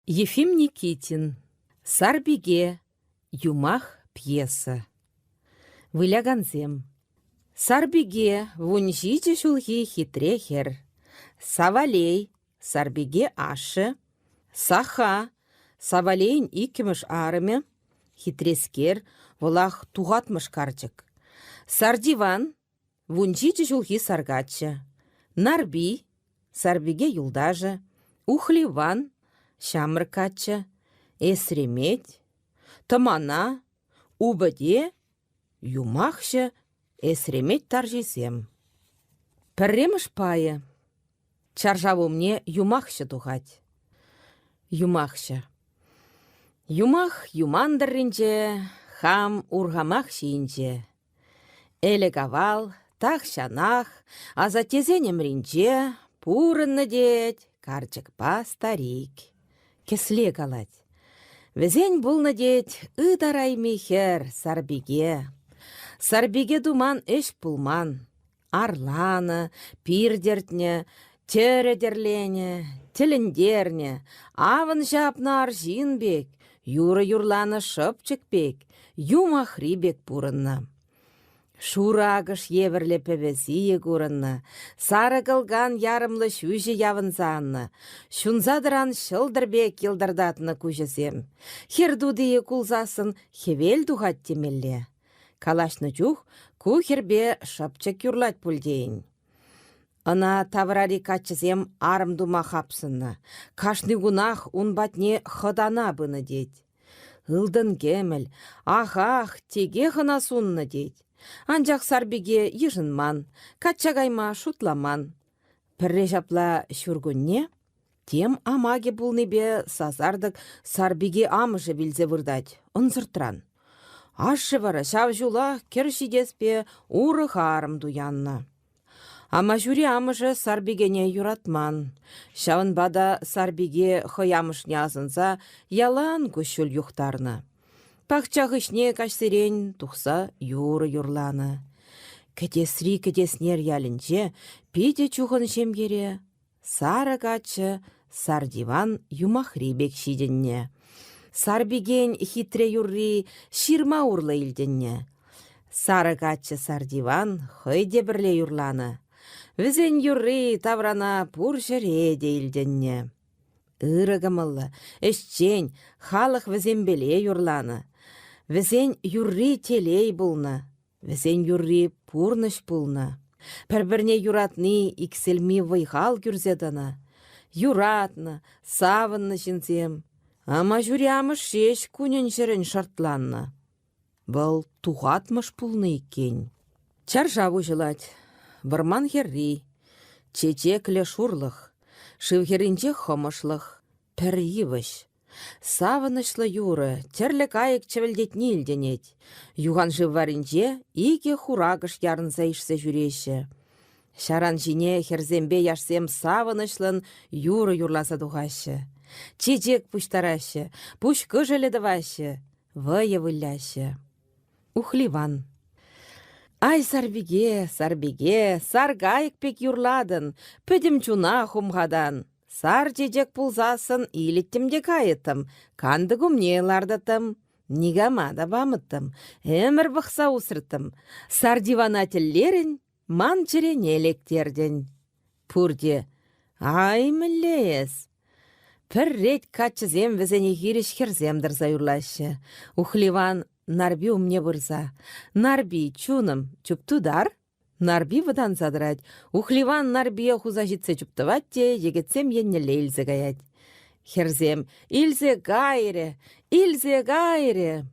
Ефим Никитин. Сарпике. Юмах пьеса. Вылякансем. Сарпике вунҫичӗ ҫулхи хитре хӗр. Савалей, Сарпике ашшӗ. Саха, Савалейӗн иккӗмӗш арӑмӗ. Хитрескер, вӑлах тухатмӑш карчӑк. Сардиван, Вунҫичӗ ҫулхи саркаччӑ, Нарпи, Сарпике юлташӗ, Ухливан, ҫамрӑк каччӑ, Эсремет, Тӑмана, Упӑте, Юмахҫӑ, Эсремет тарҫисем. Пӗрремӗш пайӗ. Чаршав умне юмахҫӑ тухать. Юмахҫӑ. Юмах юман тӑрринче, хам урхамах ҫийӗнче. Ӗлӗк-авал, тахҫанах, асаттесен ӗмринче пурӑннӑ тет карчӑкпа старик. Кӗсле калать. Вӗсен пулнӑ тет ытарайми хӗр Сарпике. Сарпике туман ӗҫ пулман. Арланӑ, пир тӗртнӗ, тӗрӗ тӗрленӗ, тӗлӗнтернӗ, авӑн ҫапнӑ арҫын пек, юрӑ юрланӑ шӑпчӑк пек, юмахри пек пурӑннӑ. Шурӑ акӑш евӗрлӗ пӗвӗ-сийӗ курӑннӑ, сарӑ кӑлкан ярӑмлӑ ҫӳҫӗ явӑнса аннӑ, ҫунса тӑран ҫӑлтӑр пек йӑлтӑртатнӑ куҫӗсем. Хӗр тутийӗ кулсассӑн хӗвел тухать темелле. Калаҫнӑ чух ку хӗрпе шӑпчӑк юрлать пуль тейӗн. Ӑна таврари каччӑсем арӑм тума хапсӑннӑ. Кашни кунах ун патне хӑтана пынӑ тет. Ылтӑн-кӗмӗл, ахах, текех ӑна суннӑ тет. Анчах Сарпике йышӑнман, качча кайма шутламан. Пӗрре ҫапла ҫуркунне тем амакӗ пулнипе сасартӑк Сарпике амӑшӗ вилсе выртать ӑнсӑртран. Ашшӗ вара ҫав ҫулах кӗр ҫитеспе урӑх арӑм туяннӑ. Амаҫури амӑшӗ Сарпикене юратман. Ҫавӑнпа та Сарпике хӑй амӑшне асӑнса ялан куҫҫуль юхтарнӑ. Пахча хыҫне каҫсерен тухса юрӑ юрланӑ. Кӗтесри Кӗтеснер ялӗнче питӗ чухӑн ҫемьере сарӑ каччӑ Сардиван юмахри пек ҫитӗннӗ. Сарпикен хитре юрри ҫырма урлӑ илтӗннӗ. Сарӑ каччӑ Сардиван хӑй те пӗрле юрланӑ. Вӗсен юрри таврана пур ҫӗре те илтӗннӗ. Ырӑ кӑмӑллӑ, ӗҫчен, халӑх вӗсемпеле юрланӑ. Вӗсен юрри телей пулнӑ, вӗсен юрри пурнӑҫ пулнӑ. Пӗр-пӗрне юратни иксӗлми вӑй-хал кӳрсе тӑнӑ. Юратнӑ, савӑннӑ ҫынсем. Амаҫури амӑш ҫеҫ кунӗн-ҫӗрӗн шӑртланнӑ. Вӑл тухатмӑш пулнӑ иккен. Чаршав уҫӑлать. Вӑрман хӗрри. Чечеклӗ шурлӑх. Шыв хӗрринче хӑмӑшлӑх. Пӗр йывӑҫ. Савӑнӑҫлӑ юрӑ, тӗрлӗ кайӑк чӗвӗлтетни илтӗнет. Юханшыв варринче икӗ хуракӑш ярӑнса ишсе ҫӳреҫҫӗ. Ҫаран ҫине хӗрсемпе яшсем савӑнӑҫлӑн юрӑ юрласа тухаҫҫӗ. Чечек пуҫтараҫҫӗ, пуҫ кӑшӑлӗ тӑваҫҫӗ, вӑйӑ выляҫҫӗ. Ухливан. Ай, сарпике, сарпике, сар кайӑк пек юрлатӑн, пӗтӗм чуна хумхатан. Сар чечек пулсассӑн илӗттӗм те кайӑттӑм, кантӑк умне лартӑттӑм, никама та памӑттӑм, ӗмӗр пӑхса усрӑттӑм. Сар дивана тӗллерӗн, ман чӗрене лектертӗн. Пурте «Ай, мӗнле эс?» Пӗр рет каччӑсем вӗсене хирӗҫ хӗрсем тӑрса юрлаҫҫӗ. Ухливан Нарпи умне пырса: «Нарпи, чунӑм, чуптутар?» Нарпи вӑтанса тӑрать. Ухливан Нарпие хуса ҫитсе чуптӑвать те йӗкӗтсем еннелле илсе каять. Хӗрсем: «Илсе кайрӗ! Илсе кайрӗ!»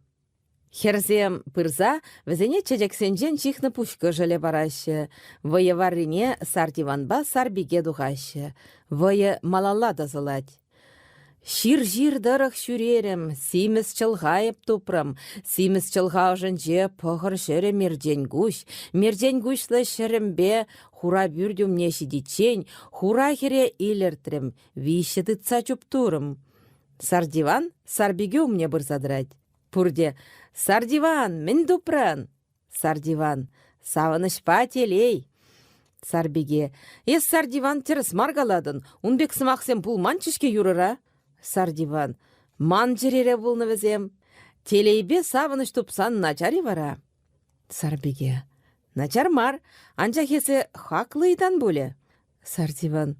Хӗрсем пырса вӗсене чечексенчен ҫыхнӑ пуҫкӑшӑлӗ параҫҫӗ. Вӑйӑ варрине Сартиванпа Сарпике тухаҫҫӗ. Вӑйӑ малалла тӑсӑлать. Ҫыр-ҫыр тӑрӑх ҫӳрерӗм, симӗс чӑлха эп тупрӑм. Симӗс чӑлха ӑшӗнче пӑхӑр ҫӗрӗ мерчен куҫ. Мерчен куҫлӑ ҫӗрӗмпе хура пӳрт умне ҫитиччен хура хӗре илӗртрӗм, виҫҫӗ тытса чуптурӑм. Сардиван Сарпике умне пырса тӑрать. Пурте «Сардиван, мӗн тупрӑн?» Сардиван «Савӑнӑҫпа телей!» Сарпике «Эс, Сардиван, тӗрӗс мар калатӑн. Ун пек сӑмахсем пулманччӗ-ҫке юрӑра». Сартиван. Ман чӗрере пулнӑ вӗсем. Телейпе савӑнӑҫ тупсан начар-и вара? Сарпике. Начар мар, анчах эсӗ хаклӑ ыйтан пулӗ. Сартиван.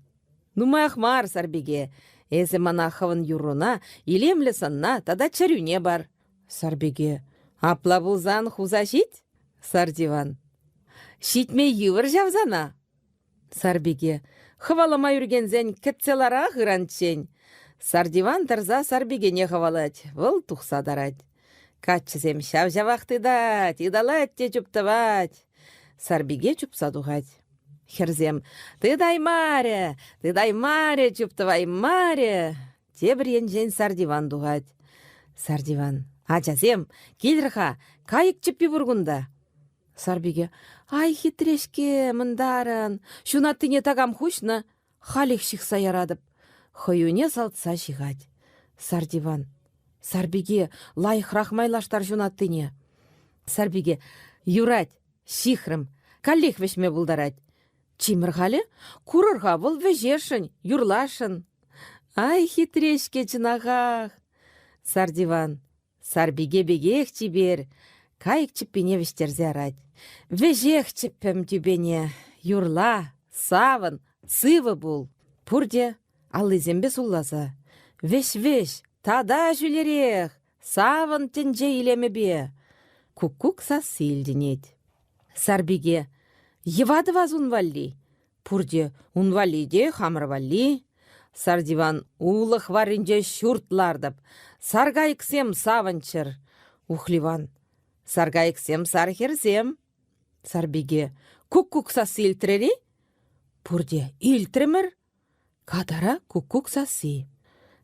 Нумаях мар, Сарпике. Эсӗ мана хӑвӑн юрруна, илемлӗ сӑнна тата чӗрӳне пар. Сарпике. Апла пулсан хуса ҫит? Сартиван. Ҫитме йывӑр ҫав сана. Сарпике. Хӑвалама ӳркенсен кӗтсе ларах ыранччен. Сартиван тӑрса Сарпикене хӑвалать, вӑл тухса тарать. Каччӑсем ҫав-ҫавах тытать, ыталать те чуптӑвать. Сарпике чупса тухать. Хӗрсем «Тытаймарӗ! Тытаймарӗ! Чуптӑваймарӗ!» Тепӗр енчен Сартиван тухать. Сартиван «Ачасем, килӗр-ха, кайӑк чӗппи пур кунта!» Сарпике «Ай, хитре-ҫке, мӑнтарӑн! Ҫунаттине такам хуҫнӑ, халех ҫыхса яратӑп!» Хӑюне салтса ҫыхать. Сартиван «Сарпике, лайӑхрах майлаштар ҫунаттине!» Сарпике «Юрать, ҫыхрӑм, каллех вӗҫме пултарать. Чимӗр-халӗ, курӑр-ха, вӑл вӗҫесшӗн, юрласшӑн. Ай, хитре-ҫке чӑнахах!» Сартиван Сарпике пекех чипер, кайӑк чӗппине вӗҫтерсе ярать. Вӗҫех чӗппӗм тӳпене, юрла, савӑн, сывӑ пул. Пурте аллисемпе сулласа. Вӗҫ-вӗҫ, тата ҫӳлерех, савӑн тӗнче илемӗпе. Куккук сасси илтӗнет. Сарпике, йӑва тӑвас ун валли. Пурте ун валли те, хамӑр валли. Сартиван улӑх варринче ҫурт лартӑп. Саркайӑксем савӑнччӑр. Ухливан. Саркайӑксем сар хӗрсем. Сарпике. Куккук сасси илтрӗр-и? Пурте илтрӗмӗр. Катара куккук сасси.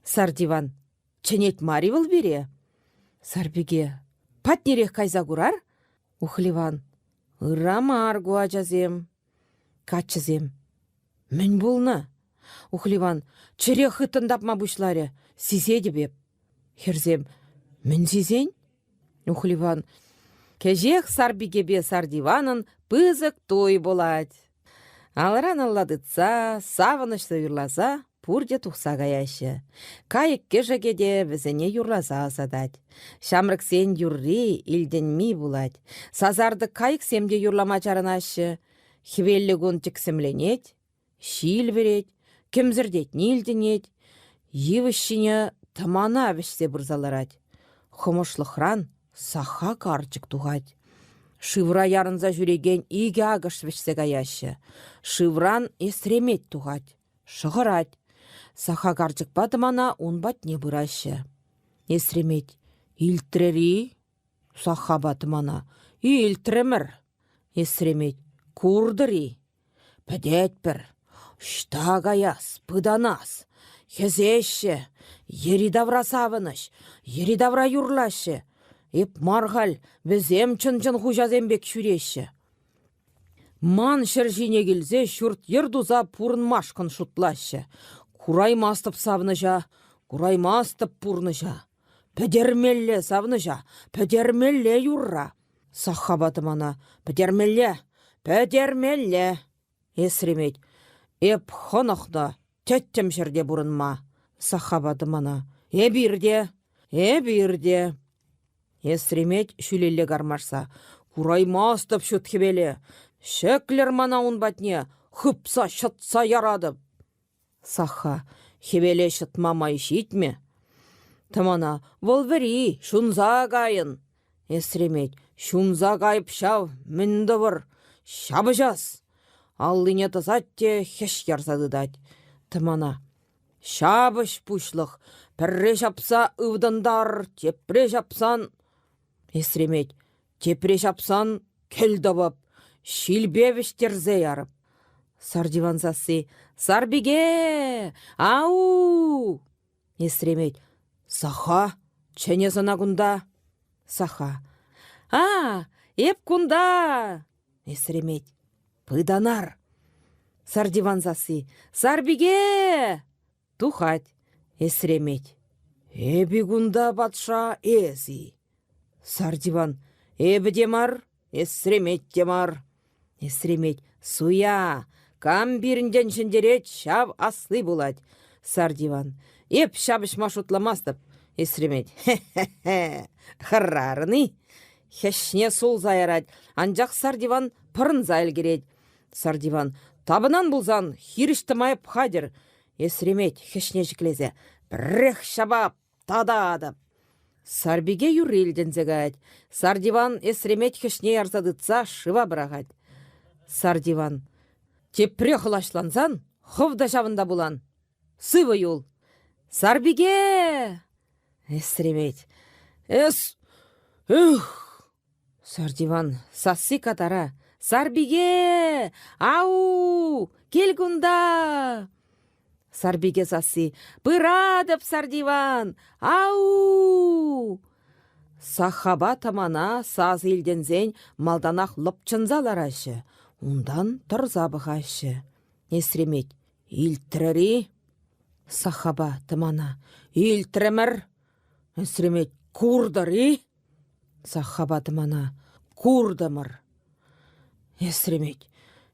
Сартиван. Чӗнет мар-и вӑл пире? Сарпике. Патнерех кайса курар? Ухливан. Ырра мар ку ачасем. Каччӑсем: «Мӗн пулнӑ?» Ухливан чӗре хыттӑн тапма пуҫларӗ. Сисетӗп эп. Хӗрсем: «Мӗн сисен?» Ухливан: «Кӗҫех Сарпикепе Сартиванӑн пысӑк туй пулать». Алран алла тытса, савӑнӑҫлӑ юрласа пурте тухса каяҫҫӗ. Кайӑк-кӗшӗкӗ те вӗсене юрласа ӑсатать. Ҫамрӑксен юрри илтӗнми пулать. Сасартӑк кайӑксем те юрлама чарӑнаҫҫӗ. Хӗвеллӗ кун тӗксӗмленет, ҫил вӗрет, кӗмсӗртетни илтӗнет, йывӑҫ ҫине тӑмана вӗҫсе пырса ларать. Хӑмӑшлӑхран саха карчӑк тухать. Шывра ярӑнса ҫӳрекен икӗ акӑш вӗҫсе каяҫҫӗ. Шывран эсремет тухать. Шӑхӑрать. Саха карчӑкпа тӑмана ун патне пыраҫҫӗ. Эсремет, илтрӗр-и? Сахапа тӑмана. Илтрӗмӗр. Эсремет, куртӑр-и? Пӗтетпӗр. Ӑҫта каяс, пытанас? Хӗсеҫҫӗ. Йӗри-тавра савӑнӑҫ, йӗри-тавра юрлаҫҫӗ. Эп мар халь, вӗсем чӑн-чӑн хуҫасем пек ҫӳреҫҫӗ. Ман ҫӗр ҫине килсе ҫурт-йӗр туса пурӑнмашкӑн шутлаҫҫӗ. Кураймастӑп савнӑҫа, кураймастӑп пурнӑҫа. Пӗтермелле савнӑҫа, пӗтермелле юрра. Саххапа тӑмана пӗтермелле, пӗтермелле. Эсремет, эп хӑнӑхнӑ тӗттӗм ҫӗрте пурӑнма. Саххапа тӑмана эпир те, эпир те. Эсремет ҫӳлелле кармашса кураймастӑп ҫут хӗвеле. Ҫӗклӗр мана ун патне, хыпса ҫӑтса яратӑп. Саха, хӗвеле ҫӑтма май ҫитмӗ. Тӑмана, вӑл вӗри, ҫунса кайӑн. Эсремет, ҫунса кайӑп ҫав, мӗн тӑвӑр, ҫапӑҫас. Аллине тӑсать те хӗҫ ярса тытать. Тӑмана, ҫапӑҫ, пуҫлӑх, пӗрре ҫапса ывтӑнтар, тепре ҫапсан... Эсремет, Тепре ҫапсан кӗл тӑвӑп, ҫилпе вӗҫтерсе ярӑп. Сартиван сасси «Сарпике! Ау!» Эсремет «Саха, чӗнӗ сана кунта!» Саха «А, эп кунта!» Эсремет «Пытанар!» Сартиван сасси «Сарпике!» Тухать эсремет. Эпӗ кунта патша эс-и? Сартиван эпӗ те мар, эсремет те мар. Эсремет суя, кам пирӗнтен ҫӗнтерет, ҫав асли пулать. Сартиван. Эп ҫапӑҫма шутламастӑп, эсремет. Хе-хе-хе! Хӑрарӑн-и? Хӗҫне сулса ярать, анчах Сардиван пӑрӑнса ӗлкӗрет. Сардиван, тапӑнан пулсан хирӗҫ тӑма эп хатӗр. Эсремет хӗҫне ҫӗклесе. Пӗррех ҫапап, тататӑп. Сарпике юрри илтӗнсе каять. Сардиван эсремет хӗҫне ярса тытса шыва пӑрахать. Сардиван, тепре хӑлаҫлансан хӑв та ҫавӑнта пулан. Сывӑ юл. Сарпике! Эсремет. Эс... Эх! Сардиван сасси катара. Сарпике! Ау! Кил кунта! Сарпике сасси. Пыратӑп, Сардиван! Ау! Сахапа тӑмана сасӑ илтӗнсен малтанах лӑпчӑнса лараҫҫӗ, унтан тӑрса пӑхаҫҫӗ. Эсремет. Илтрӗр-и? Сахапа тӑмана. Илтрӗмӗр! Эсремет. Куртӑр-и? Сахапа тӑмана. Куртӑмӑр! Эсремет.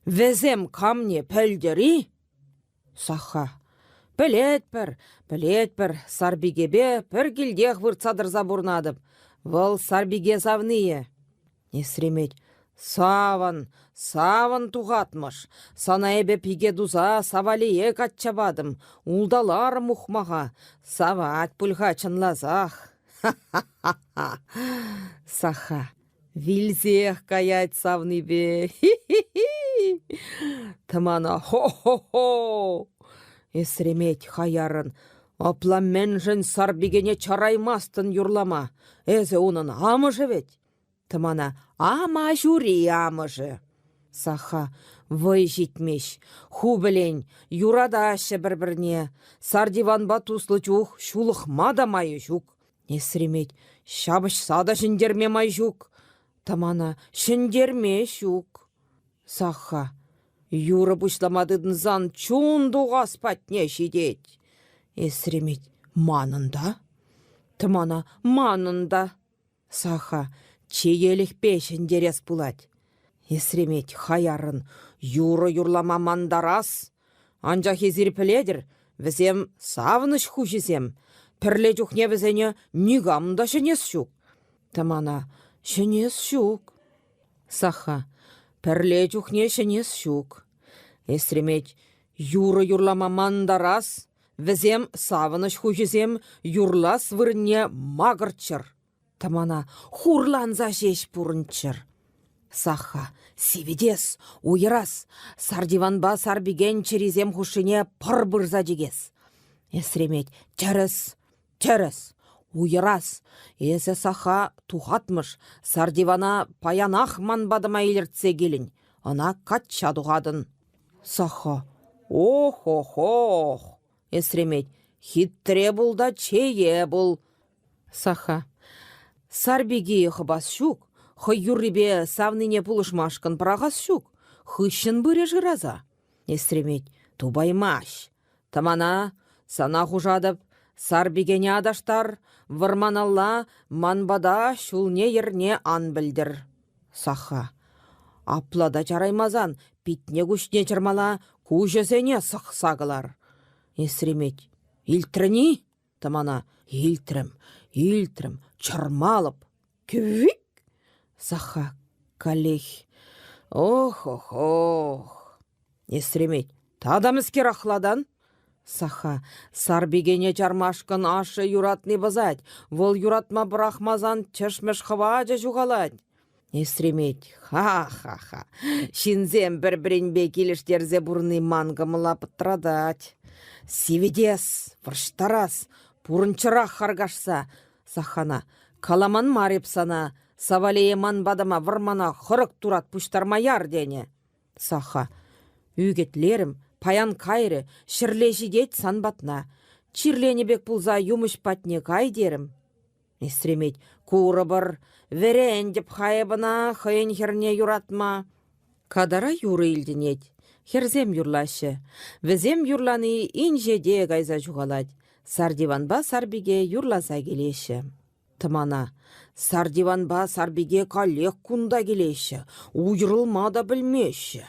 Вӗсем камне пӗлтӗр-и? Саха. Пӗлетпӗр, пӗлетпӗр, Сарпикепе пӗр килтех выртса тӑрса пурӑнатӑп. Вӑл Сарпике савнийӗ. Эсремет. Савӑн, савӑн, тухатмӑш. Сана эпӗ пике туса Савалие качча патӑм. Улталарӑм ухмаха. Савать пуль-ха чӑнласах. Ха-ха-ха-ха. Саха. Вилсех каять савнипе. Хи-хи-хи! Тӑмана хо-хо-хо! Эсремет хаяррӑн. Апла мӗншӗн сарпикене чараймастӑн юрлама? Эсӗ унӑн амӑшӗ вӗт. Тӑмана ама ҫури амӑшӗ. Саха вӑй ҫитмест. Ху пӗлен, юратаҫҫӗ пӗр-пӗрне. Сардиванпа туслӑ чух ҫулӑхма та майӗ ҫук. Эсремет, ҫапӑҫса та ҫӗнтерме май ҫук. Тӑмана ҫӗнтерме ҫук. Саха, юрӑ пуҫлама тытӑнсан чун тухас патне ҫитет. Эсремет, манӑн та. Тӑмана, манӑн та. Саха, чеелӗхпе ҫӗнтерес пулать. Эсремет хаяррӑн юрӑ юрлама мантарас. Анчах эсир пӗлетӗр, вӗсем савӑнӑҫ хуҫисем. Пӗрле чухне вӗсене никам та ҫӗнес ҫук. Тӑмана ҫӗнес ҫук. Саха пӗрле чухне ҫӗнес ҫук. Эсремет юрӑ юрлама мантарас, вӗсем савӑнӑҫ хуҫисем юрлас вырӑнне макӑрччӑр. Тӑмана хурланса ҫеҫ пурӑнччӑр. Саха сивӗтес, уйӑрас, Сардиванпа Сарпикен чӗрисем хушшине пӑр пырса чикес. Эсремет тӗрӗс, тӗрӗс, уйӑрас. Эсӗ, Саха, тухатмӑш, Сардивана паянах ман патӑма илӗртсе килӗн, ӑна качча тухатӑн. Саха ох-ох-ох! Эсремет хитре пул та чее пул. Саха. Сарпике хӑпас ҫук, хӑй юррипе савнине пулӑшмашкӑн пӑрахас ҫук, хыҫҫӑн пырӗ шыраса. Эсремет тупаймасть. Тӑмана, сана хушатӑп, Сарпикене аташтар, вӑрманалла ман пата ҫулне-йӗрне ан пӗлтер. Саха. Апла та чараймасан питне-куҫне чӑрмала, куҫӗсене сӑхса кӑлар. Эсремет. Илтрӗн-и? Тӑмана илтрӗм, илтрӗм, чӑрмалӑп. Квик! Саха каллех. Ох-ох-ох! Эсремет, тата мӗскер ахлатан? Саха, сарпикене чармашкӑн ашшӗ юратни пӑсать. Вӑл юратма пӑрахмасан тӗшмӗш хӑвачӗ ҫухалать. Эсремет, ха-ха-ха, ҫынсем пӗр-пӗринпе килӗштерсе пурӑнни ман кӑмӑла пӑтратать. Сивӗтес, вӑрҫтарас, пурӑнччӑрах харкашса. Сахана, каламан мар эп сана, Савалее ман патӑма вӑрмана хӑрӑк турат пуҫтарма яр тенӗ. Саха, ӳкӗтлерӗм, паян кайрӗ, ҫӗрле ҫитет сан патна. Чирленӗ пек пулса юмӑҫ патне кай терӗм. Эсремет, курӑпӑр, вӗрентӗп эп ӑна хӑйӗн хӗрне юратма. Катара юрӑ илтӗнет. Хӗрсем юрлаҫҫӗ. Вӗсем юрлани инҫете кайса ҫухалать. Сардиванпа Сарпике юрласа килеҫҫӗ. Тӑмана. Сардиванпа Сарпике каллех кунта килеҫҫӗ, уйрӑлма та пӗлмеҫҫӗ.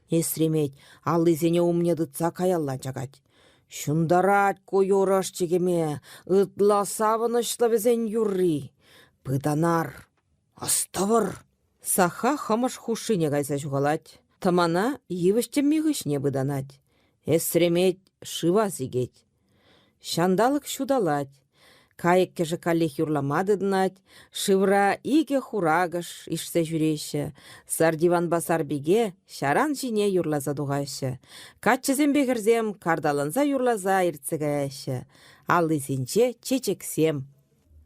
Эсремет аллисене умне тытса каялла чакать. Ҫунтарать ку юр ӑш-чикӗме, ытла савӑнӑҫлӑ вӗсен юрри. Пытанар, астӑвӑр! Саха хӑмӑш хушшине кайса ҫухалать, тӑмана йывӑҫ тӗмми хыҫне пытанать. Эсремет шыва сикет. Ҫанталӑк ҫуталать. Кайӑк-кӗшӗк каллех юрлама тытӑнать. Шывра икӗ хуракӑш ишсе ҫӳреҫҫӗ. Сардиванпа Сарпике ҫаран ҫине юрласа тухаҫҫӗ. Каччӑсемпе хӗрсем карталанса юрласа иртсе каяҫҫӗ. Аллисенче чечексем.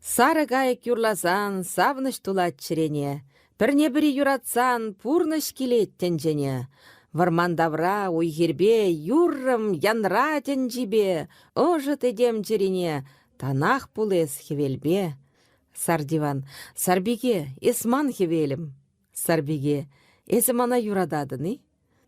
Сарӑ кайӑк юрласан савӑнӑҫ тулать чӗрене. Пӗрне-пӗри юратсан пурнӑҫ килет тӗнчене. Вӑрман тавра уй-хирпе юррӑм янра тӗнчипе, ӑшӑт этем чӗрине танах пул эс хӗвелпе. Сардиван, Сарпике, эс ман хӗвелӗм. Сарпике, эсӗ мана юрататӑн-и?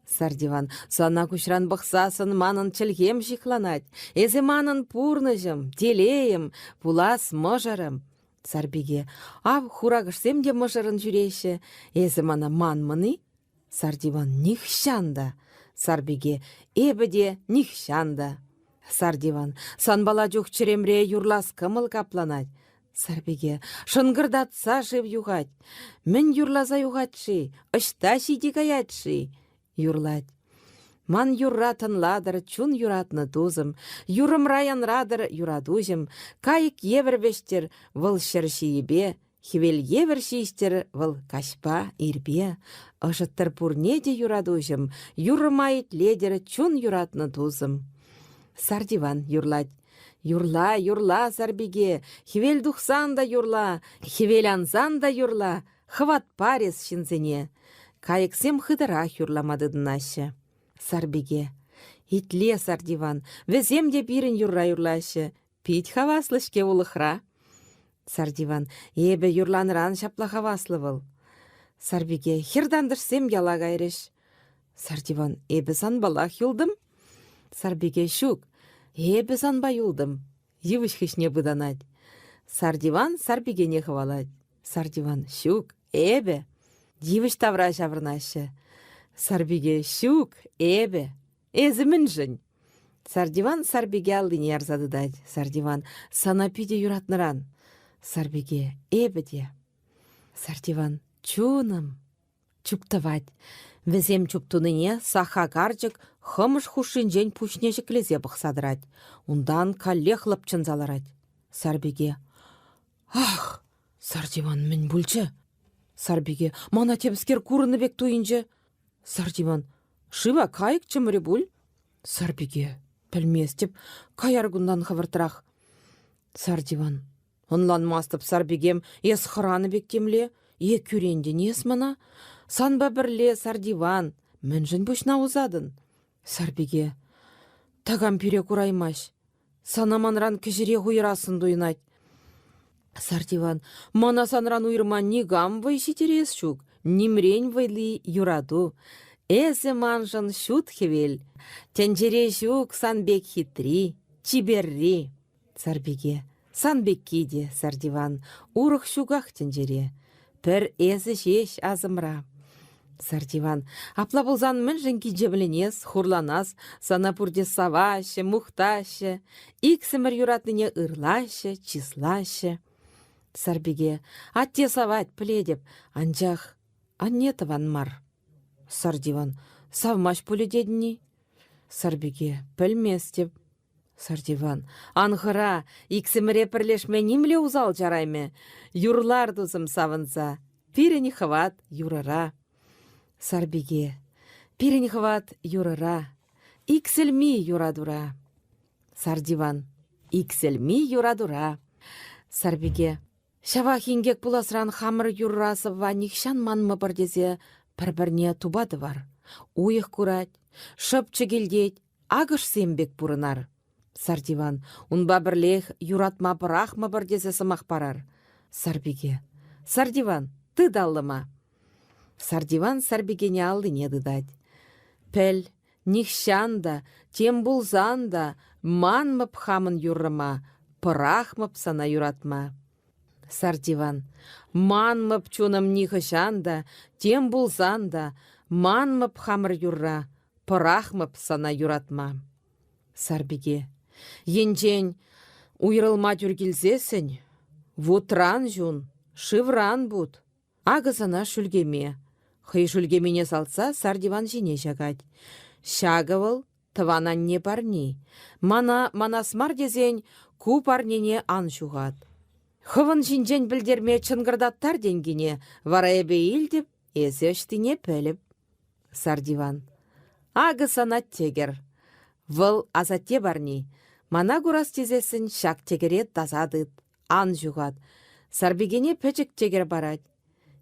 Сардиван, сана куҫран пӑхсассӑн манӑн чӗлхем ҫыхланать. Эсӗ манӑн пурнӑҫӑм, телейӗм, пулас мӑшӑрӑм. Сарпике, ав хуракӑшсем те мӑшӑрӑн ҫӳреҫҫӗ. Эсӗ мана манмӑн-и? Сардиван, нихҫан та. Сарпике, эпӗ те нихҫан та. Сардиван, санпала чух чӗремре юрлас кӑмӑл капланать. Сарпике шӑнкӑртатса шыв юхать. Мӗн юрласа юхать-ши? Ӑҫта ҫити каять-ши? Юрлать. Ман юрра тӑнлатӑр чун юратнӑ тусӑм, юрӑмра янратӑр юратуҫӑм, кайӑк евӗр вӗҫтер вӑл ҫӗр ҫийӗпе, хӗвел евӗр ҫиҫтӗр вӑл каҫпа, ирпе. Ӑшӑттӑр пурне те юратуҫӑм, юрӑма итлетӗр чун юратнӑ тусӑм. Сардиван юрлать. Юрла, юрла, сарпике, хӗвел тухсан та юрла, хӗвел ансан та юрла, хӑват парес ҫынсене. Кайӑксем хытӑрах юрлама тытӑнаҫҫӗ. Сарпике. Итле, Сардиван, вӗсем те пирӗн юрра юрлаҫҫӗ. Пит хаваслӑ-ҫке улӑхра. Сардиван. Эпӗ юрланӑран ҫапла хаваслӑ вӑл. Сарпике. Хӗр-тантӑшсем яла кайрӗҫ. Сардиван. Эпӗ санпалах юлтӑм. Сарпике ҫук, эпӗ санпа юлтӑм. Йывӑҫ хыҫне пытанать. Сардиван Сарпикене хӑвалать. Сардиван ҫук, эпӗ. Йывӑҫ тавра ҫаврӑнаҫҫӗ. Сарпике ҫук, эпӗ. Эсӗ мӗншӗн? Сардиван Сарпике аллине ярса тытать. Сардиван сана питӗ юратнӑран. Сарпике эпӗ те. Сардиван чунӑм, Чуптӑвать. Вӗсем чуптунине Саха карчӑк хӑмӑш хушшинчен пуҫне ҫӗклесе пӑхса тӑрать. Унтан каллех лӑпчӑнса ларать. Сарпике: «Ах, Сартиван, мӗн пулчӗ?» Сарпике: «Мана темскер курӑннӑ пек туйӑнчӗ». Сартиван: «Шыва кайӑк чӑмрӗ пуль?» Сарпике: «Пӗлместӗп. Каяр кунтан хӑвӑртрах». Сартиван: Ӑнланмастӑп, сарпикем, эс хӑранӑ пек темле. Е кӳрентӗн эс мана? Санпа пӗрле Сардиван. Мӗншӗн пуҫна усатӑн? Сарпике, такам пире кураймасть. Сана манран кӗҫӗрех уйӑрассӑн туйӑнать. Сардиван, мана санран уйӑрма никам вӑй ҫитерес ҫук. Нимрен вӑйли юрату. Эсӗ маншӑн ҫут хӗвел. Тӗнчере ҫук сан пек хитри, чиперри. Сарпике, сан пекки те, Сардиван, урӑх ҫуках тӗнчере. Пӗр эсӗ ҫеҫ асӑмра. Сардиван, апла пулсан мӗншӗн кичемленес, хурланас, сана пурте саваҫҫӗ, мухтаҫҫӗ, иксӗмӗр юратнине ырлаҫҫӗ, чыслаҫҫӗ. Сарпике, атте савать, пӗлетӗп, анчах анне тӑван мар. Сардиван, савмасть пулӗ тетӗн-и? Сарпике, пӗлместӗп. Сардиван, ан хӑра, иксӗмӗре пӗрлешме нимле усал чараймӗ. Юрлар, тусӑм, савӑнса. Пирӗн хӑват юрӑра. Сарпике, пирӗн хӑват юрӑра. Иксӗлми юратура. Сардиван, иксӗлми юратура. Сарпике, ҫавах инкек пуласран хамӑр юрра-сӑвва нихҫан манмӑпӑр тесе пӗр-пӗрне тупа тӑвар. Уйӑх курать, шӑпчӑк илтет, акӑшсем пек пурӑнар. Сартиван, унпа пӗрлех юратма пӑрахмӑпӑр тесе сӑмах парар. Сарпике, Сартиван, тыт аллӑма. Сартиван Сарпикене аллине тытать. Пӗл, нихҫан та, тем пулсан та манмӑп хамӑн юррӑма, пӑрахмӑп сана юратма. Сартиван, манмӑп чунӑм нихӑҫан та, тем пулсан та, манмӑп хамӑр юрра, пӑрахмӑп сана юратма. Сарпике. Енчен уйрӑлма тӳр килсессӗн, вутран ҫун, шывран пут. Акӑ сана шӳлкеме. Хӑй шӳлкемине салтса сар диван ҫине ҫакать. Ҫакӑ вӑл тӑван анне парни. Мана манас мар тесен ку парнене ан ҫухат. Хӑвӑн ҫинчен пӗлтерме чӑнкӑртаттар тенкине, вара эпӗ илтӗп, эсӗ ӑҫтине пӗлӗп. Сардиван. Акӑ сана тӗкӗр. Вӑл асатте парни. Мана курас тесессӗн ҫак тӗкӗре таса тыт, ан ҫухат. Сарпикене пӗчӗк тӗкӗр парать.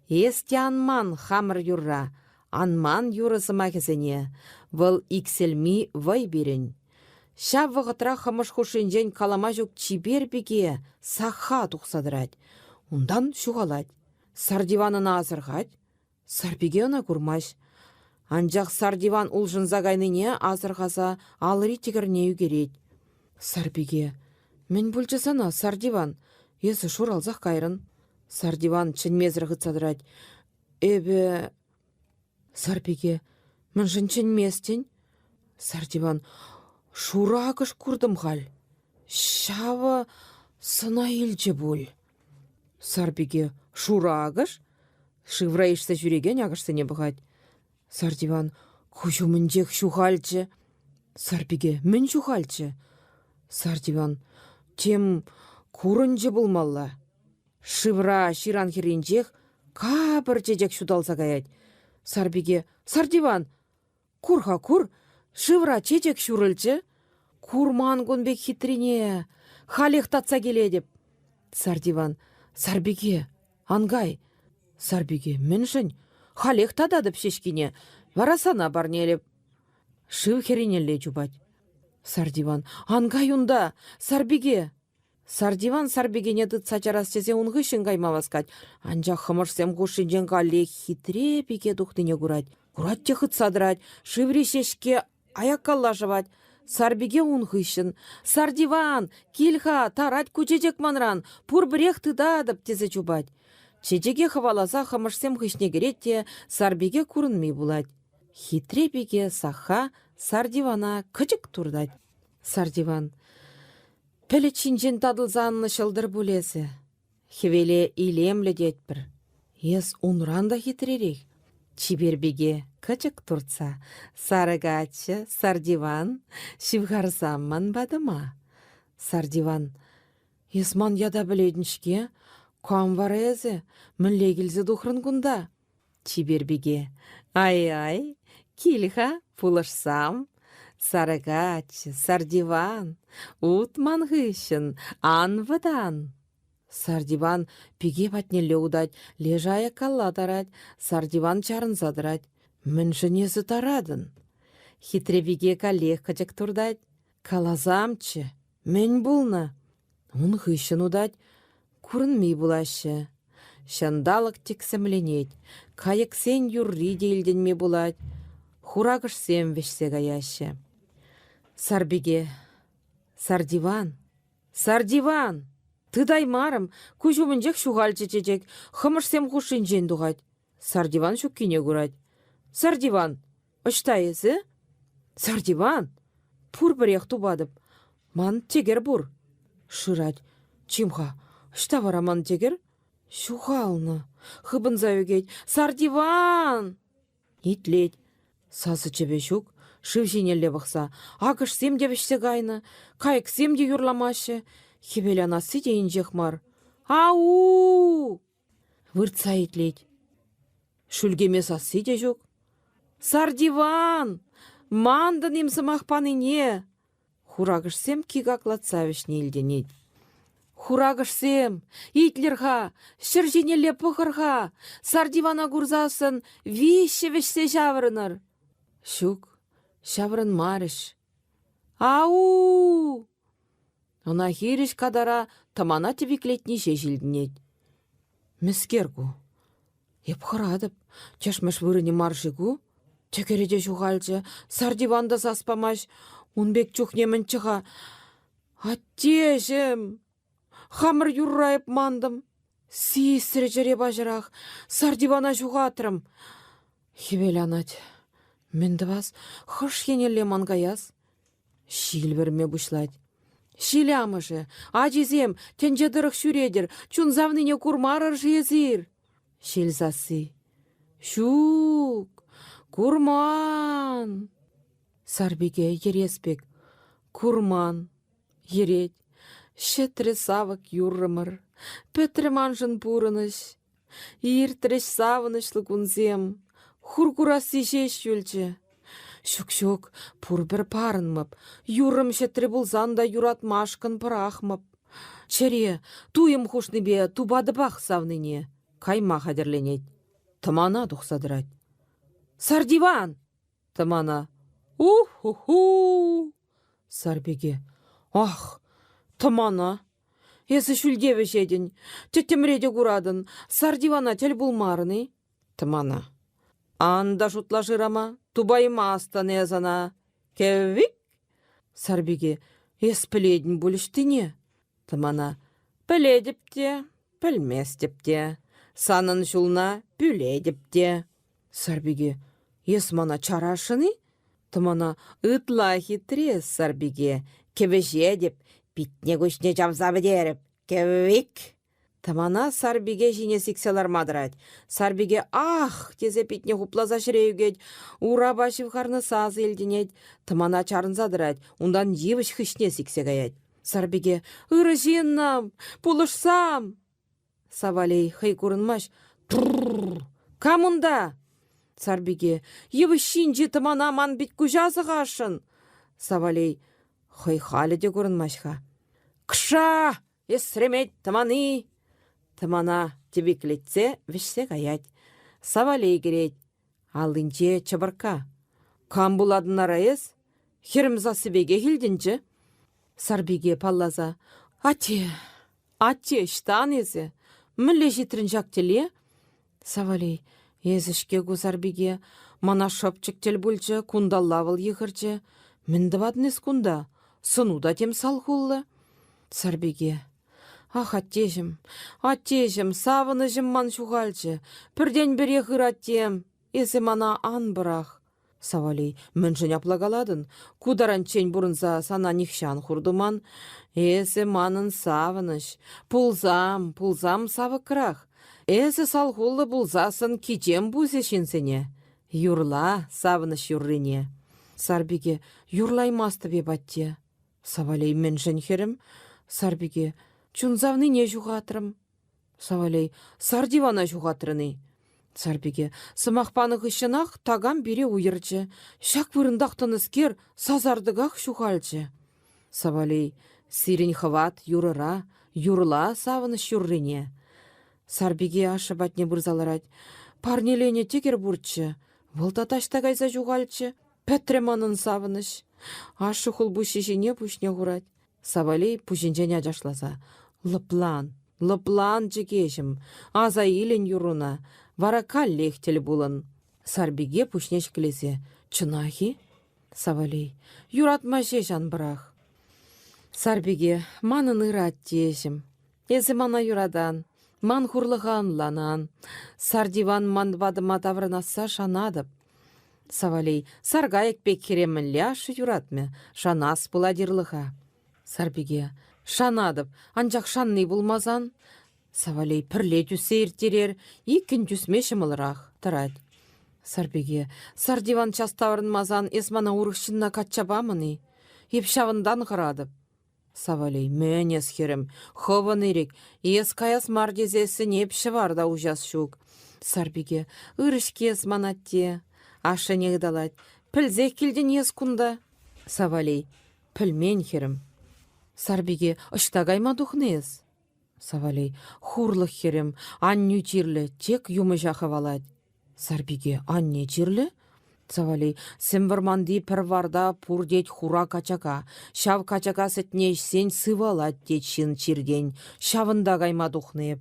Эс те ан ман хамӑр юрра, ан ман юрӑ сӑмахӗсене. Вӑл иксӗлми вӑй пирӗн. Ҫав вӑхӑтра хӑмӑш хушшинчен калама ҫук чипер пике Саха тухса тӑрать. Унтан ҫухалать. Сардиван ӑна асӑрхать. Сарпике ӑна курмасть. Анчах Сардиван улшӑнса кайнине асӑрхаса алӑри тӗкӗрне ӳкерет. Сарпике, мӗн пулчӗ сана, Сардиван? Эсӗ шуралсах кайрӑн. Сардиван чӗнмесӗр хытса тӑрать. Эпӗ... Сарпике, мӗншӗн чӗнместӗн? Сардиван, шурӑ акӑш куртӑм халь. Ҫавӑ сӑна илчӗ пуль. Сарпике, шурӑ акӑш? Шывра ишсе ҫӳрекен акӑшсене пӑхать. Сартиван куҫ умӗнчех ҫухалчӗ. Сарпике мӗн ҫухалчӗ? Сартиван тем курӑнчӗ пулмалла. Шывра ҫыран хӗрринчех капӑр чечек ҫуталса каять. Сарпике Сартиван, Кур-ха, кур, шывра чечек ҫурӑлчӗ. Курман кун пек хитрине. Халех татса килетӗп. Сартиван, Сарпике, ан кай. Сарпике, мӗншӗн? Халех тататӑп ҫеҫкине, вара сана парнелӗп. Шыв хӗрринелле чупать. Сартиван, ан кай унта, Сарпике. Сартиван сарпикене тытса чарас тесе ун хыҫҫӑн кайма васкать, анчах хӑмӑшсем хушшинчен каллех хитре пике тухнине курать. Курать те хытса тӑрать, шыври ҫеҫке аяккалла шӑвать. Сарпике ун хыҫҫӑн: «Сартиван, кил-ха, тарать ку чечек манран, пурпӗрех тытатӑп», тесе чупать. Чечеке хӑваласа хӑмӑшсем хыҫне кӗрет те сарпике курӑнми пулать. Хитре пике Саха Сартивана кӑчӑк туртать. Сартиван Пӗлӗт ҫинчен татӑлса аннӑ ҫӑлтӑр пуль эсӗ. Хӗвеле илемлӗ тетпӗр. Эс унран та хитререх. Чипер пике кӑчӑк туртса, сарӑ каччӑ, Сардиван, ҫывхарсам ман патӑма. Сардиван, эс ман ята пӗлетӗн-ҫке. Кам вара эсӗ? Мӗнле килсе тухрӑн кунта? Чипер пике, ай-ай, кил-ха, пулӑшсам. Сарӑ каччӑ, Сардиван, ут ман хыҫҫӑн, ан вӑтан. Сардиван пике патнелле утать, лешӗ аяккалла тарать, Сардиван чарӑнса тӑрать. Мӗншӗн эсӗ таратӑн? Хитре пике каллех кӑчӑк туртать. Каласамччӗ, мӗн пулнӑ? Ун хыҫҫӑн утать, курӑнми пулаҫҫӗ. Ҫанталӑк тӗксӗмленет, кайӑксен юрри те илтӗнме пулать, хуракӑшсем вӗҫсе каяҫҫӗ. Сарпике, Сардиван, Сардиван! Тытаймарӑм, куҫ умӗнчех ҫухалчӗ чечек, хӑмӑшсем хушшинчен тухать. Сардиван ҫуккине курать. Сардиван, ӑҫта эсӗ? Сардиван, пурпӗрех тупатӑп. Ман тӗкӗр пур. Шырать. Чим-ха, ӑҫта вара ман тӗкӗр? Ҫухалнӑ. Хыпӑнса ӳкет. Сардиван! Итлет. Сасӑ чӗпӗ ҫук. Шыв ҫинелле пӑхса. Акӑшсем те вӗҫсе кайнӑ. Кайӑксем те юрламаҫҫӗ. Хӗвел анасси те инҫех мар. Ау! Выртса итлет. Шӳлкеме сасси те ҫук. Сардиван! Мантӑн-им сӑмах панине? Хуракӑшсем кикаклатса вӗҫни илтӗнет. Хуракӑшсем, итлӗр-ха, ҫӗр ҫинелле пӑхӑр-ха, Сардивана курсассӑн виҫҫӗ вӗҫсе ҫаврӑнӑр. Ҫук, ҫаврӑнмарӗҫ. Ау! Ӑна хирӗҫ катара тӑмана тӗвиклетни ҫеҫ илтӗнет. Мӗскер ку? Эп хӑратӑп. Тӗшмӗш вырӑнӗ мар-ши ку? Тӗкӗрӗ те ҫухалчӗ, Сартиван та сас памасть. Ун пек чухне мӗнччӗ-ха? Аттеҫӗм! Хамӑр юрра эп мантӑм. Сисрӗ чӗре паҫӑрах. Сартивана ҫухатрӑм. Хӗвел анать. Мӗн тӑвас? Хӑш енелле ман каяс? Ҫил вӗрме пуҫлать. Ҫил амӑшӗ, ачисем, тӗнче тӑрӑх ҫӳретӗр, чун савнине курмарӑр-ши эсир? Ҫил сасси. Ҫук, курман. Сарпике йӗрес пек. Курман. Йӗрет. Ҫӗтрӗ савӑк юррӑмӑр. Пӗтрӗ маншӑн пурӑнӑҫ. Иртрӗҫ савӑнӑҫлӑ кунсем. Хур курасси ҫеҫ юлчӗ. Ҫук-ҫук, пурпӗр парӑнмӑп. Юррӑм ҫӗтрӗ пулсан та юратмашкӑн пӑрахмӑп. Чӗре, туйӑм хушнипе тупатӑпах савнине. Кайма хатӗрленет. Тӑмана тухса тӑрать. Сардиван! Тӑмана. Ух-ху-ху! Сарпике. Ах, тӑмана! Эсӗ ҫӳлте вӗҫетӗн, тӗттӗмре те куратӑн, Сардивана тӗл пулмарӑн-и? Тӑмана. Ан та шутла шырама, тупаймастӑн эс ӑна. Кӗввик! Сарпике. Эс пӗлетӗн пуль ӑҫтине? Тӑмана. Пӗлетӗп те, пӗлместӗп те. Санӑн ҫулна пӳлетӗп те. Сарпике. Эс мана чарасшӑн-и? Тӑмана ытла хитре Сарпике. Кӗвӗҫетӗп, питне-куҫне чавса пӗтерӗп. Кӗввик! Тӑмана Сарпике ҫине сиксе ларма тӑрать. Сарпике «Ах!» тесе питне хупласа ҫӗре ӳкет. Урапа ҫывхарнӑ сасӑ илтӗнет. Тӑмана чарӑнса тӑрать, унтан йывӑҫ хыҫне сиксе каять. Сарпике «Ырӑ ҫыннӑм, пулӑшсам!» Савалей хӑй курӑнмасть. Тррр! Кам унта? Сарпике йывӑҫ ҫинчи тӑмана ман пит-куҫа сӑхасшӑн. Савалей хӑй халӗ те курӑнмасть-ха. Кша! Эсремет тӑмани! Тӑмана тӗпеклетсе вӗҫсе каять. Савалей кӗрет. Аллинче чӑпӑркка. Кам пулатӑн ара эс? Хӗрӗм сасси пекех илтӗнчӗ. Сарпике палласа. Атте, атте, ӑҫтан эсӗ? Мӗнле ҫитрӗн ҫак тӗле? Савалей, эсӗ-ҫке ку Сарпике. Мана шӑпчӑк тӗл пулчӗ, кунталла вӑл йыхӑрчӗ. Мӗн тӑватӑн эс кунта? Сӑну та тем салхуллӑ. Сарпике. Ах, аттеҫӗм, аттеҫӗм, савӑнӑҫӑм ман ҫухалчӗ. Пӗртен-пӗрех ыр аттем, эсӗ мана ан пӑрах. Савалей, мӗншӗн апла калатӑн? Ку таранччен пурӑнса сана нихҫан хур туман. Эсӗ манӑн савӑнӑҫ. Пулсам, пулсам савӑкрах. Эсӗ салхуллӑ пулсассӑн кичем пусӗ ҫынсене. Юрла савӑнӑҫ юррине. Сарпике, юрлаймастӑп эп, атте. Савалей, мӗншӗн хӗрӗм? Сарпике, чун савнине ҫухатрӑм. Савалей, сар дивана ҫухатрӑн-и? Сарпике, сӑмах панӑ хыҫҫӑнах такам пире уйӑрчӗ. Ҫак вырӑнтах тӑнӑскер сасартӑках ҫухалчӗ. Савалей, сирӗн хӑват юрӑра, юрла савӑнӑҫ юррине. Сарпике ашшӗ патне пырса ларать. Парнеленӗ тӗкӗр пурччӗ. Вӑл та таҫта кайса ҫухалчӗ. Пӗтрӗ манӑн савӑнӑҫ. Ашшӗ хулпуҫҫи ҫине пуҫне хурать. Савалей пуҫӗнчен ачашласа: «Лӑплан, лӑплан, чӗкеҫӗм, аса илӗн юрруна, вара каллех тӗл пулӑн». Сарпике пуҫне ҫӗклесе: «Чӑнах-и?» Савалей: «Юратма ҫеҫ ан пӑрах». Сарпике: «Манӑн ырӑ аттеҫӗм, эсӗ мана юратан, ман хурлӑха ӑнланан. Сартиван ман ватӑма таврӑнасса шанатӑп. Савалей, саркайӑк пек хӗре мӗнле ашшӗ юратмӗ, шанас пулать ырлӑха. Сарпике, шанатӑп, анчах шанни пулмасан. Савалей, пӗрле тӳссе ирттерер, иккӗн тӳсме ҫӑмӑлрах, тӑрать. Сарпике, Сартиван час таврӑнмасан эс мана урӑх ҫынна качча памӑн-и? Эп ҫавӑнтан хӑратӑп. Савалей, мӗн эс, хӗрӗм, хӑвӑн ирӗк, эс каяс мар тесессӗн эп ҫӑвар та уҫас ҫук. Сарпике, ырӑ-ҫке эс ман атте. Ашшӗне ыталать. Пӗлсех килтӗн эс кунта. Савалей, пӗлмен, хӗрӗм. Сарпике, ӑҫта кайма тухнӑ эс? Савалей, хурлӑх хӗрӗм, аннӳ чирлӗ, тек юмӑҫа хӑвалать. Сарпике, анне чирлӗ? Савалей, сӗм вӑрманти пӗр варта пур тет хура качака. Ҫав качака сӗтне ӗҫсен сывалать тет ҫын чиртен. Ҫавӑнта кайма тухнӑ эп.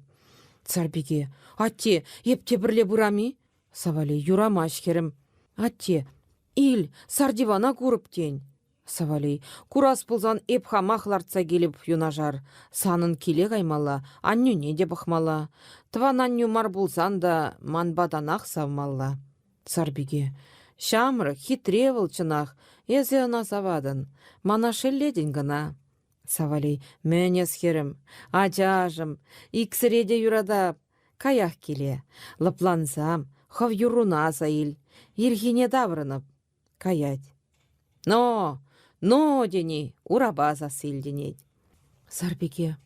Сарпике, атте, эп те пӗрле пырам-и? Савалей, юрамасть, хӗрӗм. Атте, ил, сардивана курӑп тен. Савалей, курас пулсан эп хамах лартса килӗп юнашар. Санӑн киле каймалла, аннӳне те пӑхмалла. Тӑван аннӳ мар пулсан та манпа танах савмалла. Сарпике, ҫамрӑк, хитре вӑл чӑнах, эсӗ ӑна саватӑн. Мана шеллетӗн кӑна. Савалей, мӗн эс, хӗрӗм, ачашӑм, иксӗре те юратап. Каях киле, лӑплансам, хӑв юрруна аса ил. Ирхине таврӑнӑп. Каять. Но, но тени урапа сасси илтӗнет. Сарпике.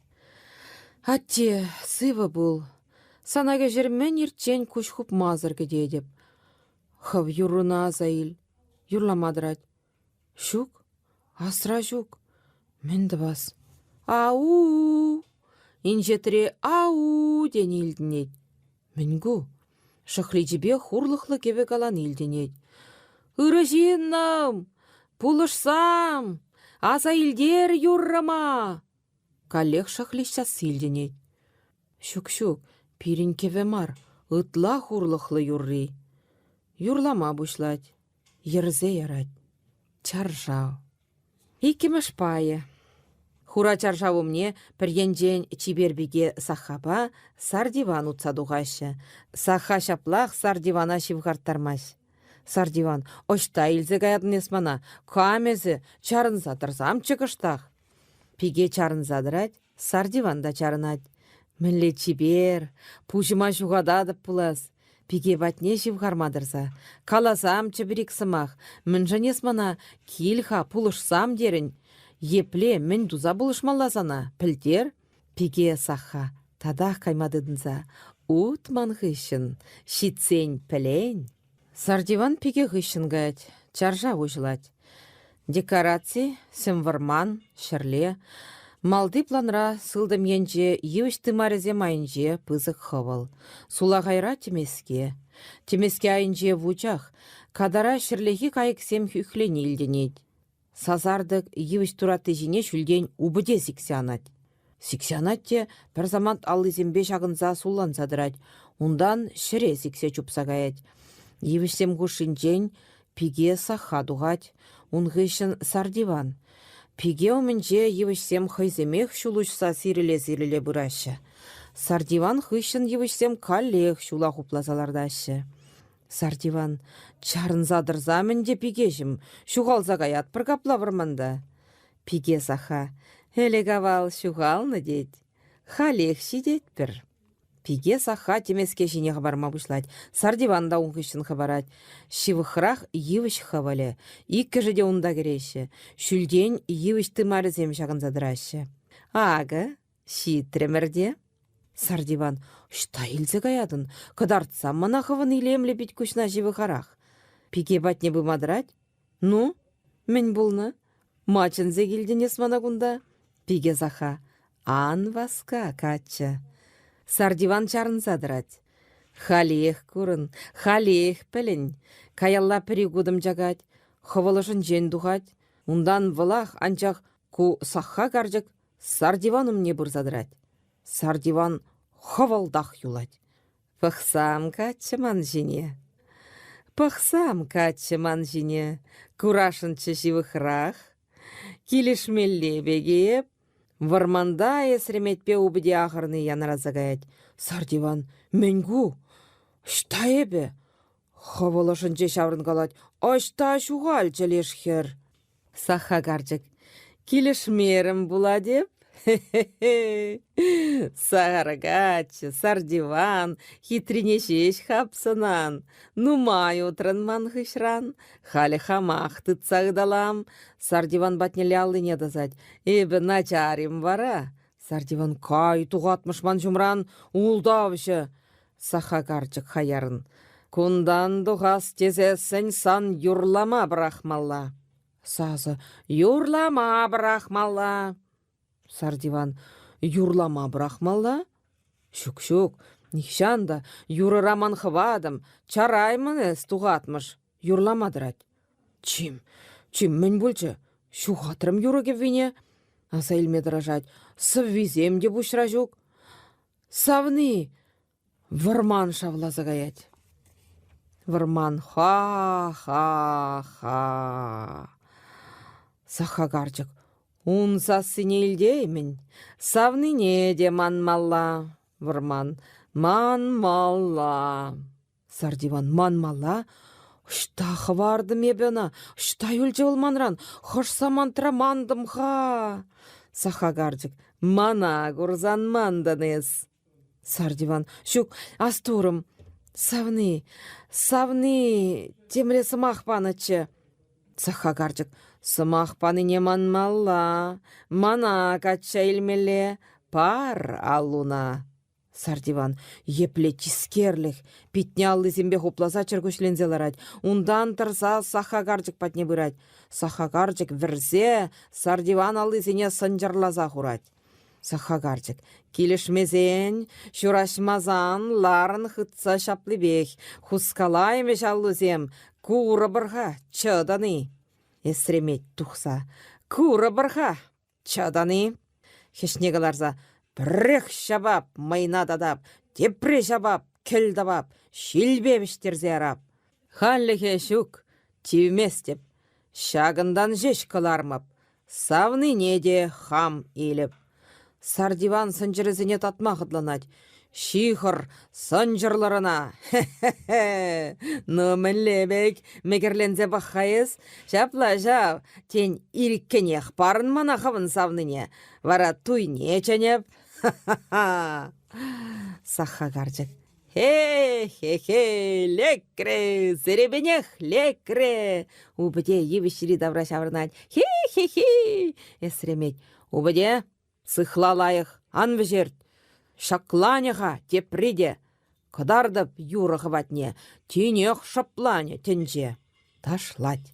Атте, сывӑ пул. Сана кӗҫӗр мӗн ирччен куҫ хупмасӑр кӗтетӗп. Хӑв юрруна аса ил. Юрлама тӑрать. Ҫук, асра ҫук. Мӗн тӑвас? Ау! Инҫетре ау! тени илтӗнет. Мӗн ку? Шӑхличӗпе хурлӑхлӑ кӗвӗ калани илтӗнет. Ырӑ ҫыннӑм! Пулӑшсам! Аса илтер юррӑма! Каллех шӑхлич сасси илтӗнет. Ҫук-ҫук, пирӗн кӗвӗ мар, ытла хурлӑхлӑ юрри. Юрлама пуҫлать. Йӗрсе ярать. Чаршав. Иккӗмӗш пайӗ. Хура чаршав умне пӗр енчен чипер пике Саххапа Сардиван утса тухаҫҫӗ. Сахха ҫаплах Сардивана ҫывхарттармасть. Сардиван, ӑҫта илсе каятӑн эс мана? Кам эсӗ? Чарӑнса тӑрсамччӗ кӑштах. Пике чарӑнса тӑрать, Сардиван та чарӑнать. Мӗнле чипер, пуҫӑма ҫухататӑп пулас. Пике патне ҫывхарма тӑрса. Каласамччӗ пӗр-ик сӑмах. Мӗншӗн эс мана кил-ха, пулӑшсам терӗн? Епле, мӗн туса пулӑшмалла сана, пӗлтер. Пике Сахха татах кайма тытӑнса. Ут ман хыҫҫӑн, ҫитсен пӗлен. Сардиван пике хыҫҫӑн каять, чаршав уҫӑлать. Декораци, сӗм вӑрман, ҫӗрле. Малти планра сылтӑм енче йывӑҫ тымарӗсем айӗнче пысӑк хӑвӑл. Сулахайра тӗмеске. Тӗмеске айӗнче вучах, катара ҫӗрлехи кайӑксем хӳхлени илтӗнет. Сасартӑк йывӑҫ туратти ҫине ҫӳлтен упӑте сиксе анать. Сиксе анать те пӗр самант аллисемпе ҫакӑнса сулланса тӑрать, унтан ҫӗре сиксе чупса каять. Йывӑҫсем хушшинчен пике сахха тухать, ун хыҫҫӑн Сардиван. Пике умӗнче йывӑҫсем хӑйсемех ҫул уҫса сирӗле-сирӗле пыраҫҫӗ. Сардиван хыҫҫӑн йывӑҫсем каллех ҫула хупласа лартаҫҫӗ. Сартиван, чарӑнса тӑрсам ӗнтӗ, пикеҫӗм, ҫухалса каятпӑр капла вӑрманта. Пике Саха, ӗлӗк-авал ҫухалнӑ тет, халех ҫитетпӗр. Пике Саха тӗмеске ҫине хӑпарма пуҫлать, Сартиван та ун хыҫҫӑн хӑпарать. Ҫывӑхрах йывӑҫ хӑвӑлӗ, иккӗшӗ те унта кӗреҫҫӗ, ҫӳлтен йывӑҫ тымарӗсем ҫакӑнса тӑраҫҫӗ. Акӑ, Ҫитрӗмӗр те. Сартиван, ӑҫта илсе каятӑн? Кӑтартсам мана хӑвӑн илемлӗ пит-куҫна ҫывӑхарах. Пике патне пыма тӑрать. Ну, мӗн пулнӑ? Ма чӗнсе килтӗн эс мана кунта? Пике Саха. Ан васка, каччӑ. Сартиван чарӑнса тӑрать. Халех курӑн, халех пӗлӗн. Каялла пӗр-ик утӑм чакать, хӑвӑл ӑшӗнчен тухать. Унтан вӑлах, анчах ку Сахха карчӑк Сардиван умне пырса тӑрать. Сардиван хӑвӑлтах юлать. Пӑхсам, каччӑ ман ҫине. Пӑхсам, каччӑ ман ҫине. Курашӑнччӗ ҫывӑхрах. Килӗшмелле пек-и эп? Вӑрманта эсреметпе упӑте ахӑрни янӑраса каять. Сардиван, мӗн ку? Ӑҫта эпӗ? Хӑвӑл ӑшӗнче ҫаврӑнкалать. Ӑҫта ҫухалчӗ леш хӗр? Сахха карчӑк. Килӗшмерӗм пулать эп. Хе-хе-хе. Сахар каччӑ, сардиван, хитрине ҫеҫ хапсӑнан. Нумай утрӑн ман хыҫран. Халӗ хамах тытса ыталам. Сардиван патнелле аллине тӑсать. Эпӗ начар-им вара? Сардиван кай тухатмӑш ман ҫумран, ултавҫӑ. Саха карчӑк хаярӑн. Кунтан тухас тесессӗн сан юрлама пӑрахмалла. Сасӑ юрлама пӑрахмалла. Сардиван юрлама пӑрахмалла? Ҫук-ҫук, нихҫан та юрӑра ман хӑватӑм, чараймӑн эс, тухатмӑш. Юрлама тӑрать. Чим, чим, мӗн пулчӗ? Ҫухатрӑм юрӑ кӗввине. Аса илме тӑрӑшать. Сӑввисем те пуҫра ҫук. Савни! Вӑрман шавласа каять. Вӑрман ха-ха-ха. Сахха карчӑк ун сассине илтеймӗн, савнине те манмалла. Вӑрман манмалла. Сардиван манмалла? Ӑҫта хӑвартӑм эпӗ ӑна? Ӑҫта юлчӗ вӑл манран? Хӑш самантра мантӑм-ха? Саха карчӑк. Мана курсан мантӑн эс. Сардиван. Ҫук, астурӑм. Савни, савни, темле сӑмах панӑччӗ. Саха карчӑк. Сӑмах панине манмалла, мана качча илмелле, пар аллуна. Сартиван епле тискерлӗх, питне аллисемпе хупласа чӗркуҫленсе ларать. Унтан тӑрса Саха карчӑк патне пырать. Саха карчӑк вӗрсе Сартиван аллисене сӑнчӑрласа хурать. Саха карчӑк килӗшмесен, ҫураҫмасан ларӑн хытса ҫаплипех. Хускалаймӗҫ аллусем, курӑпӑр-ха, чӑтӑн-и? Эсремет тухса. Курӑпӑр-ха, Чатан-и? Хӗҫне кӑларса пӗррех ҫапап, мӑйна татап, тепре ҫапап, кӗл тӑвап, ҫилпе вӗҫтерсе ярап. Хальлӗхе ҫук, тивместӗп. Ҫакӑнтан ҫеҫ кӑлармӑп. Савнине те хам илӗп. Сартиван сӑнчӑрӗсене татма хӑтланать. Ҫыхӑр, сӑнчӑрлӑр ӑна! Хе-хе-хе! Ну, мӗнле пек, мекӗрленсе пӑх-ха эс. Ҫапла ҫав, тен, ирӗккӗнех парӑн мана хӑвӑн савнине, вара туйне чӗнӗп. Ха-ха-ха! Сахха карчӑк. Хе-хе-хе, лекрӗ, серепенех лекрӗ. Упӑте йывӑҫри тавра ҫаврӑнать. Хе-хе-хе, эсремет. Упӑте, Сыхла лайӑх, ан вӗҫерт. Ҫакланӗ-ха тепри те. Кӑтартӑп юрӑ хӑватне, тинех шӑпланӗ тӗнче. Ташлать.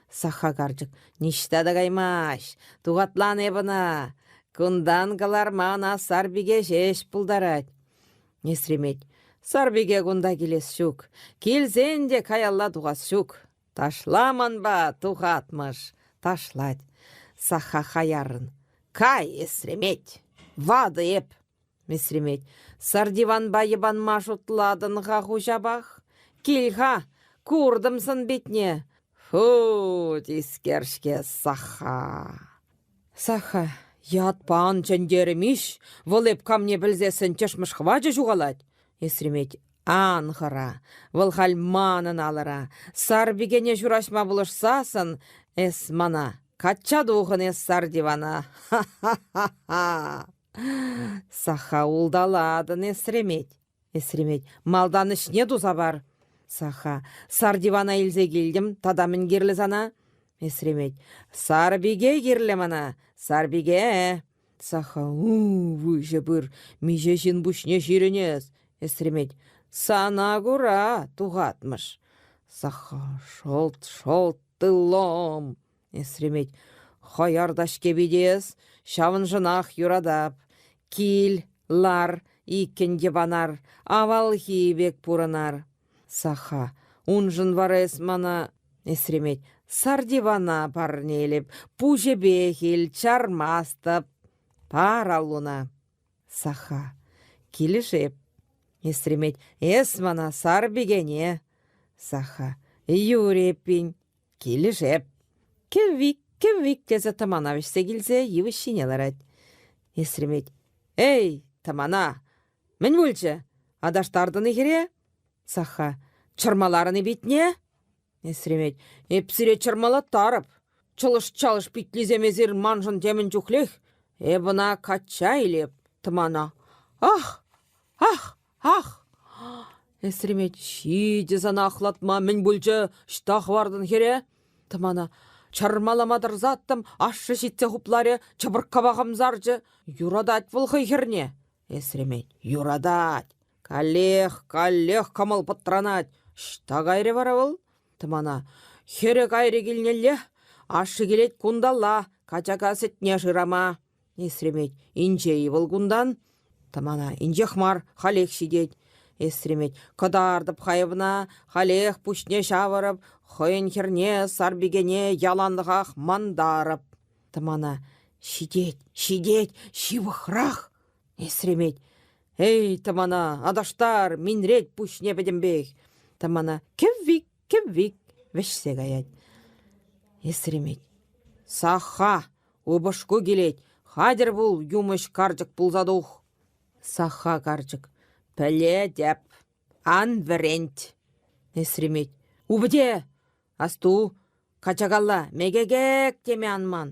Сахха карчӑк ниҫта та каймасть, тухатлан эп ӑна. Кунтан кӑларма ӑна Сарпике ҫеҫ пултарать. Несремет. Сарпике кунта килес ҫук. Килсен те каялла тухас ҫук. Ташла манпа, тухатмӑш, ташлать. Саха хаяррӑн. Кай, эсремет, ватӑ эп. Эсремет, сардиванпа йӑпанма шутладӑн-ха хуҫапах. Кил-ха, куртӑм сӑн-питне. Фу, тискер-ҫке Саха. Саха, ятпа ан чӗнтерӗм-иҫ, вӑл эп камне пӗлсессӗн тӗшмӗш хӑвачӗ ҫухалать. Эсремет, ан хӑра, вӑл халь манӑн алӑра. Сар пикене ҫураҫма пулӑшсассӑн эс мана качча тухӑн эс сар дивана. Ха-ха-ха-ха! Саха улталатӑн, эсремет. Эсремет, малтан ӗҫне туса пар. Саха, сар дивана илсе килтӗм, тата мӗн кирлӗ сана? Эсремет, сар пике кирлӗ мана, сар пике. Саха, у, выҫӑ пыр, миҫе ҫын пуҫне ҫирӗнес. Эсремет, сана кура, тухатмӑш. Саха, шӑлт-шӑлт тыллом. Эсремет, хаяр та-ҫке пит ҫавӑншӑнах юратап. Кил, лар, иккӗн йӑпанар, авалхи пек пурӑнар. Саха, уншӑн вара эс мана, Эсремет, сардивана парнелеп, пуҫӗпех ил, чармастӑп. Пар аллуна. Саха, килӗшеп. Эсремет, эс мана сар пикене. Саха, юрӗ эппин, Килӗшеп. Кӗввик, кӗввик тесе тӑмана вӗҫсе килсе йывӑҫ ҫине ларать. Эсремет. Эй, тӑмана! Мӗн пулчӗ? Аташтартӑн-и хӗре? Сахха. Чӑрмаларӑн-и питне? Эсремет. Эп сире чӑрмалаттарӑп. Чӑлӑш-чалӑш питлисем эсир маншӑн темӗн чухлех. Эп ӑна качча илеп, тӑмана. Ах! Ах! Ах! Эсремет, ҫитӗ сана ахлатма, мӗн пулчӗ, ӑҫта хӑвартӑн хӗре? Тӑмана чӑрмалама тӑрсаттӑм, ашшӗ ҫитсе хупларӗ, чӑпӑрккапа хӑмсарчӗ. Юратать вӑл хӑй хӗрне. Эсремет, юратать. Каллех, каллех кӑмӑл пӑтранать. Ӑҫта кайрӗ вара вӑл? Тӑмана хӗрӗ кайрӗ килнелле, ашшӗ килет кунталла, качака сӗтне шырама. Эсремет, инҫе-и вӑл кунтан? Тӑмана, инҫех мар, халех ҫитет. Эсремет, кӑтартӑп хайӑвна, халех пуҫне ҫавӑрӑп, хӑйӗн хӗрне, сарпикене яланлӑхах мантарӑп. Тӑмана, ҫитет, ҫитет, ҫывӑхрах. Эсремет, эй, тӑмана, аташтар, минрет пуҫне пӗтӗмпех. Тӑмана, кӗввик, кӗввик, вӗҫсе каять. Эсремет, саха, Упӑшку килет, хатӗр пул, юмӑҫ карчӑк пулса тух. Сахха карчӑк. Пӗлетӗп. Ан вӗрент. Эсремет. Упӑте! Асту, качакалла, мекекек теме ан ман.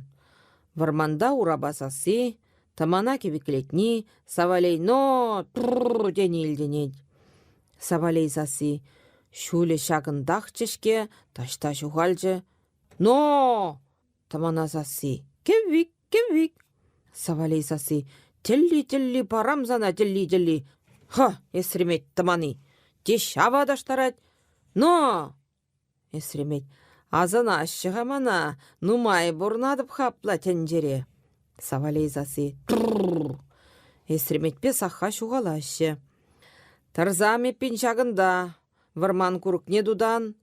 Вӑрманта урапа сасси, тӑмана кӗвӗклетни, Савалей «но!» тррр тени илтӗнет. Савалей сасси ҫулӗ ҫакӑнтахчӗ-ҫке, таҫта ҫухалчӗ. «Но!» тӑмана сасси кӗввик, кӗввик. Савалей сасси тӗлли-тӗлли парам сана тӗлли-тӗлли. Ха, эсремет тӑмани, те ҫава таштарать. «Но!» Эсремет, асӑнаҫҫӗ-ха мана, нумай пурӑнатӑп-ха апла тӗнчере. Савалей сасси тррр! Эсреметпе Сахха ҫухалаҫҫӗ. Тӑрсам эппин ҫакӑнта, вӑрман курӑкне тутан.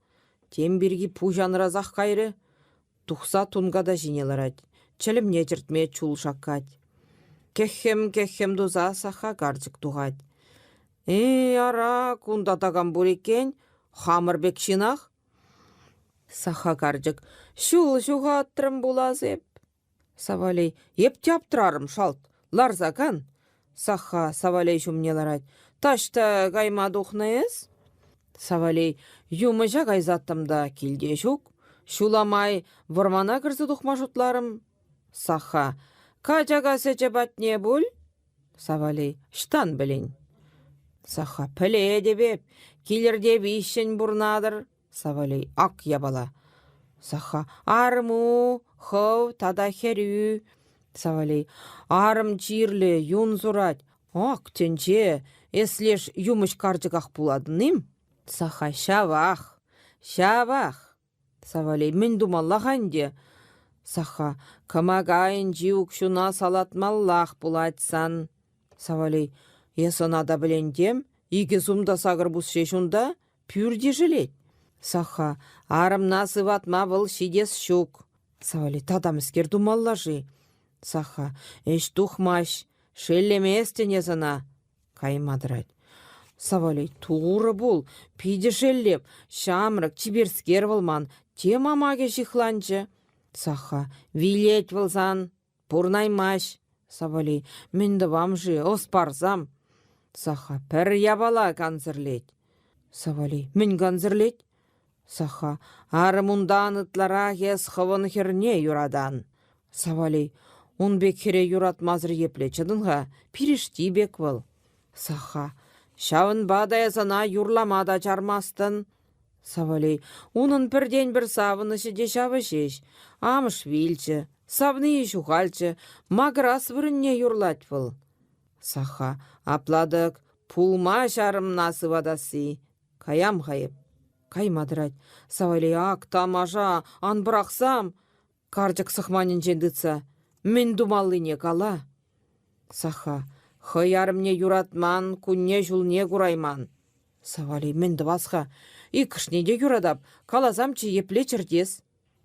Тем пирки пуҫ анрасах кайрӗ. Тухса тунката ҫине ларать, чӗлӗмне чӗртме чул шаккать. Кӗххӗм-кӗххӗм туса Сахха карчӑк тухать. Эй, ара, кунта такам пур иккен, хамӑр пек ҫынах. Сахха карчӑк, ҫул ҫухатрӑм пулас эп. Савалей, эп те аптрарӑм шалт, ларса кан. Сахха Савалей ҫумне ларать. Таҫта кайма тухнӑ эс? Савалей, юмӑҫа кайсаттӑм та килте ҫук. Ҫула май вӑрмана кӗрсе тухма шутларӑм. Сахха, качака сӗчӗ патне пуль? Савалей, ӑҫтан пӗлен? Сахха, пӗлетӗп эп, килӗрте виҫҫӗн пурнатӑр. Савалей, ак япала. Сахха, арӑму, хӑв тата хӗрӳ. Савалей, арӑм чирлӗ, юн сурать. Ак тӗнче, эс леш юмӑҫ карчӑках пулатӑн-им? Сахха, ҫавах, ҫавах. Савалей, мӗн тумалла-ха ӗнтӗ? Сахха, кӑмака айӗнчи укҫуна салатмаллах пулать сан. Савалей, эс ӑна та пӗлен тем, икӗ сум та сакӑр пус ҫеҫ унта, пӳрт ишӗлет. Сахха, арӑмна сыватма вӑл ҫитес ҫук. Савалей, тата мӗскер тумалла-ши? Сахха, ӗҫ тухмасть, шеллеместӗн эс ӑна. Кайма тӑрать. Савалей, турӑ пул, питӗ шеллеп, ҫамрӑк, чиперскер вӑл ман, тем амакӗ ҫыхланчӗ. Сахха, вилет вӑл сан, пурнаймасть. Савалей, мӗн тӑвам-ши, ӑс парсам. Сахха, пӗр япала кансӗрлет. Савалей, мӗн кансӗрлет? Сахха, арӑмунтан ытларах эс хӑвӑн хӗрне юратан. Савалей, ун пек хӗре юратмасӑр епле чӑтӑн-ха, пирӗшти пек вӑл. Сахха, ҫавӑнпа та эс ӑна юрлама та чармастӑн. Савалей, унӑн пӗртен-пӗр савӑнӑҫӗ те ҫавӑ ҫеҫ. Амӑш вилчӗ, савнийӗ ҫухалчӗ, макӑрас вырӑнне юрлать вӑл. Сахха, апла-тӑк, пулмасть арӑмна сыватасси. Каям-ха эп. Кайма тӑрать. Савалей, ак, тамаша, ан пӑрахсам. Карчӑк сӑхманӗнчен тытса. Мӗн тумаллине кала. Саха, хӑй арӑмне юратман, кунне-ҫулне курайман. Савалей, мӗн тӑвас-ха? Иккӗшне те юратап. Каласамччӗ, епле чӗртес?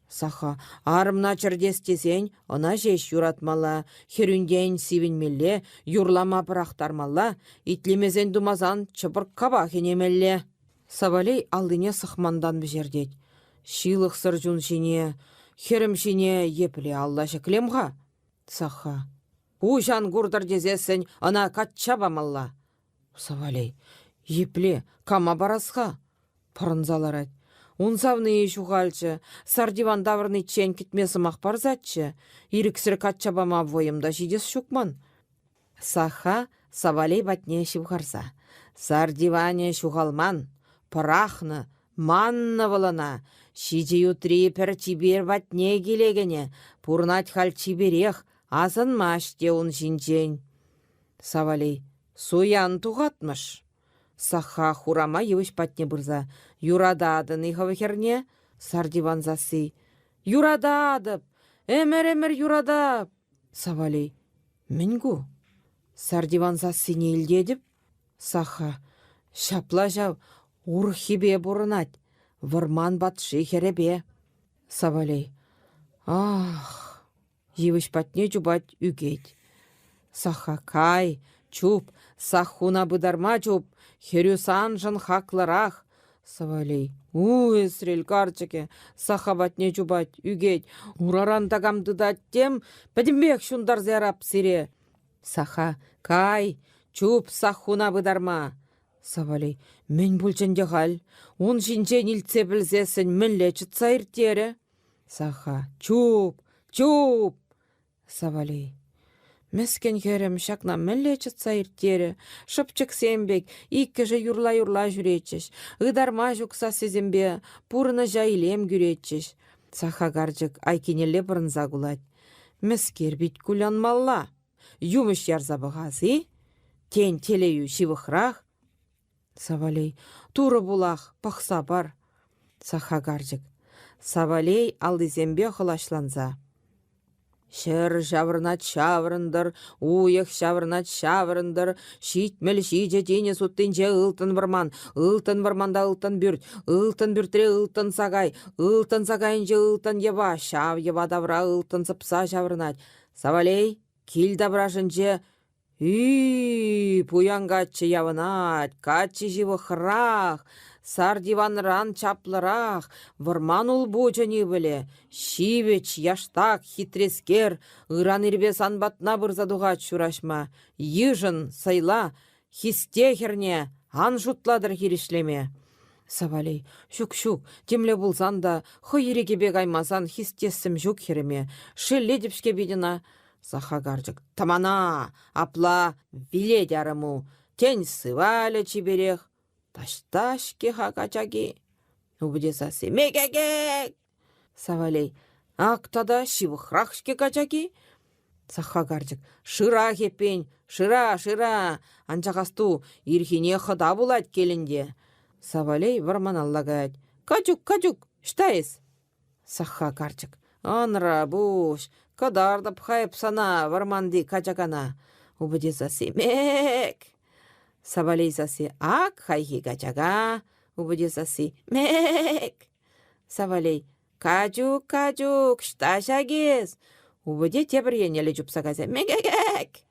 Саха, арӑмна чӗртес тесен ӑна ҫеҫ юратмалла, хӗрӳнтен сивӗнмелле, юрлама пӑрахтармалла, итлемесен-тумасан чӑпӑрккапа хӗнемелле. Савалей аллине сӑхмантан вӗҫертет. Ҫылӑхсӑр чун ҫине, хӗрӗм ҫине епле алла ҫӗклем-ха? Саха, куҫ ан куртӑр тесессӗн ӑна качча памалла. Савалей, епле, кама парас-ха? Пӑрӑнса ларать. Ун савнийӗ ҫухалчӗ, сартиван таврӑниччен кӗтме сӑмах парсаччӗ. Ирӗксӗр качча пама вӑйӑм та ҫитес ҫук ман. Саха Савалей патне ҫывхарса. Сартиванӗ ҫухалман, пӑрахнӑ, маннӑ вӑл ӑна. Ҫичӗ ютри пӗр чипер патне киле кӗнӗ, пурӑнать халь чиперех, асӑнмасть те ун ҫинчен. Савалей, суян тухатмӑш. Сахха хурама йывӑҫ патне пырса «Юрататӑн-и хӑв хӗрне?» Сартиван сасси «Юрататӑп! Ӗмӗр-ӗмӗр юратап!» Савалей «Мӗн ку?» Сартиван сассине илтетӗп. Сахха «Ҫапла ҫав, урӑххипе пурӑнать, вӑрман патши хӗрӗпе». Савалей «Ах!» Йывӑҫ патне чупать, ӳкет. Сахха кай, чуп, саххуна пытарма чуп, хӗрӳ саншӑн хаклӑрах. Савалей, у, Эсрел карчӑкӗ, Сахха патне чупать, ӳкет, ураран такам тытать тем, пӗтӗмпех ҫунтарса ярап сире. Сахха, кай, чуп саххуна пытарма. Савалей, мӗн пулчӗ ӗнтӗ халь? Ун ҫинчен илтсе пӗлсессӗн мӗнле чӑтса ирттерӗ? Саха, чуп, чуп! Савалей. Мӗскӗн хӗрӗм ҫакна мӗнле чӑтса ирттерӗ? Шӑпчӑксем пек иккӗшӗ юрла-юрла ҫӳретчӗҫ, ытарма ҫук сассисемпе пурнӑҫа илем кӳретчӗҫ. Саха карчӑк айккинелле пӑрӑнса кулать. Мӗскер пит кулянмалла? Юмӑҫ ярса пӑхас-и? Тен, телейӳ ҫывӑхрах? Савалей. Турӑ пулах, пӑхса пар. Саха карчӑк. Савалей аллисемпе хӑлаҫланса. Ҫӗр ҫаврӑнать ҫаврӑнтӑр, уйӑх ҫаврӑнать ҫаврӑнтӑр, 77 тинӗс уттинче ылтӑн вӑрман, ылтӑн вӑрманта ылтӑн пӳрт, ылтӑн пӳртре ылтӑн сакай, ылтӑн сакайӗнче ылтӑн йӑва, ҫав йӑва тавра ылтӑн сӑпса ҫаврӑнать. Савалей, кил таврашӗнче Ӳ-ӳ, пуян каччӑ явӑнать, каччи ҫывӑхрах, сар диванран чаплӑрах, вӑрман улпучӗн ывӑлӗ, ҫивӗч, яштак, хитрескер, ыран ирпе сан патна пырса тухать ҫураҫма. Йышӑн, сӑйла, хисте хӗрне, ан шутлатӑр хирӗҫлеме. Савалей, ҫук-ҫук, темле пулсан та, хӑй ирӗкӗпе каймасан хистессӗм ҫук хӗрӗме, шеллетӗп-ҫке пит ӑна. Саха карчӑк. Тӑмана! Апла вилет арӑму. Тен, сывалӗ чиперех. Таҫта-ҫке-ха качаки. Упӑте сасси. Мекекек! Савалей. Ак тата ҫывӑхрах-ҫке качаки. Саха карчӑк. Шырах эппин, шыра, шыра. Анчах асту, ирхине хӑта пулать килӗнте. Савалей вӑрманалла каять. Качук, Качук, ӑҫта эс? Сахха карчӑк. Ӑнра пуҫ, кӑтартӑп-ха эп сана вӑрманти качакана. Упӑте сасси мек. Савалей сасси ак хайхи качака. Упӑте сасси мек. Савалей качук, качук, ӑҫта ҫак эс? Упӑте тепӗр еннелле чупса кайса мекекек.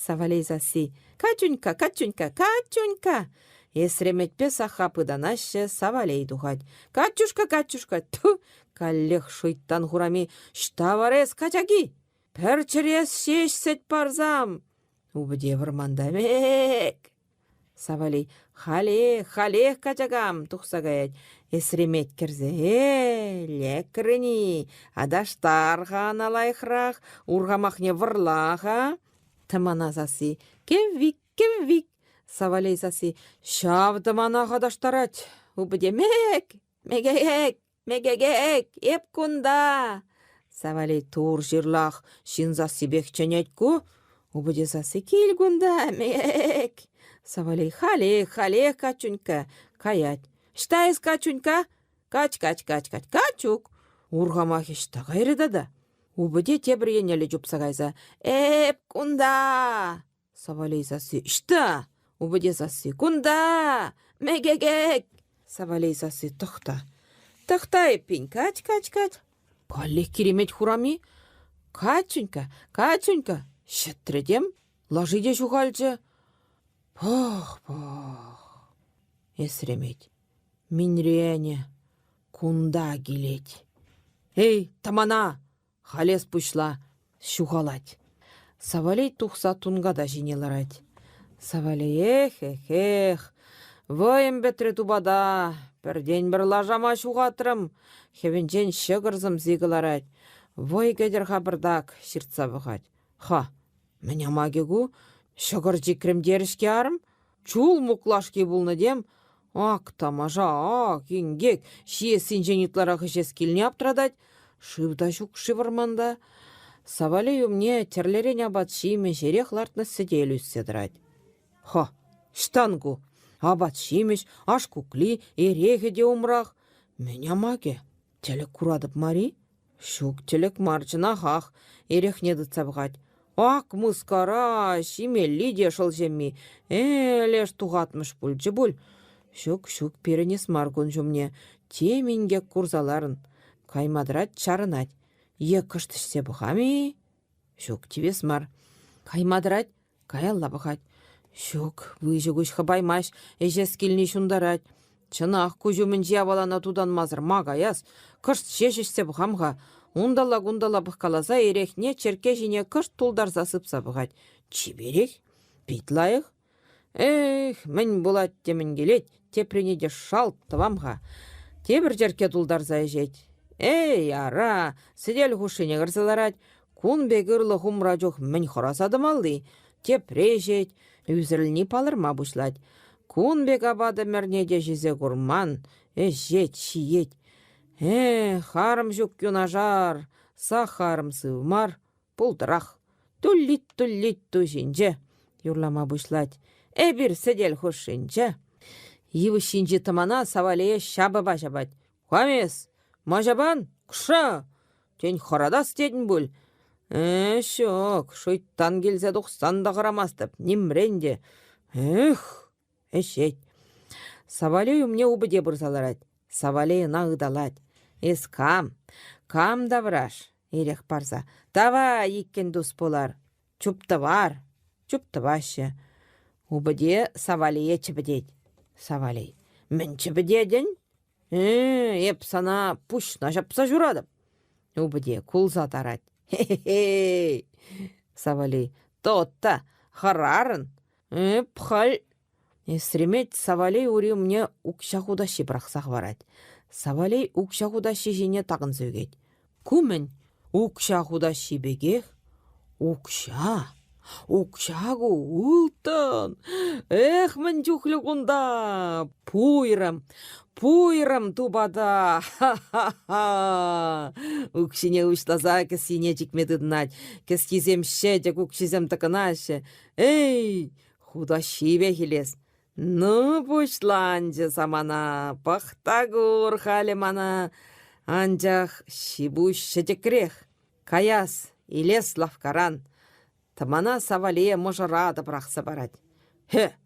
Савалей сасси «Катюнька, Катюнька, Катюнька!» Эсреметпе Саха пытанаҫҫӗ, Савалей тухать. «Катюшка, Катюшка!» Тьфу! Каллех шуйттан хурами «Ҫта вара эс, качаки? Пӗр чӗрес ҫеҫ сӗт парсам!» Упӑте вӑрманта мек! Савалей «Халех, халех, качакам!» тухса каять. Эсремет кӗрсе «Э, лекрӗн-и? Аташтар-ха ӑна лайӑхрах, урхамахне вӑрла-ха!» Тӑмана сасси «Кӗввик, кӗввик!» Савалей сасси «Ҫав тӑманах аташтарать!» Упӑте «Мек! Мекек! Мекекек! Эп кунта!» Савалей тур ҫырлах, ҫын сассипех чӗнет ку. Упӑте сасси «Кил кунта, мек!» Савалей «Халех, халех, Качунька!» Каять. «Ӑҫта эс, Качунька?» «Кач-кач-кач-кач, Качук!» Урхамахӗ ӑҫта кайрӗ тата? Упӑте тепӗр еннелле чупса кайса «Эп кунта!» Савалей сасси «Ӑҫта?» Упӑте сасси «Кунта! Мекекек!» Савалей сасси «Тӑхта! Тӑхта эппин, кач-кач-кач!» Каллех киремет хурами. Катюнька, Катюнька, ҫӗтрӗ тем, лаши те ҫухалчӗ. Пӑх, пӑх, эсремет, минренӗ, кунта килет. Эй, тӑмана, Халес пуҫла, ҫухалать. Савалей тухса тунката ҫине ларать. Савалей эх, эх, эх, вӑйӑм пӗтрӗ тупата, пӗртен-пӗр лашама ҫухатрӑм, хӗвӗнчен ҫӑкӑр сӑмси кӑларать. Вӑй кӗтӗр-ха пӑртак, ҫыртса пӑхать. Ха, мӗн амакӗ ку? Ҫӑкӑр чикрӗм терӗ-ҫке арӑм. Чул муклашки пулнӑ тем. Ак тамаша, ак инкек, ҫиессинчен ытларах ӗҫес килни аптратать. Шыв та ҫук-ши вӑрманта? Савалей умне тӗрлӗрен апат-ҫимӗҫ, эрех лартнӑ сӗтел ӳссе тӑрать. Ха, ӑҫтан ку? Апат-ҫимӗҫ, аш кукли, эрехӗ те умрах. Мӗн амакӗ? Тӗлӗк куратӑп мар-и? Ҫук, тӗлӗк мар, чӑнахах, эрехне тытса пӑхать. Ак мыскара, ҫимелли те шӑл ҫемми. Э, леш тухатмӑш пулчӗ пуль. Ҫук, ҫук, перӗнес мар кун ҫумне. Тем инкек курса ларӑн. Кайма тӑрать, чарӑнать. Е кӑшт ӗҫсе пӑхам-и? Ҫук, тивес мар. Кайма тӑрать, Каялла пӑхать. Ҫук, выҫӑ куҫ хӑпаймасть, ӗҫес килни ҫунтарать. Чӑнах, куҫ умӗнчи япалана тутанмасӑр ма каяс? Кӑшт ҫеҫ ӗҫсе пӑхам-ха. Унталла-кунталла пӑхкаласа эрехне черкке ҫине кӑшт тултарса сыпса пӑхать. Чиперех, пит лайӑх. Эх, мӗн пулать те мӗн килет, теприне те шалт тӑвам-ха. Тепӗр черкке тултарса ӗҫет. Эй, ара, сӗтел хушшине кӗрсе ларать. Кун пек ырлӑх умра чух мӗн хӑраса тӑмалли? Тепре ӗҫет, ӳсӗрӗлни палӑрма пуҫлать. Кун пек апат ӗмӗрне те ҫисе курман, ӗҫет, ҫиет. Эх, арӑм ҫук юнашар, сахарӑм сыв мар, пултӑрах. Туллит-туллит ту ҫинче юрлама пуҫлать. Эпир сӗтел хушшинче. Йывӑҫ ҫинчи тӑмана Савалие ҫапӑпа ҫапать. Хамес, ма ҫапан? Кша! Тен, хӑратас тетӗн пуль? Э, ҫук, шуйттан килсе тухсан та хӑрамастӑп, нимрен те. Эх, ӗҫет. Савалей умне упӑте пырса ларать. Савалей ӑна ыталать. Эс кам? Кам тавраш? Эрех парса. Тавай, иккӗн тус пулар. Чуптӑвар. Чуптӑваҫҫӗ. Упӑте Савалие чӗпӗтет. Савалей. Мӗн чӗпӗтетӗн? Э, эп сана пуҫна ҫапса ҫуратӑп. Упӑте кулса тарать. Хе-хе-хей! Савалей. Тот-та, хӑрарӑн. Эп халь... Эсремет Савалей ури умне укҫа хутаҫҫи пӑрахса хӑварать. Савалей укҫа хутаҫҫи ҫине такӑнса ӳкет. Ку мӗн? Укҫа хутаҫҫи пекех. Укҫа! Укҫа ку ылтӑн! Эх, мӗн чухлӗ кунта! Пуйрӑм! Пуйрӑм тупата! Ха-ха-ха! Укҫине уҫласа кӗсйине чикме тытӑнать. Кӗсйисем ҫӗтӗк, укҫисем тӑкӑнаҫҫӗ. Эй, хутаҫҫипех илес! Ну, пуҫланчӗ самана, пӑх та кур халӗ мана. Анчах ҫи-пуҫ ҫӗтӗкрех. Каяс, илес лавккаран. Тӑмана Савалие мӑшӑра та пӑрахса парать. Хе,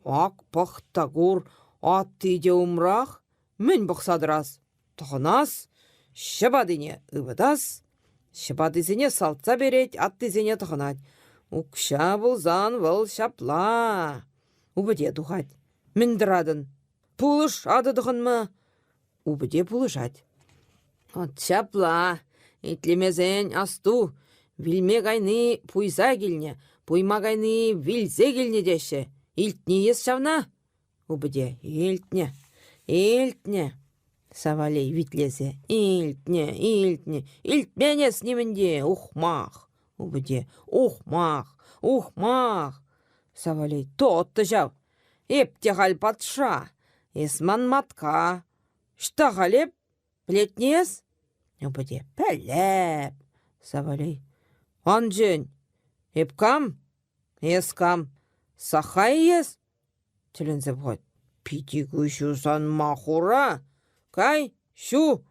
ак пӑх та кур, атти те умрах. Мӗн пӑхса тӑрас? Тӑхӑнас, ҫӑпатине ывӑтас, ҫӑпатисене салтса перет, аттисене тӑхӑнать. Укҫа пулсан вӑл ҫапла. Упӑте тухать. Мӗн тӑратӑн? Пулӑш атӑ тӑхӑнма. Упӑте пулӑшать. От ҫапла. Итлемесен асту, вилме кайни пуйса килнӗ, пуйма кайни вилсе килнӗ теҫҫӗ. Илтни эс ҫавна? Упӑте илтнӗ, илтнӗ. Савалей витлесе илтнӗ, илтнӗ, илтмен эс нимӗн те, ухмах. Упӑте ухмах, ухмах. Савалей тотто ҫав. Эп те халь патша, эс ман матка. Ӑҫта халь эп? Пӗлетне эс? Упӑте пӗлеп. Савалей ан чӗн. Эп кам? Эс кам? Сахай эс? Тӗлӗнсе пӑхать. Пити куҫу сан ма хура? Кай, ҫу!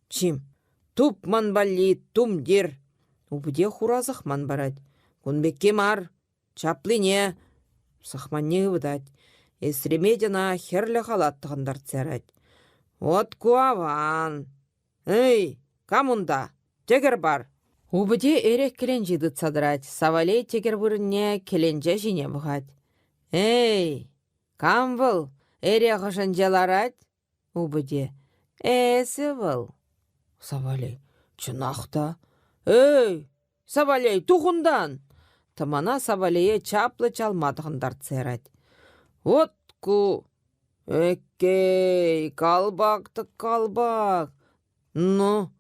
Чим, туп ман валли тумтир. Упӑте хура сӑхман парать. Кун пекки мар, чаплине. Сӑхманне ывӑтать. Эсремет ӑна хӗрлӗ халат тӑхӑнтартса ярать. Вот ку аван. Эй, кам унта? Тӗкӗр пар! Упӑте эрех кӗленчи тытса тӑрать, Савалей тӗкӗр вырӑнне кӗленче ҫине пӑхать. Эй, кам вӑл? Эрех ӑшӗнче ларать? Упӑте. Эсӗ вӑл. Савалей. Чӑнах та. Эй, Савалей, тух унтан! Тӑмана Савалее чаплӑ чалма тӑхӑнтартса ярать. Вот ку! Эккей, калпак-тӑк калпак! Ну,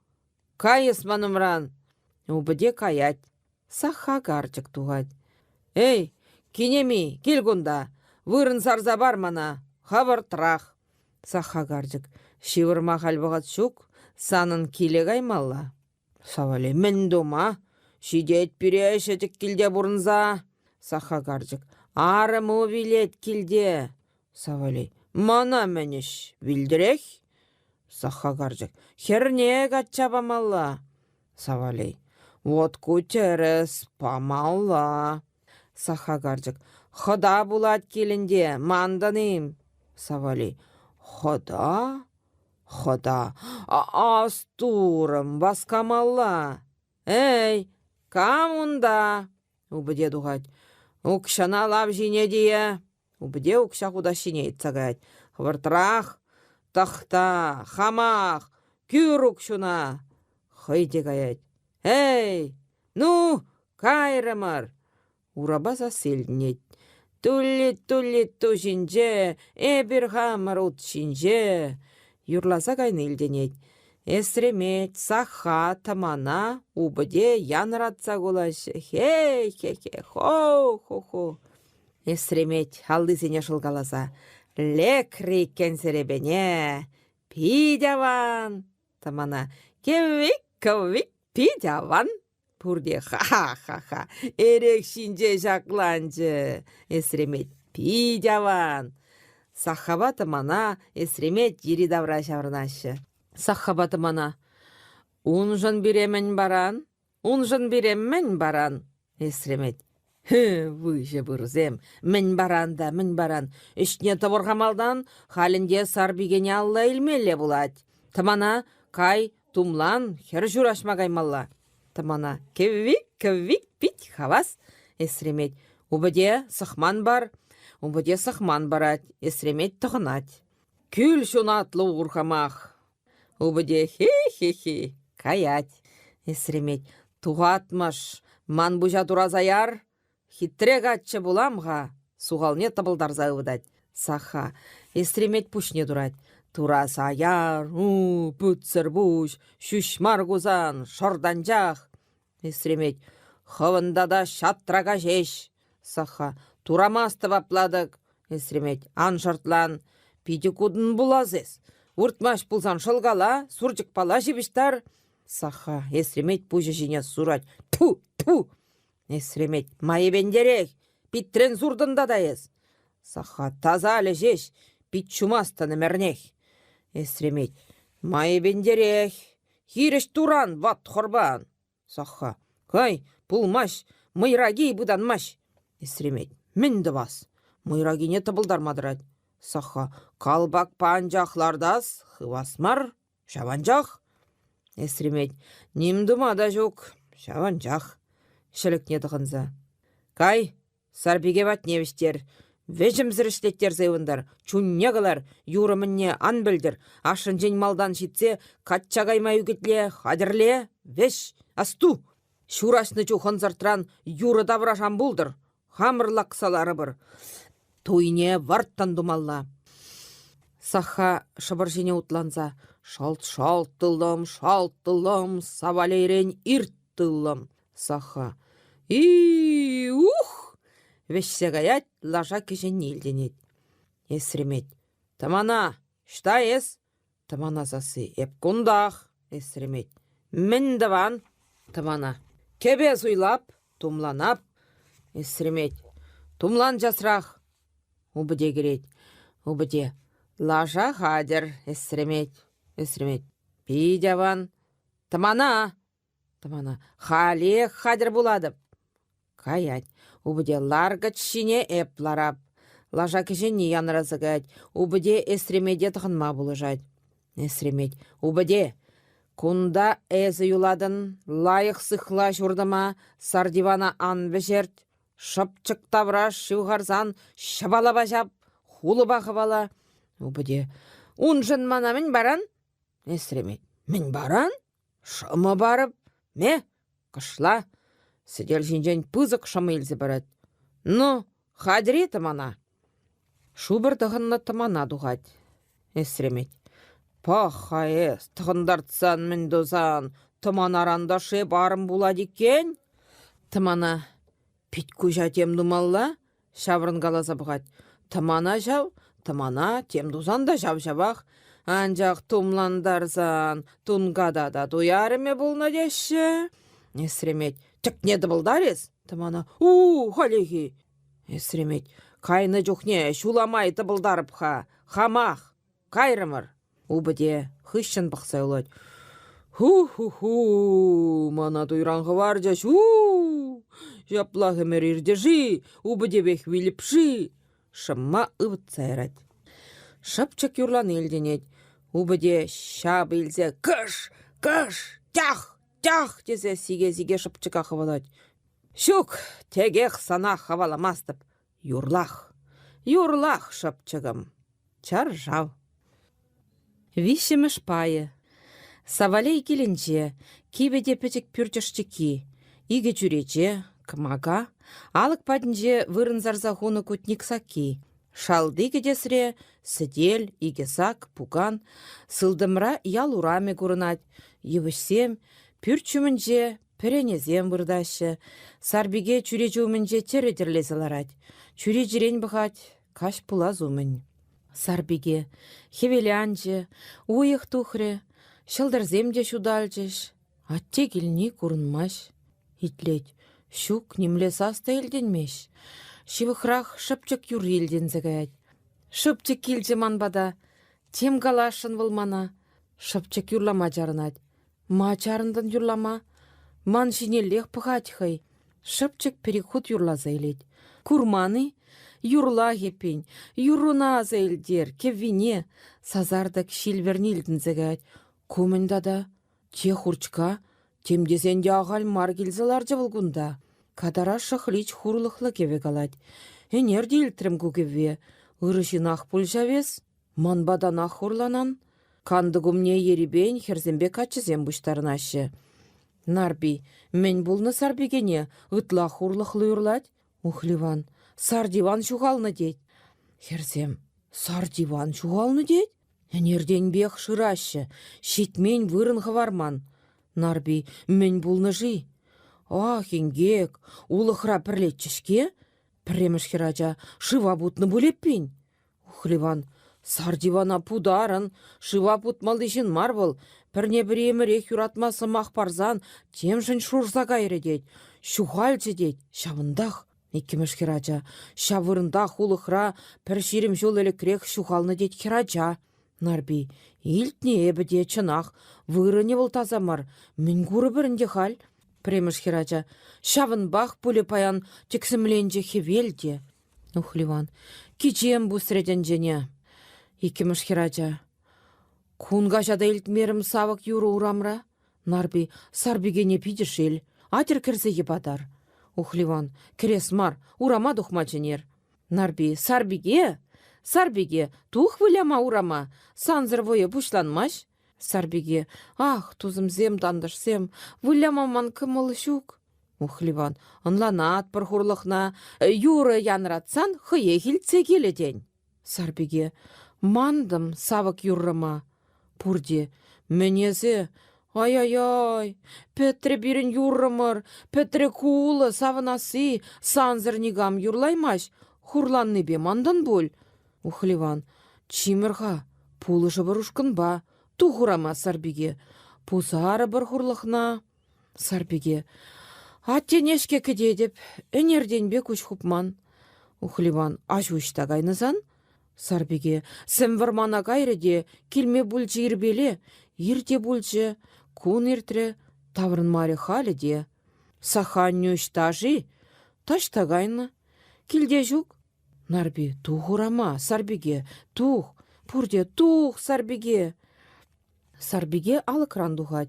кай эс ман умран! Упӑте каять. Сахха карчӑк тухать. Эй, кинеми, кил кунта! Вырӑн сарса пар мана, хӑвӑртрах! Сахха карчӑк, ҫывӑрма халь вӑхӑт ҫук, санӑн киле каймалла. Савали, мӗн тума? Ҫитет пире ҫӗтӗк килте пурӑнса. Сахха карчӑк, арӑму вилет килте. Савали, мана мӗн ӗҫ, вилтӗрех? Сахха карчӑк, хӗрне качча памалла. Савали, вот ку тӗрӗс, памалла. Сахха карчӑк, хӑта пулать килӗнте, мантӑн-им? Савали, хӑта? Хӑта, астурӑм, васкамалла. Эй, кам унта? Упӑте тухать. Укҫана лав ҫине тие. Упӑте укҫа хутаҫҫине ыйтса каять. Хӑвӑртрах, тӑхта, хамах, кӳр укҫуна. Хӑй те каять. Эй, ну, кайрӑмӑр. Урапа сасси илтӗнет. Тулли-тулли ту ҫинче, эпир хамӑр ут ҫинче, юрласа кайни илтӗнет. Эсремет, Саха, Тӑмана, упӑте янӑратса кулаҫҫӗ. Хе-хе-хе, хо-хо-хо. Эсремет аллисене шӑлкаласа. Лекрӗ иккен серепене. Пит аван! Тӑмана. Кӗввик-кӗввик, пит аван! Пурте ха-ха-ха, эрех ҫинче ҫакланчӗ. Эсремет пит аван. Саххапа тӑмана эсремет йӗри-тавра ҫаврӑнаҫҫӗ. Саххапа тӑмана. Уншӑн пире мӗн паран? Уншӑн пире мӗн паран? Эсремет. Хы, выҫӑ пырсем, мӗн паран та мӗн паран. Ӗҫне тӑвӑр-ха малтан, халь ӗнтӗ сарпикене алла илмелле пулать. Тӑмана, кай, тумлан, хӗр ҫураҫма каймалла. Тӑмана, кӗввик-кӗввик пит хавас. Эсремет, упӑте, сӑхман пар. Упӑте сӑхман парать, эсремет тӑхӑнать. Кӳл ҫунатлӑ урхамах. Упӑте хи-хи-хи каять. Эсремет, тухатмӑш, ман пуҫа тураса яр. Хитре каччӑ пулам-ха, сухалне тӑпӑлтарса ывӑтать. Саха, эсремет пуҫне турать. Тураса яр, у, путсӗр пуҫ, ҫӳҫ мар кусан, шӑртанчах. Эсремет, хӑвӑн тата ҫатрака ҫеҫ. Саха, турамастӑп апла-тӑк. Эсремет, ан шӑртлан, питӗ кутӑн пулас эс. Выртмасть пулсан шӑлкала, сурчӑкпала ҫыпӑҫтар. Саха, эсремет пуҫӗ ҫине сурать. Тьфу, тьфу! Эсремет, майӗпентерех, питрен суртӑн тата эс. Саха, тасалӗ ҫеҫ, пит ҫумастӑн ӗмӗрнех. Эсремет, майӗпентерех, хирӗҫ туран ват хӑрпан. Саха, кай, пулмасть, мӑйраки пытанмасть. Эсремет, мӗн тӑвас? Мӑйракине тӑпӑлтарма тӑрать. Саха, калпакпа анчах лартас, хывас мар, Ҫав анчах. Эсремет, ним тума та ҫук, ҫав анчах. Ҫӗлӗкне тӑхӑнса. Кай, Сарпике патне вӗҫтер. Вӗҫӗмсӗр ӗҫлеттерсе ывӑнтар, чунне кӑлар, юрӑ мӗнне ан пӗлтӗр. Ашшӗнчен малтан ҫитсе качча кайма ӳкӗтле, хатӗрле, вӗҫ, асту! Ҫураҫнӑ чух ӑнсӑртран юрӑ тавраш ан пултӑр. Хамӑр лакса ларӑпӑр. Туйне вӑрттӑн тумалла. Саха шӑпӑр ҫине утланса шӑлт-шалт тыллӑм, шалт тыллӑм, Савалейрен ирт тыллӑм. Саха и-ух! Вӗҫсе каять, лаша кӗҫенни илтӗнет. Эсремет. Тӑмана, ӑҫта эс? Тӑмана сасси. Эп кунтах, эсремет. Мӗн тӑван? Тӑмана. Кӗпе суйлап, тумланап. Эсремет. Тумлан часрах. Упӑте кӗрет. Упӑте. Лаша хатӗр, эсремет. Эсремет. Пит аван. Тӑмана! Тӑмана. Халех хатӗр пулатӑп. Каять. Упӑте ларкӑч ҫине эп ларап. Лаша кӗҫенни янраса каять. Упӑте эсремете тӑхӑнма пулӑшать. Эсремет. Упӑте, кунта эсӗ юлатӑн. Лайӑх сыхла ҫуртӑма, сар дивана ан вӗҫерт. Шӑпчӑк тавраш ҫывхарсан ҫӑпалапа ҫап, хулӑпа хӑвала. Упӑте. Уншӑн мана мӗн паран? Эсремет. Мӗн паран? Шӑмӑ парӑп. Ме, кӑшла. Сӗтел ҫинчен пысӑк шӑмӑ илсе парать. Ну, хатӗр-и тӑмана? Шупӑр тӑхӑннӑ тӑмана тухать. Эсремет. Пӑх-ха эс, тӑхӑнтартсан мӗн тусан, тӑманаран та шеп арӑм пулать иккен. Тӑмана. Пит-куҫа тем тумалла? Ҫаврӑнкаласа пӑхать. Тӑмана ҫав, тӑмана, тем тусан та ҫав-ҫавах. Анчах тумлантарсан тунката та туярӑмӗ пулнӑ теҫҫӗ. Эсремет, тӗкне тӑпӑлтар эс? Тӑмана, у, халехи. Эсремет, кайнӑ чухне ҫула май тӑпӑлтарӑп-ха, хамах. Кайрӑмӑр. Упӑте хыҫҫӑн пӑхса юлать. Ху-ху-ху, мана туйран хӑварчӗҫ, у! Ҫаплах ӗмӗр иртӗ-ши, упӑтепех вилӗп-ши? Шӑмма ывӑтса ярать. Шӑпчӑк юрлани илтӗнет. Упӑте ҫап илсе кӑш! кӑш! тях! тях! тесе сике-сике шӑпчӑка хӑвалать. Ҫук, текех сана хӑваламастӑп. Юрлах, юрлах, шӑпчӑкӑм. Чаршав. Виҫҫӗмӗш пайӗ. Савалей килӗнче кивӗ те пӗчӗк пӳрт ӑшчикки, икӗ чӳрече, кӑмака, алӑк патӗнче вырӑн сарса хунӑ кутник сакки. Шалти кӗтесре сӗтел, икӗ сак, пукан, сылтӑмра ял урамӗ курӑнать, йывӑҫсем, пӳрт ҫумӗнче пӗренесем выртаҫҫӗ. Сарпике чӳрече умӗнче тӗрӗ тӗрлесе ларать. Чӳречерен пӑхать, каҫ пулас умӗн. Сарпике хӗвел анчӗ, уйӑх тухрӗ, ҫӑлтӑрсем те ҫуталчӗҫ. Атте килни курӑнмасть. Итлет. Ҫук, нимле сас та илтӗнмест. Ҫывӑхрах шӑпчӑк юрри илтӗнсе каять. Шӑпчӑк килчӗ ман пата. Тем каласшӑн вӑл мана. Шӑпчӑк юрлама чарӑнать. Ма чарӑнтӑн юрлама? Ман ҫинеллех пӑхать хӑй. Шӑпчӑк пӗр-ик хут юрласа илет. Курман-и? Юрлах эппин, юрруна аса илтер, кӗввине. Сасартӑк ҫил вӗрни илтӗнсе каять. Ку мӗн тата? Те хурчка, тем тесен те ахаль мар килсе ларчӗ вӑл кунта. Катара шӑхлич хурлӑхлӑ кӗвӗ калать. Ӗнер те илтрӗм ку кӗвве. Ырӑ ҫынах пуль ҫав эс. Ман патанах хурланан. Кантӑк умне ерипен хӗрсемпе каччӑсем пуҫтарӑнаҫҫӗ. Нарпи, мӗн пулнӑ сарпикене? Ытла хурлӑхлӑ юрлать. Ухливан, Сартиван ҫухалнӑ тет. Хӗрсем, Сартиван ҫухалнӑ тет? Ӗнертенпех шыраҫҫӗ, ҫитмен вырӑн хӑварман. Нарпи, мӗн пулнӑ-ши? Ах, инкек, улӑхра пӗрлеччӗ-ҫке. Пӗрремӗш хӗрача шыва путнӑ пуль эппин. Ухливан, Сартивана путарӑн, шыва путмалли ҫын мар вӑл. Пӗрне-пӗри ӗмӗрех юратма сӑмах парсан темшӗн шурса кайрӗ тет, ҫухалчӗ тет, ҫавӑнтах. Иккӗмӗш хӗрача ҫав вырӑнтах улӑхра пӗр 20 ҫул ӗлӗкрех ҫухалнӑ тет хӗрача. Нарпи, илтнӗ эпӗ те, чӑнах, вырӑнӗ вӑл таса мар. Мӗн курӑпӑр ӗнтӗ халь? Пӗрремӗш хӗрача, ҫавӑнпах пулӗ паян тӗксӗмленчӗ хӗвел те. Ухливан, кичем пусрӗ тӗнчене. Иккӗмӗш хӗрача, кун каҫа та илтмерӗм савӑк юрӑ урамра. Нарпи, сарпикене питӗ шел, атьӑр кӗрсе йӑпатар. Ухливан, кӗрес мар, урама тухма чӗнер. Нарпи, сарпике, сарпике, тух выляма урама, сансӑр вӑйӑ пуҫланмасть. Сарпике, ах, тусӑмсем, тантӑшсем, выляма ман кӑмӑл ҫук. Ухливан, ӑнланатпӑр хурлӑхна, юрӑ янратсан хӑех илтсе килӗ тен. Сарпике, мантӑм савӑк юррӑма. Пурте, мӗн эсӗ? Ай-ай-ай, пӗтрӗ пирӗн юррӑмӑр, пӗтрӗ кулӑ, савӑнасси, сансӑр никам юрлаймасть, хурланнипе мантӑн пуль. Ухливан, чимӗр-ха, пулӑшӑпӑр ушкӑнпа, тух урама, Сарпике, пусарӑпӑр хурлӑхна. Сарпике. Аттене-ҫке кӗтетӗп, ӗнертенпе куҫ хупман. Ухливан, аҫу ӑҫта кайнӑ сан? Сарпике. Сӗм вӑрмана кайрӗ те килме пулчӗ ирпеле. Ир те пулчӗ, кун иртрӗ, таврӑнмарӗ халӗ те. Саханнӳ ӑҫта-ши? Таҫта кайнӑ. Килте ҫук. Нарпи, тух урама, Сарпике, тух, пурте тух, Сарпике. Сарпике алӑкран тухать.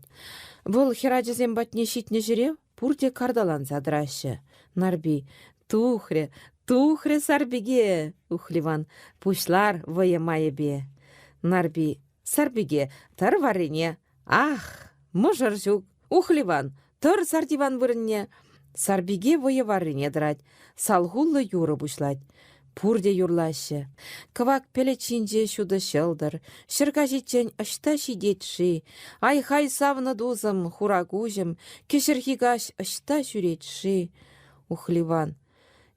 Вӑл хӗрачасем патне ҫитнӗ ҫӗре пурте карталанса тӑраҫҫӗ. Нарпи: «Тухрӗ, тухрӗ Сарпике!» Ухливан: «Пуҫлар вӑйӑ майӗпе!» Нарпи: «Сарпике, тӑр варрине!» «Ах, мӑшӑр ҫук! Ухливан, тӑр Сартиван вырӑнне!» Сарпике вӑйӑ варрине тӑрать, салхуллӑ юрӑ пуҫлать. Пурте юрлаҫҫӗ. Кӑвак пӗлӗт ҫинче ҫутӑ ҫӑлтӑр. Ҫӗр каҫиччен ӑҫта ҫитет-ши? Ай-хай савнӑ тусӑм, хура куҫӑм, кӗҫӗрхи каҫ ӑҫта ҫӳрет-ши? Ухливан.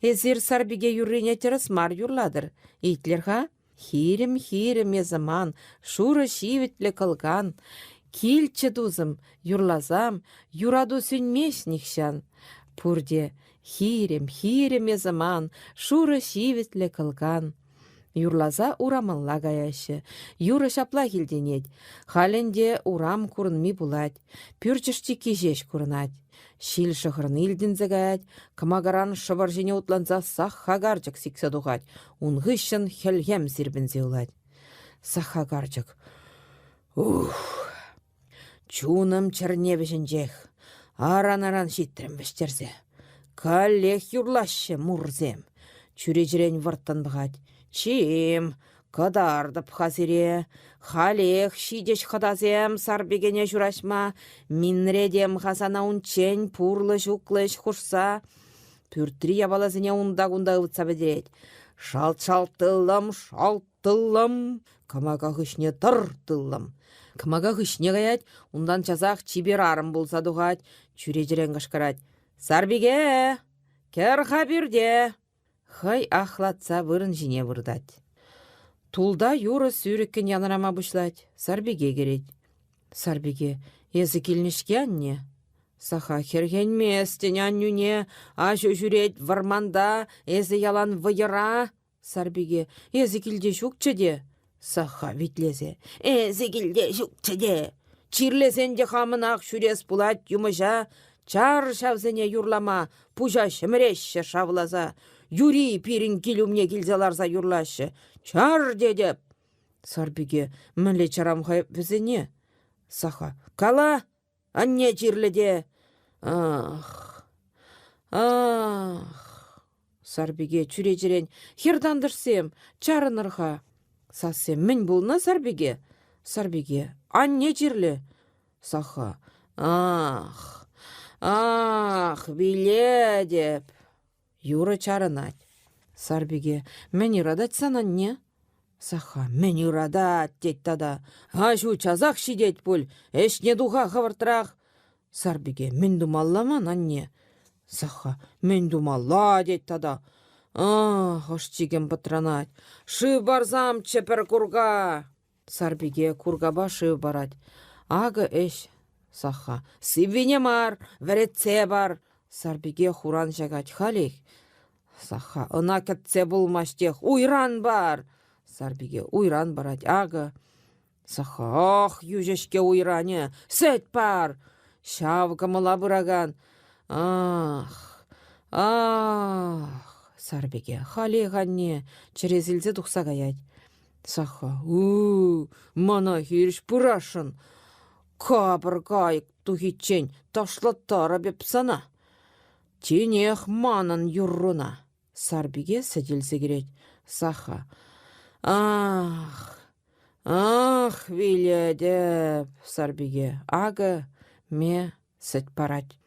Эсир Сарпике юррине тӗрӗс мар юрлатӑр. Итлӗр-ха. Хирӗм-хирӗм эсӗ ман, шурӑ ҫивӗтлӗ кӑлкан. Килччӗ, тусӑм, юрласам, юрату сӳнмест нихҫан. Пурте хирӗм, хирӗм эсӗ ман, шурӑ ҫивӗтлӗ кӑлкан. Юрласа урамалла каяҫҫӗ. Юрӑ ҫаплах илтӗнет. Халь ӗнтӗ урам курӑнми пулать. Пӳрчӗш-чикки ҫеҫ курӑнать. Ҫил шӑхӑрни илтӗнсе каять, кӑмакаран шӑпӑр ҫине утланса Сахха карчӑк сиксе тухать, ун хыҫҫӑн хӗлхем сирпӗнсе юлать. Сахха карчӑк: «Ух! Чунӑм чӗрне вӗҫӗнчех. Аран-аран ҫитрӗм вӗҫтерсе. Каллех юрлаҫҫӗ мурсем». Чӳречерен вӑрттӑн пӑхать. «Чим, Кӑтартӑп-ха сире. Халех ҫитӗҫ хӑтасем сарпикене ҫураҫма. Минретем-ха сана унччен пурлӑ-ҫуклӑ ӗҫ хушса. Пӳртри япаласене унта-кунта ывӑтса пӗтерет. Шалт-шалт тыллӑм, шалт тыллӑм, кӑмака хыҫне тӑр тыллӑм. Кӑмака хыҫне каять, унтан часах чипер арӑм пулса тухать, чӳречерен кӑшкӑрать: «Сарпике! Кӗр-ха пӳрте!» Хӑй ахлатса вырӑн ҫине выртать. Тулта юрӑ сӳрӗккӗн янӑрама пуҫлать, Сарпике кӗрет. Сарпике, эсӗ килнӗ-ҫке, анне? Саха хӗрхенместӗн аннӳне, аҫу ҫӳрет вӑрманта, эсӗ ялан вӑйӑра. Сарпике, эсӗ килте ҫукчӗ те. Саха витлесе, эсӗ килте ҫукчӗ те. Чирлесен те хамӑнах ҫӳрес пулать юмӑҫа. Чар ҫавсене юрлама, пуҫа ҫӗмӗреҫҫӗ шавласа. Юри пирӗн кил умне килсе ларса юрлаҫҫӗ. Чар тетӗп. Сарпике, мӗнле чарам-ха вӗсене? Саха, кала, Анне чирлӗ те. Ах, ах. Сарпике чӳречерен хӗр-тантӑшсем, чарӑнӑр-ха. Сассем мӗн пулнӑ, Сарпике? Сарпике, анне чирлӗ. Саха, ах, ах, вилетӗп. Юрӑ чарӑнать. Сарпике, мӗн ыратать сан анне? Саха, мӗн ыратать, тет тата. Аҫу часах ҫитет пуль, ӗҫне туха хӑвӑртрах. Сарпике, мӗн тумалла ман анне? Саха, мӗн тумалла, тет тата. Ах, ӑш-чикӗм пӑтранать. Шыв парсамччӗ пӗр курка. Сарпике куркапа шыв парать. Акӑ ӗҫ, Саха. Сиввине мар, вӗретсе пар. Сарпике хуран ҫакать халех. Саха, ӑна кӗтсе пулмасть-тех, уйран пар. Сарпике уйран парать, акӑ. Саха, ах, йӳҫӗ-ҫке уйранӗ, сӗт пар. Ҫав кӑмӑла пыракан. Ах, ах, Сарпике, халех анне, чӗресилсе тухса каять. Саха, у мана хирӗҫ пырасшӑн. Капӑр кайӑк тухиччен ташлаттарӑп эп сана. Тинех манӑн юрруна. Сарпике сӗт илсе кӗрет. Саха, ах, ах, вилетӗп, Сарпике, акӑ, ме, сӗт парать.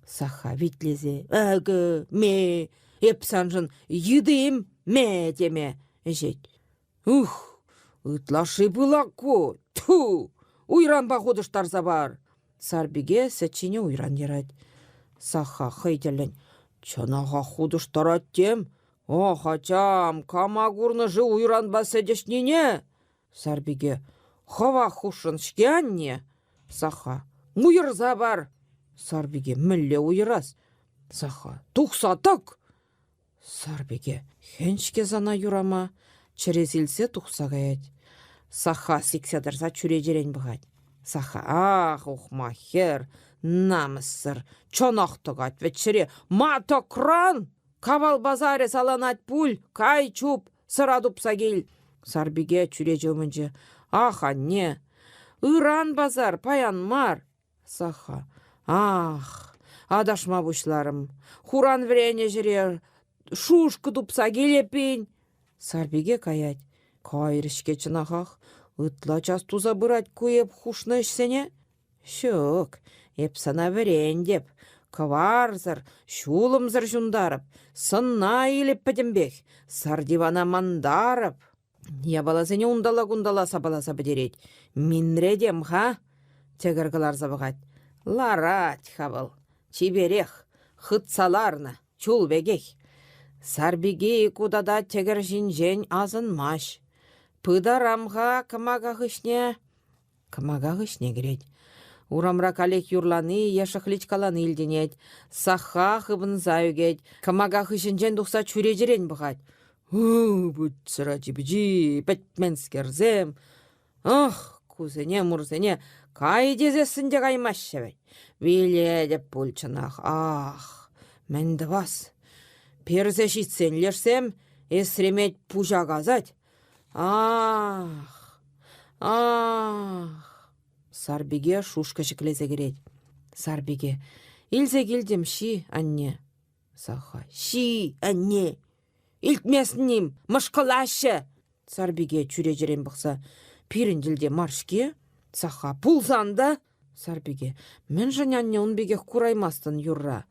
Саха витлесе, акӑ, ме, эп саншӑн йытӑ-им, ме теме ӗҫет. Ух, ытлашши пылак ку, тьфу, уйранпа хутӑштарса пар. Сарпике сӗт ҫине уйран ярать. Саха хӑй тӗллӗн, чӑнахах хутӑштарать тем. Ох, ачам, кама курнӑ-ши уйранпа сӗт ӗҫнине? Сарпике, хӑвах хушрӑн-ҫке анне. Саха, уйӑрса пар. Сарпике, мӗнле уйӑрас? Саха, тухса тӑк! Сарпике, хӗн-ҫке сана юрама, чӗресилсе тухса каять. Саха сиксе тӑрса чӳречерен пӑхать. Саха, ах, ухмах хӗр, намӑссӑр, чӑнах тӑкать вӗт ҫӗре. Ма тӑкран? Кавал пасарӗ саланать пуль, кай чуп, сӑра тупса кил. Сарпике чӳрече умӗнче. Ах, анне, ыран пасар, паян мар. Саха. Ах, аташма пуҫларӑм. Хуран вӗренӗ ҫӗре шушкӑ тупса кил эппин. Сарпике каять. Кайрӗ-ҫке чӑнахах. Ытла час туса пырать ку эп хушнӑ ӗҫсене. Ҫук, эп сана вӗрентӗп. Кӑварсӑр, ҫулӑмсӑр ҫунтарӑп, сӑнна илӗп пӗтӗмпех, сар дивана мантарӑп. Япаласене унталла-кунталла сапаласа пӗтерет. Минретем-ха, тӗкӗр кӑларса пӑхать. Ларать-ха вӑл, чиперех, хытса ларнӑ, чул пекех. Сарпике ку тата тӗкӗр ҫинчен асӑнмасть. Пытарам-ха кӑмака хыҫне. Кӑмака хыҫне кӗрет. Урамра каллех юрлани е шӑхличкалани илтӗнет. Сахха хыпӑнса ӳкет, кӑмака хыҫӗнчен тухса чӳречерен пӑхать. У, путсӗр ачи-пӑчи, пӗтменскерсем! Ах, кусене, мурсене, кай тесессӗн те каймаҫҫӗ вӗт. Вилетӗп пуль чӑнах, ах, мӗн тӑвас? Персе ҫитсен лешсем эсремет пуҫа касать, Ах! Ах! Сарпике шушкӑ ҫӗклесе кӗрет. Сарпике. Илсе килтӗм, ҫи, анне. Саха. Ҫи, анне. Илтместӗн-им, мӑшкӑлаҫҫӗ. Сарпике чӳречерен пӑхса. Пирӗн тӗлте мар-ҫке. Саха. Пулсан та. Сарпике. Мӗншӗн анне ун пекех кураймастӑн юрра?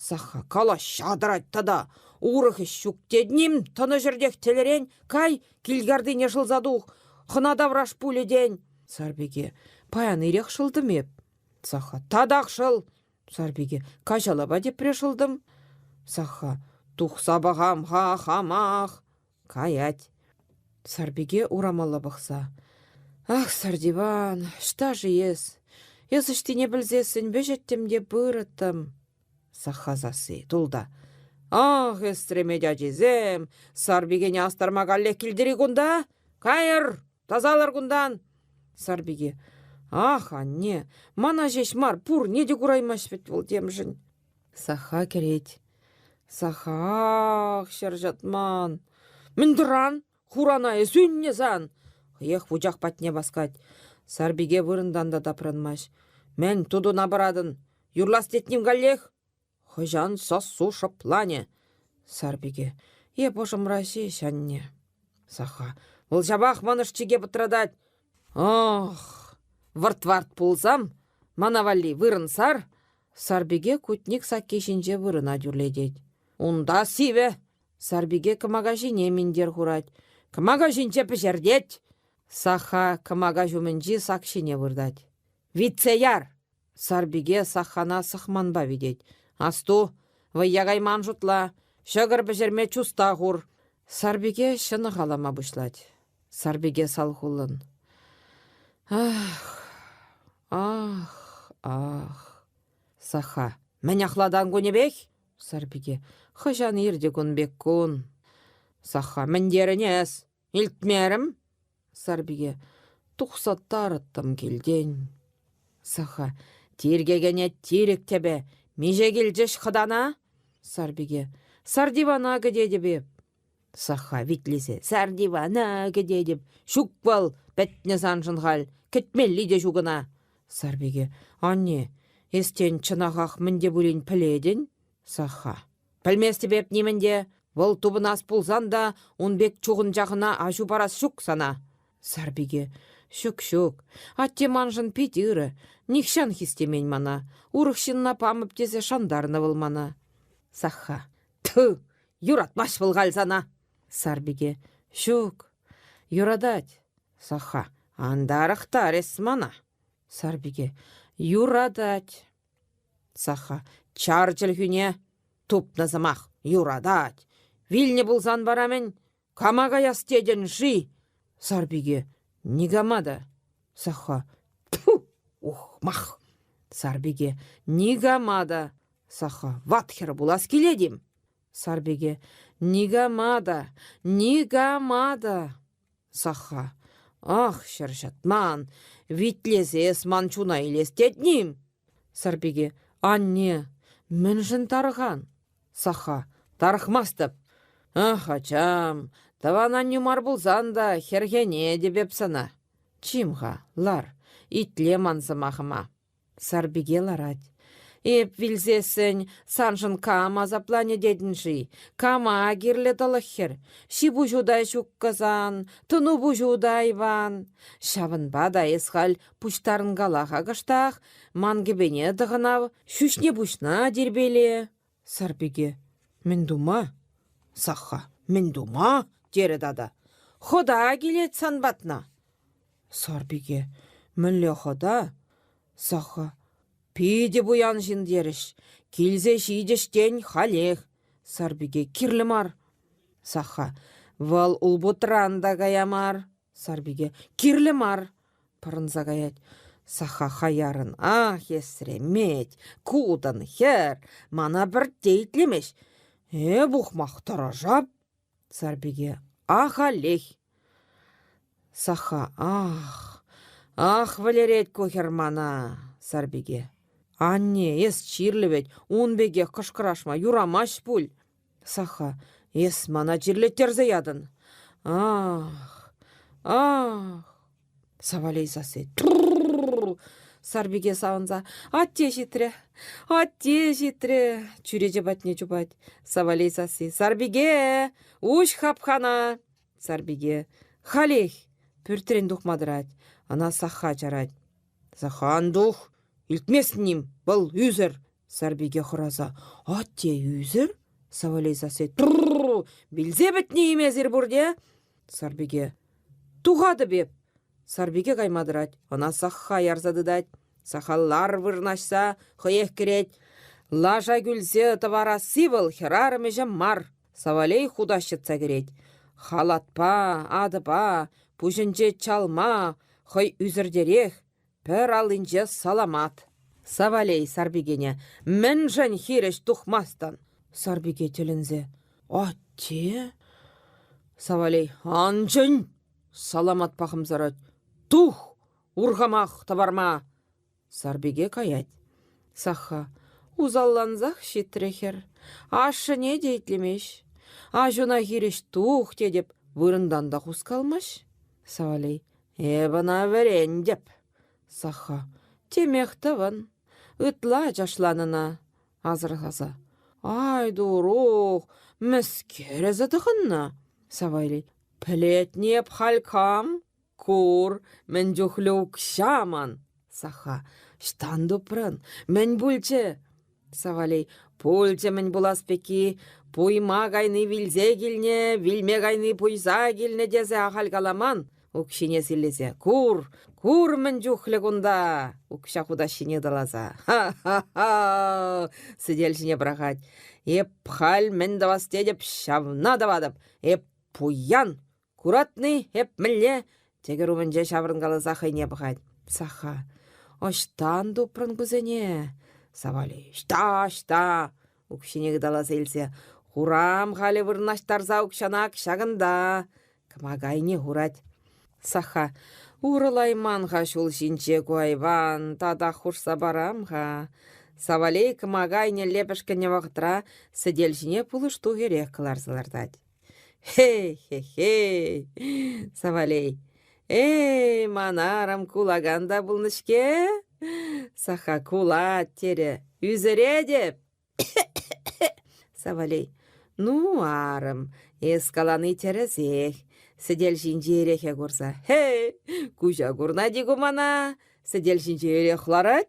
Саха калаҫҫа тӑрать тата. Урӑх ӗҫ ҫук тетним, тӑнӑ ҫӗртех тӗлӗрен, кай, килкартине шӑлса тух, хӑна тавраш пулӗ тен. Сарпике, паян ирех шӑлтӑм эп. Саха, татах шӑл. Сарпике, каҫалапа тепре шӑлтӑм. Саха, тухса пӑхам-ха хамах. Каять. Сарпике урамалла пӑхса. Ах, Сартиван, ӑҫта-ши эс? Эс ӑҫтине пӗлсессӗн вӗҫӗттӗм те пырӑттӑм. Сахха сасси тулта. Ах, эстремет ачисем, Сарпикене астарма каллех килтӗр-и кунта? Кайӑр, тасалӑр кунтан! Сарпике. Ах, анне, мана ҫеҫ мар, пурне те кураймасть вӗт вӑл темшӗн. Саха кӗрет. Сахах, ҫӗр ҫӑтман. Мӗн тӑран? Хурана эс ӳннӗ сан! Хӑех вучах патне васкать. Сарпике вырӑнтан та тапранмасть. Мӗн тутуна пӑратӑн? Юрлас тетним каллех? Хӑҫан сассу шӑпланӗ? Сарпике. Эп ӑшӑмра ҫеҫ, анне. Саха. Вӑл ҫапах ман ӑш-чике пӑтратать. Ох, вӑрт-варт пулсам, мана валли вырӑн сар. Сарпике кутник сакки ҫинче вырӑна тӳрлетет. Унта сивӗ. Сарпике кӑмака ҫине минтер хурать. Кӑмака ҫинче пӗҫертет. Саха кӑмака ҫумӗнчи сак ҫине выртать. Витсе яр! Сарпике Саххана сӑхманпа витет. Асту, вӑййа кайман шутла, ҫӑкӑр пӗҫерме чуста хур. Сарпике ҫӑнӑх алама пуҫлать. Сарпике салхуллӑн. Ах, ах, ах. Саха. Мӗн ахлатан кунӗпех? Сарпике. Хӑҫан иртӗ кун пек кун? Саха. Мӗн терӗн эс? Илтмерӗм. Сарпике. Тухса тарӑттӑм килтен. Саха. Тиркекене тирӗк тӗпӗ. Миҫе килчӗҫ хӑтана? Сарпике. Сардивана кӗтетӗп эп. Саха витлесе. Сардивана кӗтетӗп. Ҫук вӑл, пӗтнӗ саншӑн халь. Кӗтмелли те ҫук ӑна. Сарпике. Анне, эс тен чӑнахах мӗн те пулин пӗлетӗн? Саха. Пӗлместӗп эп нимӗн те. Вӑл тупӑнас пулсан та ун пек чухӑнчахӑна аҫу парас ҫук сана. Сарпике. Ҫук-ҫук. Атте маншӑн пит ырӑ. Нихҫан хистемен мана. Урӑх ҫынна памӑп тесе шантарнӑ вӑл мана. Саха. Тьфу! Юратмасть вӑл халь сана. Сарпике. Ҫук, юратать. Саха. Ан тарӑхтар эс мана. Сарпике. Юратать. Саха. Чар чӗлхӳне. Тупнӑ сӑмах. Юратать. Вилнӗ пулсан вара мӗн? Кама каяс тетӗн-ши? Сарпике. Никама та. Саха. Тьфу, ухмах. Сарпике. Никама та. Саха. Ват хӗр пулас килет-им? Сарпике. Никама та, никама та. Саха. Ах, ҫӗр ҫӑтман, витлесе эс ман чуна илес тетним? Сарпике. Анне, мӗншӗн тарӑхан? Саха. Тарӑхмастӑп. Ах, ачам, тӑван аннӳ мар пулсан та хӗрхенетӗп эп сана. Чим-ха, лар, итле ман сӑмахӑма. Сарпике ларать. Эп вилсессӗн саншӑн кам асапланӗ тетӗн-ши? Кама кирлӗ тӑлӑх хӗр? Ҫи-пуҫу та ҫуккӑ сан, тӑну-пуҫу та айван. Ҫавӑнпа та эс халь пуҫтарӑнкала-ха кӑштах, ман кӗпене тӑхӑнав, ҫӳҫне-пуҫна тирпейле. Сарпике: Мӗн тума? Сахха: Мӗн тума? терӗ тата. Хӑта килет сан патна. Сарпике: Мӗнле хӑта? Сахха: Питӗ пуян ҫын терӗҫ. Килсе ҫитӗҫ тен халех. Сарпике: Кирлӗ мар. Сахха: Вӑл улпутран та кая мар. Сарпике: Кирлӗ мар. Пӑрӑнса каять. Саха хаярӑн: Ах, эсремет, кутӑн хӗр, мана пӗртте итлемест. Эп ухмах тӑрӑшап. Сарпике: Ахалех. Саха: Ах, ах, вӗлерет ку хӗр мана. Сарпике: Анне, эс чирлӗ вӗт, ун пекех кӑшкӑрашма юрамасть пуль. Саха, эс мана чирлеттерсе ятӑн. Ах, ах! Савалей сасси. Сарпике савӑнса. Атте ҫитрӗ, атте ҫитрӗ. Чӳрече патне чупать. Савалей сасси. Сарпике, уҫ хапхана. Сарпике. Халех. Пӳртрен тухма тӑрать. Ӑна Сахха чарать. Саха, ан тух. Илтмест ним, вӑл ӳсӗр. Сарпике хӑраса «Атте ӳсӗр?» Савалей сасси «Трррр! Вилсе пӗтнӗ-им эсир пурте?» Сарпике «Тухатӑп эп!» Сарпике кайма тӑрать, ӑна сахха ярса тытать. Сахаллар вырнаҫса хӑех кӗрет. Лаша кӳлсе тӑварасси вӑл хӗрарӑм ӗҫӗ мар. Савалей хутаҫ йӑтса кӗрет. Халатпа, атӑпа, пуҫӗнче чалма, хӑй ӳсӗртерех, пӗр аллинче саламат. Савалей Сарпикене мӗншӗн хирӗҫ тухмастӑн? Сарпике тӗлӗнсе. Атте? Савалей ан чӗн! Саламатпа хӑмсарать. Тух! Урхамах тӑварма! Сарпике каять. Сахха усаллансах ҫитрӗ хӗр. Ашшӗне те итлемест. Аҫуна хирӗҫ тух тетӗп, вырӑнтан та хускалмасть. Савалей Эп ӑна вӗрентӗп. Сахха Темех тӑвӑн. Ытла ачашланӑна асӑрхаса. Ай, турух, мӗскер эсӗ тӑхӑннӑ? Савалей Пӗлетне эп халь кам? Кур, мӗн чухлӗ укҫа ман! Саха. Ӑҫтан тупрӑн? Мӗн пулчӗ? Савалей. Пулчӗ мӗн пулас пекки. Пуйма кайни вилсе килнӗ, вилме кайни пуйса килнӗ тесе ахаль каламан. Укҫине силлесе. Кур, кур мӗн чухлӗ кунта! Укҫа хутаҫҫине ыталаса. Ха-ха-ха! Сӗтел ҫине пӑрахать. Эп халь мӗн тӑвас тетӗп, ҫавна тӑватӑп. Эп пуян! Куратни, эп мӗнле? Тӗкӗр умӗнче ҫаврӑнкаласа хӑйне пӑхать. Саха. Ӑҫтан тупрӑн кусене? Савали. Ӑҫта, ӑҫта? Укҫине ыталаса илсе. Хурам халӗ вырнаҫтарса укҫана ҫакӑнта. Кӑмака айне хурать. Саха. Урӑлайман-ха ҫул ҫинче ку айван, татах хушса парам-ха. Савалей кӑмака айнелле пӗшкӗннӗ вӑхӑтра сӗтел ҫине пулӑштух эрех кӑларса лартать. Хе-хе-хе, Савалей. Эй, ман арӑм кулакан та пулнӑ-ҫке. Саха кулать терӗ. Ӳсӗретӗп. Савалей. Ну, арӑм, эс калани тӗрӗсех. Сӗтел ҫинчи эрехе курса. Хей, куҫа курнать-и ку мана? Сӗтел ҫинче эрех ларать.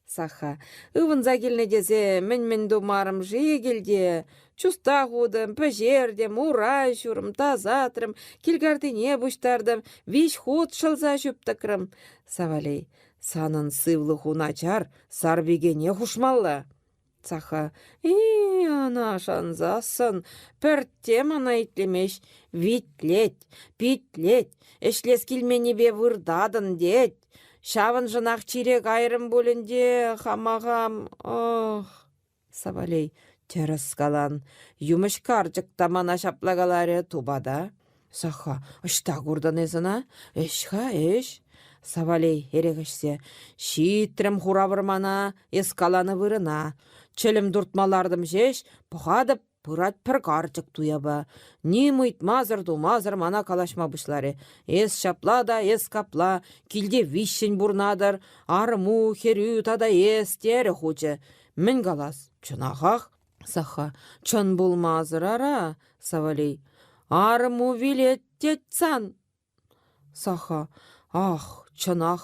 Саха. Ывӑнса килнӗ тесе мӗн-мӗн тумарӑм-ши килте? Чуста хутӑм, пӗҫертӗм, урай ҫурӑм, тасатрӑм, килкартине пуҫтартӑм, виҫ хут шӑлса ҫӳп тӑкрӑм. Савалей, санӑн сывлӑху начар, сарпикене хушмалла. Саха. И, ӑна шансассӑн пӗртте мана итлемест. Витлет, питлет, ӗҫлес килменнипе выртатӑн тет. Ҫавӑншӑнах чире кайрӑм пуль ӗнтӗ, хама-хам. Ох, Савалей, тӗрӗс калан. Юмӑҫ карчӑк та мана ҫапла каларӗ, тупата. Саха, ӑҫта куртӑн эс ӑна? Ӗҫ-ха, ӗҫ. Савалей эрех ӗҫсе. Ҫитрӗм хура вӑрмана, эс каланӑ вырӑна. Чӗлӗм туртма лартӑм ҫеҫ, пӑхатӑп, пырать пӗр карчӑк туяпа. Ним ыйтмасӑр-тумасӑр мана калаҫма пуҫларӗ. Эс ҫапла та, эс капла, килте виҫҫӗн пурнатӑр, арӑму, хӗрӳ тата эс, терӗ хучӗ. Мӗн калас, чӑнахах Саха. Чӑн пулмасӑр ара, Савалей. Арӑму вилет тет сан. Саха. Ах, чӑнах.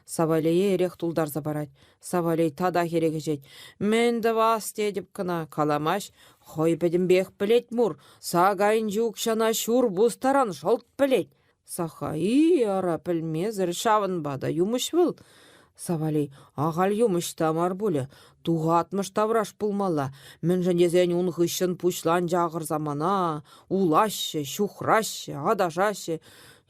Савалее эрех тултарса парать. Савалей татах эрех ӗҫет. Мӗн тӑвас тетӗп кӑна, каламасть. Хӑй пӗтӗмпех пӗлет мур. Сакайӗнчи укҫана ҫур пус таран шӑлт пӗлет. Саха-и, ара, пӗлмесӗр, ҫавӑнпа та юмӑҫ вӑл. Савалей, ахаль юмӑҫ та мар пулӗ, тухатмӑш тавраш пулмалла, мӗншӗн тесен ун хыҫҫӑн пуҫланчӗ ахӑр самана, улаҫҫӗ, ҫухраҫҫӗ, аташаҫҫӗ.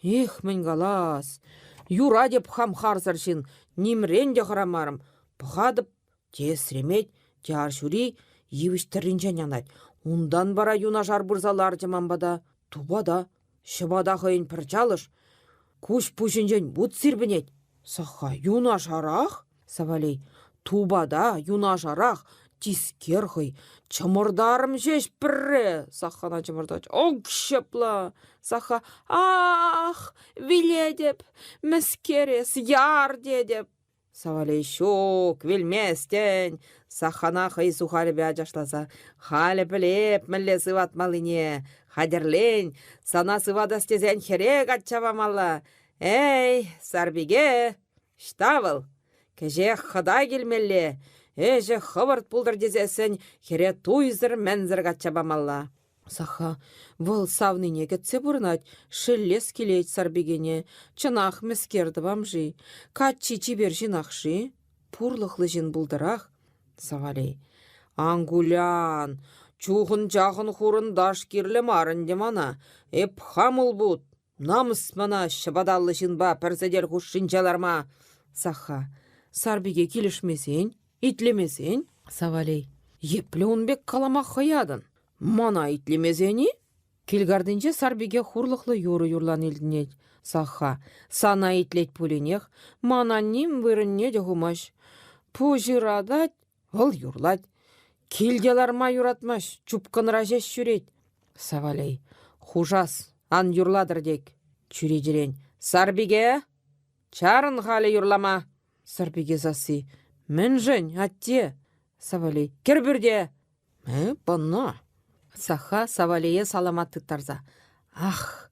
Эх, мӗн калас, юрать эп хам харсӑр ҫын, нимрен те хӑрамарӑм. Пӑхатӑп, те эсремет, те арҫури йывӑҫ тӑрринчен анать. Унтан вара юнашар пырса ларчӗ ман пата. Тупа та, Ҫӑпата хӑйӗн пӗр чалӑш, куҫ пуҫӗнчен вут сирпӗнет. Сахха юнашарах, Савалей, тупата юнашарах, тискер хӑй. Чӑмӑртарӑм ҫеҫ пӗрре, Саххана чӑмӑртать. Ок, ҫапла. Сахха, ах, вилетӗп, мӗскер эс, яр тетӗп. Савалей ҫук, вилместӗн, Сахана хӑй сухалӗпе ачашласа. Халӗ пӗлеп, мӗнле сыватмаллине. Хатӗрлен, сана сыватас тесен хӗре качча памалла. Эй, Сарпике, ӑҫта вӑл? Кӗҫех хӑта килмелле. Ӗҫӗ хӑвӑрт пултӑр тесессӗн хӗре туйсӑр-мӗнсӗр качча памалла. Саха вӑл савнине кӗтсе пурӑнать, шеллес килет Сарпикене. Чӑнах мӗскер тӑвам-ши? Каччи чипер ҫынах-ши? Пурлӑхлӑ ҫын пултӑрах. Савалей. Ан кулян, чухӑн-чахӑн хурӑнташ кирлӗ мар ӗнтӗ мана. Эп хам улпут. Намӑс мана ҫӑпаталлӑ ҫынпа пӗр сӗтел хушшинче ларма. Саха. Сарпике килӗшмесен, итлемесен? Савалей. Епле ун пек калама хӑятӑн? Мана итлемесен-и? Килкартинче Сарпике хурлӑхлӑ юрӑ юрлани илтӗнет. Саха. Сана итлет пулинех, мана ним вырӑнне те хумасть. Пуҫ ыратать, вӑл юрлать. Килте ларма юратмасть, чупкӑнра ҫеҫ ҫӳрет. Савалей. Хушас, ан юрлатӑр тек. Чӳречерен. Сарпике! Чарӑн халӗ юрлама! Сарпике сасси. Мӗншӗн, атте? Савалей. Кӗр пӳрте! Э, пӑнна. Саха Савалее саламат тыттарса. Ах,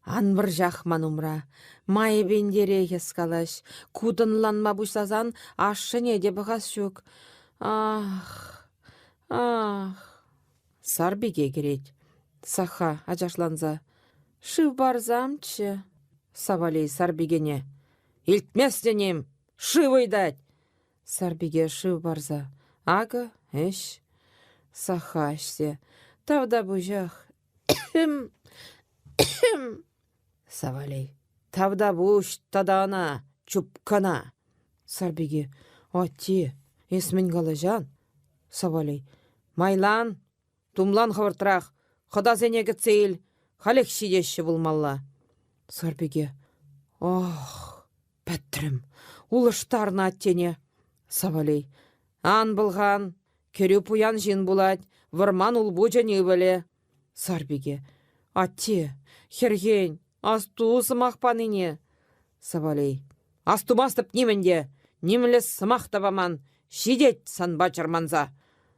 ан вӑрҫах ман умра. Майӗпентерех эс калаҫ. Кутӑнланма пуҫласан ашшӗне те пӑхас ҫук. Ах, ах. Сарпике кӗрет. Саха ачашланса. Шыв парсамччӗ. Савалей Сарпикене. Илтместӗн-им? Шыв ыйтать. Сарпике шыв парса. Акӑ, ӗҫ. Саха ӗҫсе. Тавтапуҫах. Савалей. Тавтапуҫ тата ӑна, чупкӑна. Сарпике. Атте, эс мӗн калаҫан? Савалей. Майлан, Тумлан хӑвӑртрах, хӑтасене кӗтсе ил, халех ҫитеҫҫӗ пулмалла. Сарпике. Ох, пӗтрӗм, улӑштарнӑ аттене. Савалей. Ан пӑлхан, кӗрӳ пуян ҫын пулать, вӑрман улпучӗн ывӑлӗ. Сарпике. Атте, хӗрхен, асту сӑмах панине. Савалей. Астумастӑп нимӗн те, нимле сӑмах та паман, ҫитет санпа чӑрманса.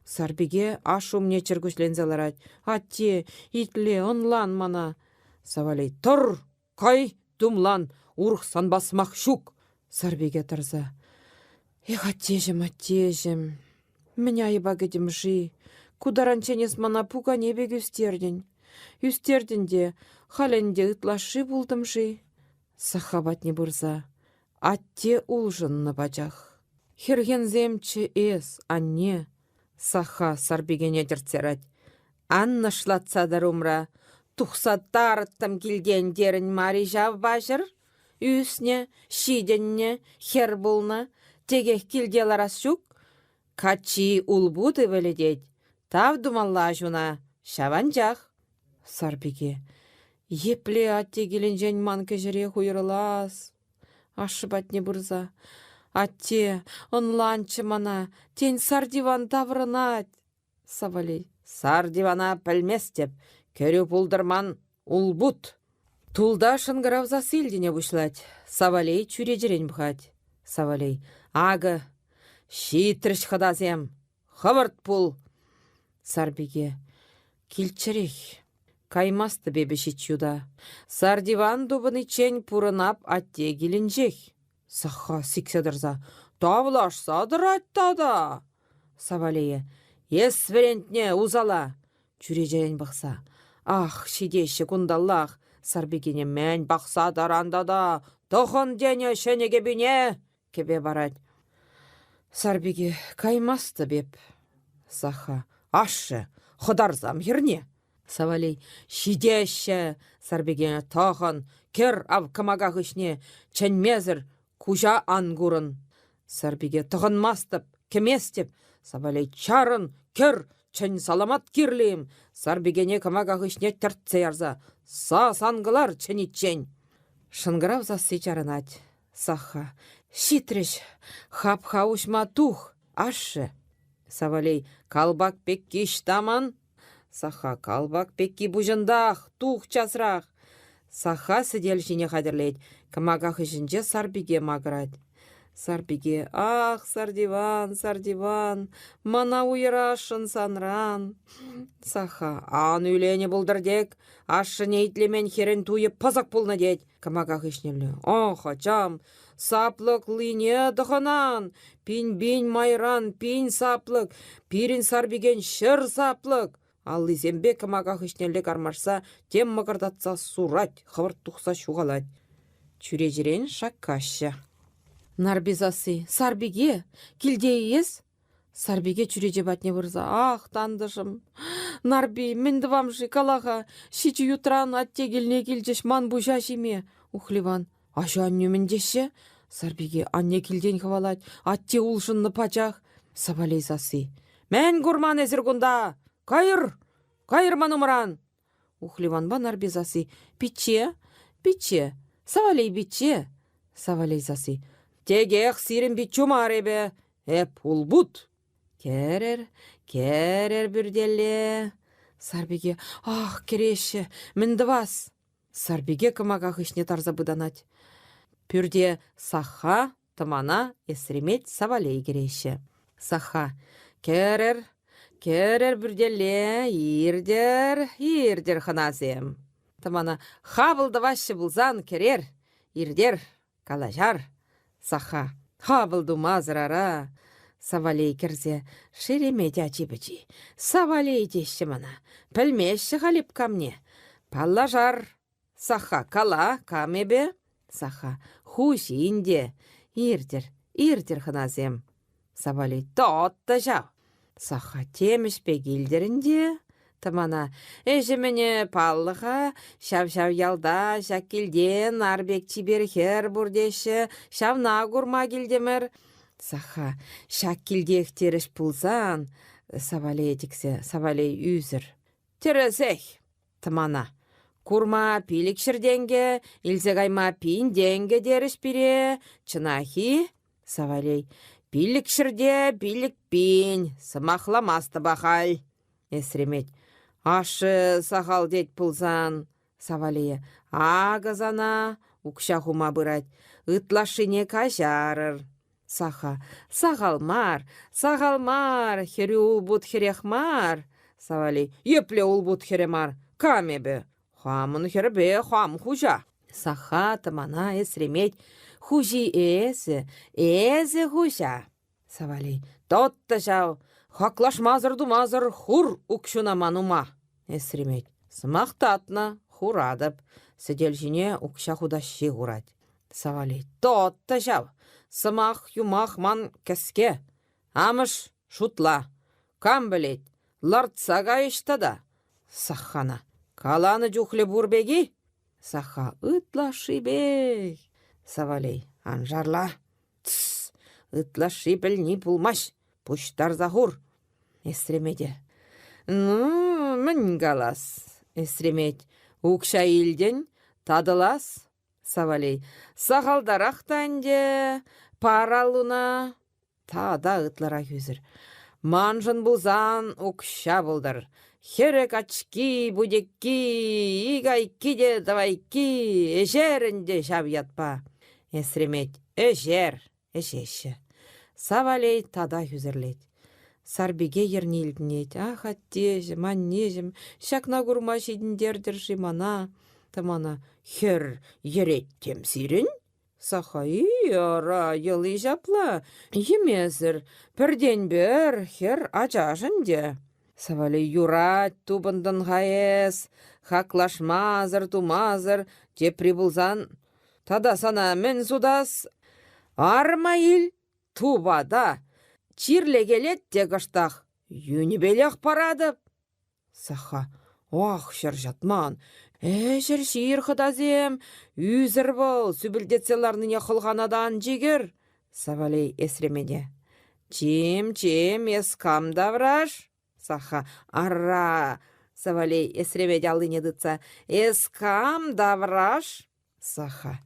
Сарпике аш умне чӗркуҫленсе ларать. Атте, итле, ӑнлан мана. Савалей, тӑр, кай, тумлан, урӑх санпа сӑмах ҫук. Сарпике тӑрса. Эх, аттеҫӗм, аттеҫӗм, мӗн айӑпа кӗтӗм-ши? Ку таранччен эс мана пукане пек ӳстертӗн. Ӳстертӗн те, халь ӗнтӗ ытлашши пултӑм-ши? Сахха патне пырса атте улшӑннӑ пачах. Хӗрхенсемччӗ эс, анне, Сахха Сарпикене тӗртсе ярать. Ан нӑшлатса тӑр умра. Тухса тарӑттӑм килтен терӗн мар-и ҫав паҫӑр? Ӳснӗ, ҫитӗннӗ, хӗр пулнӑ, текех килте ларас ҫук. Каччи улпут ывӑлӗ тет. Тав тумалла аҫуна, ҫаванчах. Сарпике. Епле атте килӗнчен ман кӗҫӗрех уйрӑлас? Ашшӗ патне пырса. Атте, ӑнланччӗ мана, тен, Сардиван таврӑнать. Савалей. Сардивана пӗлместӗп, кӗрӳ пултӑр ман улпут. Тулта шӑнкӑрав сасси илтӗне пуҫлать. Савалей чӳречерен пӑхать. Савалей. Акӑ, ҫитрӗҫ хӑтасем. Хӑвӑрт пул! Сарпике. Килччӗрех. Каймастӑп эпӗ ҫич юта. Сардиван тупӑниччен пурӑнап атте килӗнчех. Сахха сиксе тӑрса. Тавлашса тӑрать тата! Савалее. Эс вӗрентнӗ усала! Чӳречерен пӑхса. Ах, ҫитеҫҫӗ кунталлах! Сарпикене мӗн пӑхса тӑран тата? Тӑхӑн тенӗ ҫӗнӗ кӗпӳне! Кӗпе парать. Сарпике, каймастӑп эп. Саха, ашшӗ, хӑтарсам хӗрне. Савалей, ҫитеҫҫӗ. Сарпике, тӑхӑн, кӗр ав кӑмака хыҫне, чӗнмесӗр куҫа ан курӑн. Сарпике, тӑхӑнмастӑп, кӗместӗп. Савалей, чарӑн, кӗр, чӗн саламат кирлӗ-им? Сарпикене кӑмака хыҫне тӗртсе ярса, сас ан кӑлар чӗниччен. Шӑнкӑрав сасси чарӑнать. Сахха. Ҫитрӗҫ. Хапха уҫма тух, ашшӗ. Савалей. Калпак пекки ӑҫта ман? Сахха. Калпак пекки пуҫӑнтах, тух часрах. Сахха сӗтел ҫине хатӗрлет. Кӑмака хыҫӗнче Сарпике макӑрать. Сарпике, ах, Сардиван, Сардиван, мана уйӑрасшӑн санран. Саха, ан ӳленӗ пултӑр тек, ашшӗне итлемен хӗрӗн туйӗ пӑсӑк пулнӑ тет, кӑмака хыҫнелле. Ох, ачам, саплӑклине тӑхӑнан, пин-пин майран пин саплӑк, пирӗн Сарпикен ҫӗр саплӑк. Аллисемпе кӑмака хыҫнелле кармашса тем мӑкӑртатса сурать, хӑвӑрт тухса ҫухалать. Чӳречерен шаккаҫҫӗ. Нарпи сасси: «Сарпике, килте-и эс?» Сарпике чӳрече патне пырса: «Ах, тантӑшӑм, Нарпи, мӗн тӑвам-ши, кала-ха, ҫичӗ ютран атте килне килчӗҫ ман пуҫа ҫиме». Ухливан: «Аҫу-аннӳ мӗн теҫҫӗ?» Сарпике: «Анне килтен хӑвалать, атте улшӑннӑ пачах». Савалей сасси: «Мӗн курман эсир кунта? Кайӑр! Кайӑр ман умран!» Ухливанпа Нарпи сасси: «Пичче, пичче, Савалей пичче!» Савалей сасси: «Текех сирӗн пиччӳ мар эпӗ, эп улпут!» Кӗрӗр, кӗрӗр пӳртелле. Сарпике: «Ах, кӗреҫҫӗ, мӗн тӑвас?» Сарпике кӑмака хыҫне тарса пытанать. Пӳрте Сахха, Тӑмана, Эсремет, Савалей кӗреҫҫӗ. Сахха: «Кӗрӗр, кӗрӗр пӳртелле, иртӗр, иртӗр хӑнасем». Тӑмана: «Хапӑл тӑваҫҫӗ пулсан кӗрер, иртер, калаҫар». Сахха: «Хапӑл тумасӑр ара». Савалей кӗрсе: «Шеремет ачи-пӑчи, Савалей теҫҫӗ мана, пӗлмеҫҫӗ халь эп камне. Паллашар, Саха, кала, кам эпӗ? Саха, хуҫи ӗнтӗ. Иртӗр, иртӗр хӑнасем. Савали, тот-та ҫав. Саха, тем ӗҫпе килтӗр ӗнтӗ. Тӑмана, ӗҫӗ-мӗнӗ паллӑ-ха, ҫав-ҫав ялта, ҫак килте нар пек чипер хӗр пур теҫҫӗ, ҫавна курма килтӗмӗр. Саха, ҫак килтех терӗҫ пулсан, Савалее тӗксе, Савалей ӳсӗр. Тӗрӗсех, Тӑмана. Курма 500 тенкӗ, илсе кайма 1000 тенкӗ терӗҫ пире. Чӑнах-и? Савалей. 500 те 5000, сӑмахламастӑп ахаль. Эсремет. Ашшӗ сахал тет пулсан. Савалие. Акӑ сана, укҫа хума пырать. Ытлашшине каҫарӑр. Саха. Сахал мар, сахал мар, хӗрӳ улпут хӗрех мар. Савали. Епле улпут хӗрӗ мар? Кам эпӗ? Хамӑн хӗрпе хам хуҫа. Саха тӑмана эсремет. Хуҫи эсӗ, эсӗ хуҫа. Савали. Тот-та ҫав, хаклашмасӑр-тумасӑр хур укҫуна ман ума. Эсремет. Сӑмах татнӑ, хуратӑп. Сӗтел ҫине укҫа хутаҫҫи хурать. Савали. Тот-та ҫав. Сӑмах-юмах ман кӗске. Амӑш, шутла. Кам пӗлет, лартса кайӗҫ тата. Саххана. Каланӑ чухлӗ пур пек-и? Саха ытлашшипех. Савалей. Ан шарла. Тсс, ытлашши пӗлни пулмасть. Пуҫтарса хур. Эсремете. Ну, мӗн калас? Эсремет. Укҫа илтӗн, татӑлас. Савалей. Сахалтарах та ӗнтӗ, пар аллуна. Тата ытларах ӳсӗр. Маншӑн пулсан укҫа пултӑр. Хӗрӗ качки, путекки, ик айкки те тӑвайкки, ӗҫер ӗнтӗ ҫав ятпа. Эсремет, ӗҫер, ӗҫеҫҫӗ. Савалей татах ӳсӗрлет. Сарпике йӗрне илтӗнет. Ах, аттеҫӗм, аннеҫӗм, ҫакна курма ҫитӗнтертӗр-ши мана? Тӑмана. Хӗр йӗрет тем сирӗн? Саха-и, ара, йӑли ҫапла. Йӗмесӗр, пӗртен-пӗр хӗр ачаш ӗнтӗ. Савали юрать тупӑнтӑн-ха эс, хаклашмасӑр-тумасӑр, тепри пулсан тата сана мӗн сутас? Арма ил, Тупата, чирлекелет те кӑштах, йӳнӗпелех паратӑп. Саха, ах, ҫӗр ҫатман, ӗҫӗр ҫийӗр хӑтасем, ӳсӗр вӑл, сӳпӗлтетсе ларнине хӑлхана та ан чикӗр, Савалей эсремете. Чим, чим, эс кам тавраш? Саха, ара, Савалей эсремет аллине тытса, эс кам тавраш? Саха.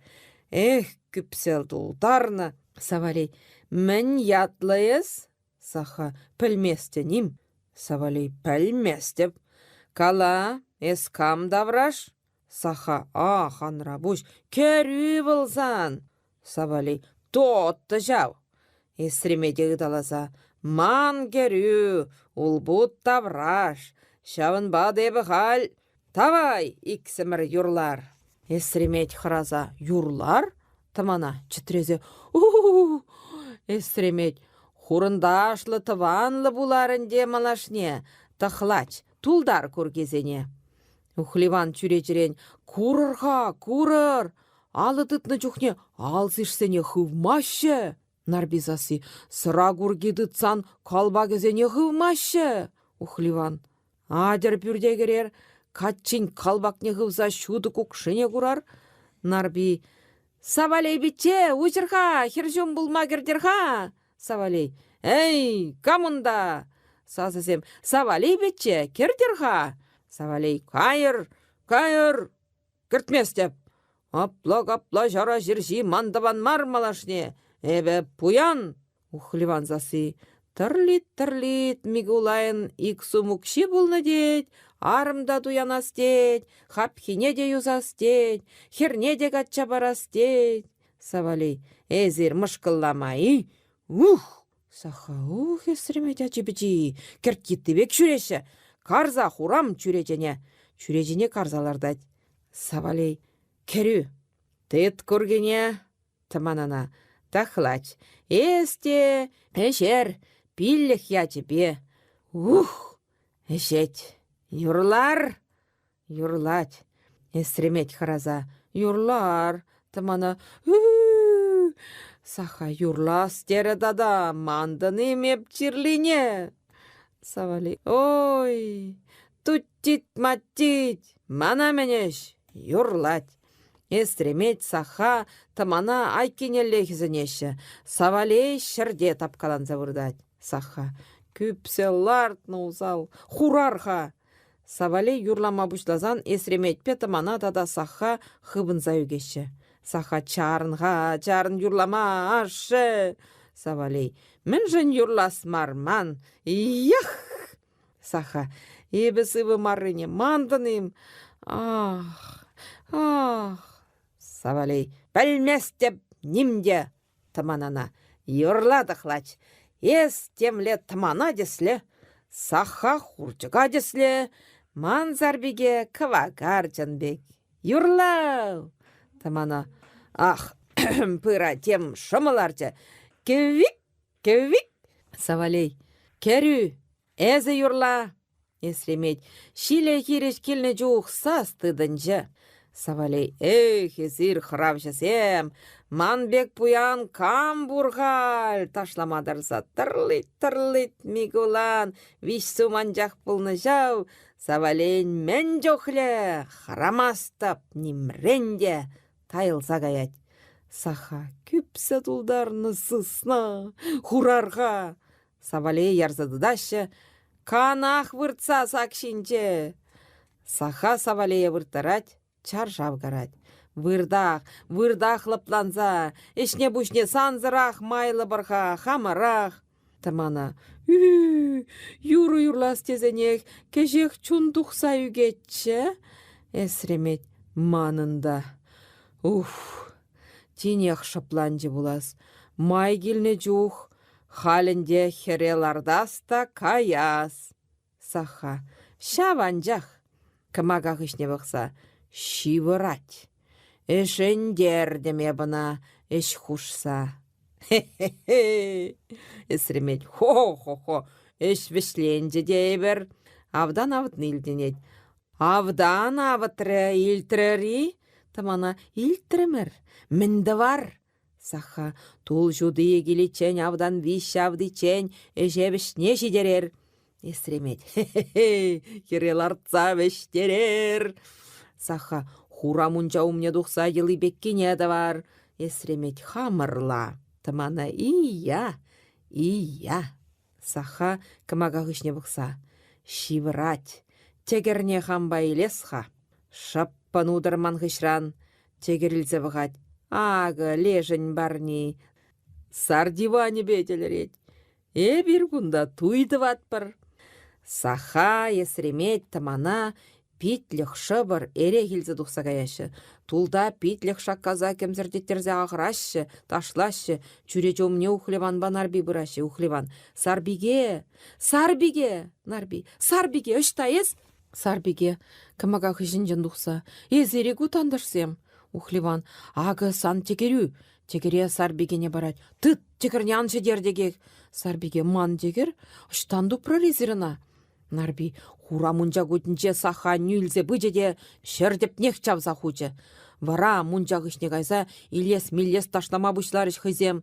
Эх, кӳпсел тултарнӑ. Савалей. Мӗн ятлӑ эс? Саха. Пӗлместӗн-им? Савалей. Пӗлместӗп. Кала, эс кам тавраш? Саха. Ах, анра пуҫ, кӗрӳ вӑл сан. Савалей. Тотто ҫав! Эсремете ыталаса. Ман кӗрӳ, улпут тавраш, ҫавӑнпа та эпӗ халь Тавай, иксӗмӗр юрлар! Эсремет хӑраса юрлар? Тӑмана чӗтресе у-у-у! Эсремет хурӑнташлӑ тӑванлӑ пулар ӗнтӗ малашне, тӑхлач, тултар куркисене. Ухливан чӳречерен курӑр-ха, курӑр! Алӑ тытнӑ чухне алсишсене хывмаҫҫӗ. Нарпи сасси сӑра курки тытсан калпакӗсене хывмаҫҫӗ. Ухливан Атьӑр пӳрте кӗрер, каччин калпакне хывса ҫутӑ кукшине курар. Нарпи Савалей пичче, уҫӑр-ха, хӗрҫум пулма кӗртӗр-ха. Савалей Эй, кам унта? Сасӑсем Савалей пичче, кӗртӗр-ха. Савалей Кайӑр, кайӑр, кӗртместӗп. Апла-капла ҫара ҫерҫи ман тӑван мар малашне. Эпӗ пуян. Ухливан сасси тӑрлит-тӑрлит Микулайӑн ик сум укҫи пулнӑ тет, арӑм та туянас тет, хапхине те юсас тет, хӗрне те качча парас тет. Савалей, эсир мӑшкӑллама-и? Ух! Саха ух эсремет ачи-пӑчи, кӗрт йытти пек ҫӳреҫҫӗ. Карса хурам чӳречене. Чӳречене карса лартать. Савалей, кӗрӳ, тыт куркине, тӑманана тахлач. Эс те ӗҫер, пиллӗх ячӗпе. Ух! Ӗҫет. Юрлар! Юрлать. Эсремет хӑраса. Юрлар! Тӑмана ӳ Саха юрлас терӗ тата, мантӑн-им эп чирлине? Савали. Ой, туттит-маттит, мана мӗн ӗҫ? Юрлать. Эстремет, Саха, тӑмана айккинелле хӗсӗнеҫҫӗ. Савалей ҫӗрте тапкаланса выртать. Саха. Кӳпсе лартнӑ усал. Хурар-ха! Савалей юрлама пуҫласан Эсреметпе тӑмана тата Саха хыпӑнса ӳкеҫҫӗ. Саха чарӑн-ха, чарӑн юрлама, ашшӗ! Савалей. Мӗншӗн юрлас мар ман? Ях! Саха, эпӗ сывӑ маррине мантӑн-им? Ах, ах! Савалей, пӗлместӗп ним те тӑманана. Юрла тӑхлач. Эс темле тӑмана тӗслӗ, Саха хурчӑка тӗслӗ, ман сарпике кӑвакарчӑн пек. Юрла! Тӑмана. Ах, пыра тем шӑмӑ ларчӗ. Кӗвик Кӗввик! Савалей. Кӗрӳ, эсӗ юрла! Эсремет. Ҫиле хирӗҫ килнӗ чух сас тытӑнчӗ. Савалей. Эх, эсир хӑравҫӑсем! Ман пек пуян кам пур халь? Ташлама тӑрса тӑрлит-тӑрлит Микулан виҫ сум анчах пулнӑ ҫав. Савалейӗн мӗн чухлӗ? Хӑрамастӑп нимрен те! Тайӑлса каять. Саха кӳпсе тултарнӑ сысна, хурарха. Савале ярса тытаҫҫӗ. Канах выртса сак ҫинче. Саха Савалее вырттарать, чаршав карать. Выртах, выртах лӑпланса, ӗҫне-пуҫне сансӑрах майлӑпӑр-ха, хамӑрах. Тӑмана ӳ юрӑ юрлас тесенех кӗҫех чун тухса ӳкетчӗ. Эсремет манӑн та. Уф, тинех шӑпланчӗ пулас. Май килнӗ чух халь ӗнтӗ хӗре лартас та каяс. Саха ҫав анчах кӑмака хыҫне пӑхса ҫывӑрать. Ӗшентертӗм эп ӑна ӗҫ хушса. Хе-хе-хе! Эсремет хо-хо-хо! Ӗҫ вӗҫленчӗ тейӗпӗр. Автан авӑтни илтӗнет. Автан авӑтрӗ, илтрӗр-и? Тӑмана илтрӗмӗр. Мӗн тӑвар? Саха тул ҫутийӗ киличчен автан виҫ автиччен ӗҫе вӗҫне ҫитерер. Эсремет хе-хе-хе хӗре лартса вӗҫтерер. Саха хура мунча умне тухса йӑли пеккине тӑвар. Эсремет хамӑрла. Тӑмана ия, ия. Саха кӑмака хыҫне пӑхса ҫывӑрать. Тӗкӗрне хампа илес-ха. Шӑппӑн утӑр ман хыҫран. Тӗкӗрӗлсе пӑхать. Акӑ лешӗн парни. Сар диванӗпе тӗлӗрет. Эпир кунта туй тӑватпӑр. Саха, эсремет, тӑмана. Питлӗх, шӑпӑр, эрех илсе тухса каяҫҫӗ. Тулта питлӗх шаккаса кӗмсӗртеттерсе ахӑраҫҫӗ, ташлаҫҫӗ. Чӳрече умне Ухливанпа Нарпи пыраҫҫӗ. Ухливан: «Сарпике! Сарпике!» Нарпи: «Сарпике, ӑҫта эс?» Сарпике, кӑмака хыҫӗнчен тухса: «Эсир-и ку тантӑшсем?» Ухливан: «Акӑ сан тӗкӗрӳ!» Тӗкӗре Сарпикене парать. «Тыт, тӗкӗрне ан ҫӗтер текех!» Сарпике: «Ман тӗкӗр? Ӑҫтан тупрӑр эсир ӑна?» Нарпи хура мунча кутӗнче Саха нӳлсе пычӗ те ҫӗр тӗпнех чавса хучӗ. Вара мунча хыҫне кайса илес-миллес ташлама пуҫларӗҫ хӑйсем.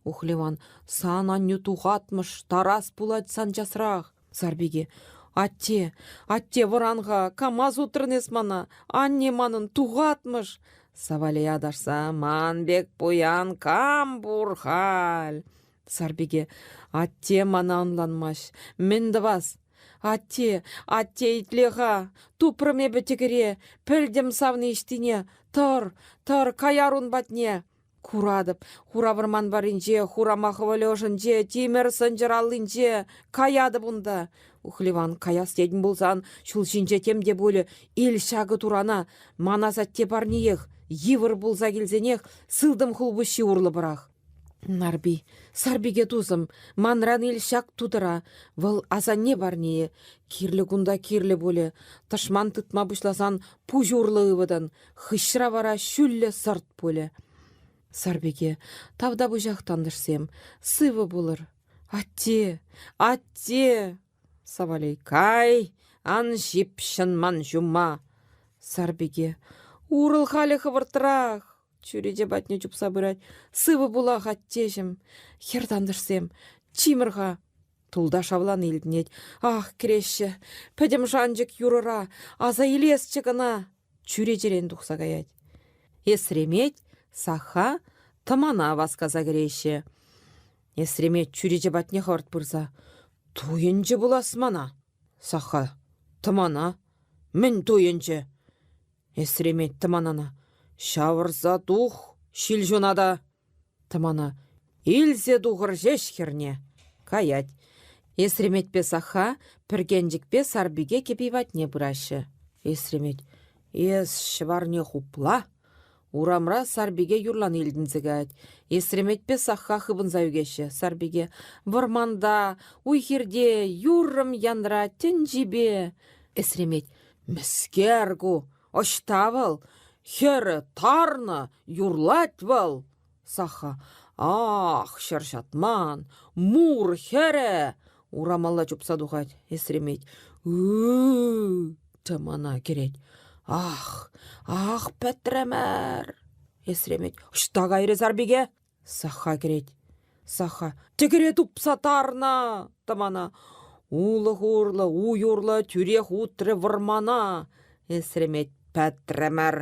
Ухливан: «Сан аннӳ тухатмӑш, тарас пулать сан часрах!» Сарпике: «Атте, атте, вӑран-ха, кама сутрӑн эс мана? Анне манӑн тухатмӑш!» Савале аташса: «Ман пек пуян кам пур халь?» Сарпике: «Атте мана ӑнланмасть. Мӗн тӑвас? Атте, атте, итле-ха, тупрӑм эпӗ тӗкӗре, пӗлтӗм савни ӑҫтине. Тӑр, тӑр, каяр ун патне. Куратӑп, хура вӑрман варринче, хурама хӑвӑлӗ ӑшӗнче, тимӗр сӑнчӑр аллинче. Каятӑп унта. Ухливан, каяс тетӗн пулсан, ҫул ҫинче тем те пулӗ. Ил ҫакӑ турана, ман асатте парниех, йывӑр пулса килсенех сылтӑм хулпуҫҫи урлӑ пӑрах. Нарпи, Сарпике тусӑм, манран ил ҫак тутӑра. Вӑл асанне парнийӗ. Кирлӗ кунта кирлӗ пулӗ. Тӑшман тытма пуҫласан пуҫ урлӑ ывӑтӑн, хыҫра вара ҫӳллӗ сӑрт пулӗ. Сарпике, тавтапуҫах тантӑшсем, сывӑ пулӑр. Атте, атте! Савалей, кай, ан ҫыпҫӑн ман ҫумма. Сарпике, урӑл халӗ хӑвӑртрах. Чӳрече патне чупса пырать. Сывӑ пулах, аттеҫӗм. Хӗр тантӑшсем, чимӗр-ха. Тулта шавлани илтӗнет. Ах, кӗреҫҫӗ. Пӗтӗм шанчӑк юрӑра. Аса илесчӗ кӑна. Чӳречерен тухса каять. Эсремет, Саха тӑмана васкаса кӗреҫҫӗ. Эсремет чӳрече патне хӑвӑрт пырса. Туйӑнчӗ пулас мана. Саха, тӑмана. Мӗн туйӑнчӗ? Эсремет тӑманана. Ҫавӑрса тух, ҫил ҫуната. Тӑмана. Илсе тухӑр ҫеҫ хӗрне. Каять. Эсреметпе Саха пӗркенчӗкпе Сарпике кӗпи патне пыраҫҫӗ. Эсремет. Эс ҫӑварне хупла. Урамра Сарпике юрлани илтӗнсе каять. Эсреметпе Саха хыпӑнса ӳкеҫҫӗ. Сарпике. Вӑрманта, уй-хирте юррӑм янра тӗнчипе. Эсремет. Мӗскер ку? Ӑҫта вӑл? Хӗрӗ тарнӑ, юрлать вӑл. Саха. Ах, ҫӗр ҫатман, мур хӗрӗ! Урамалла чупса тухать Эсремет. Ы-ы-ы, тӑмана кӗрет. Ах, ах, пӗтрӗмӗр! Эсремет. Ӑҫта кайрӗ Сарпике? Саха кӗрет. Саха. Тӗкӗре тупса тарнӑ! Тӑмана. Улӑх урлӑ, уй урлӑ тӳрех утрӗ вӑрмана. Эсремет пӗтрӗмӗр.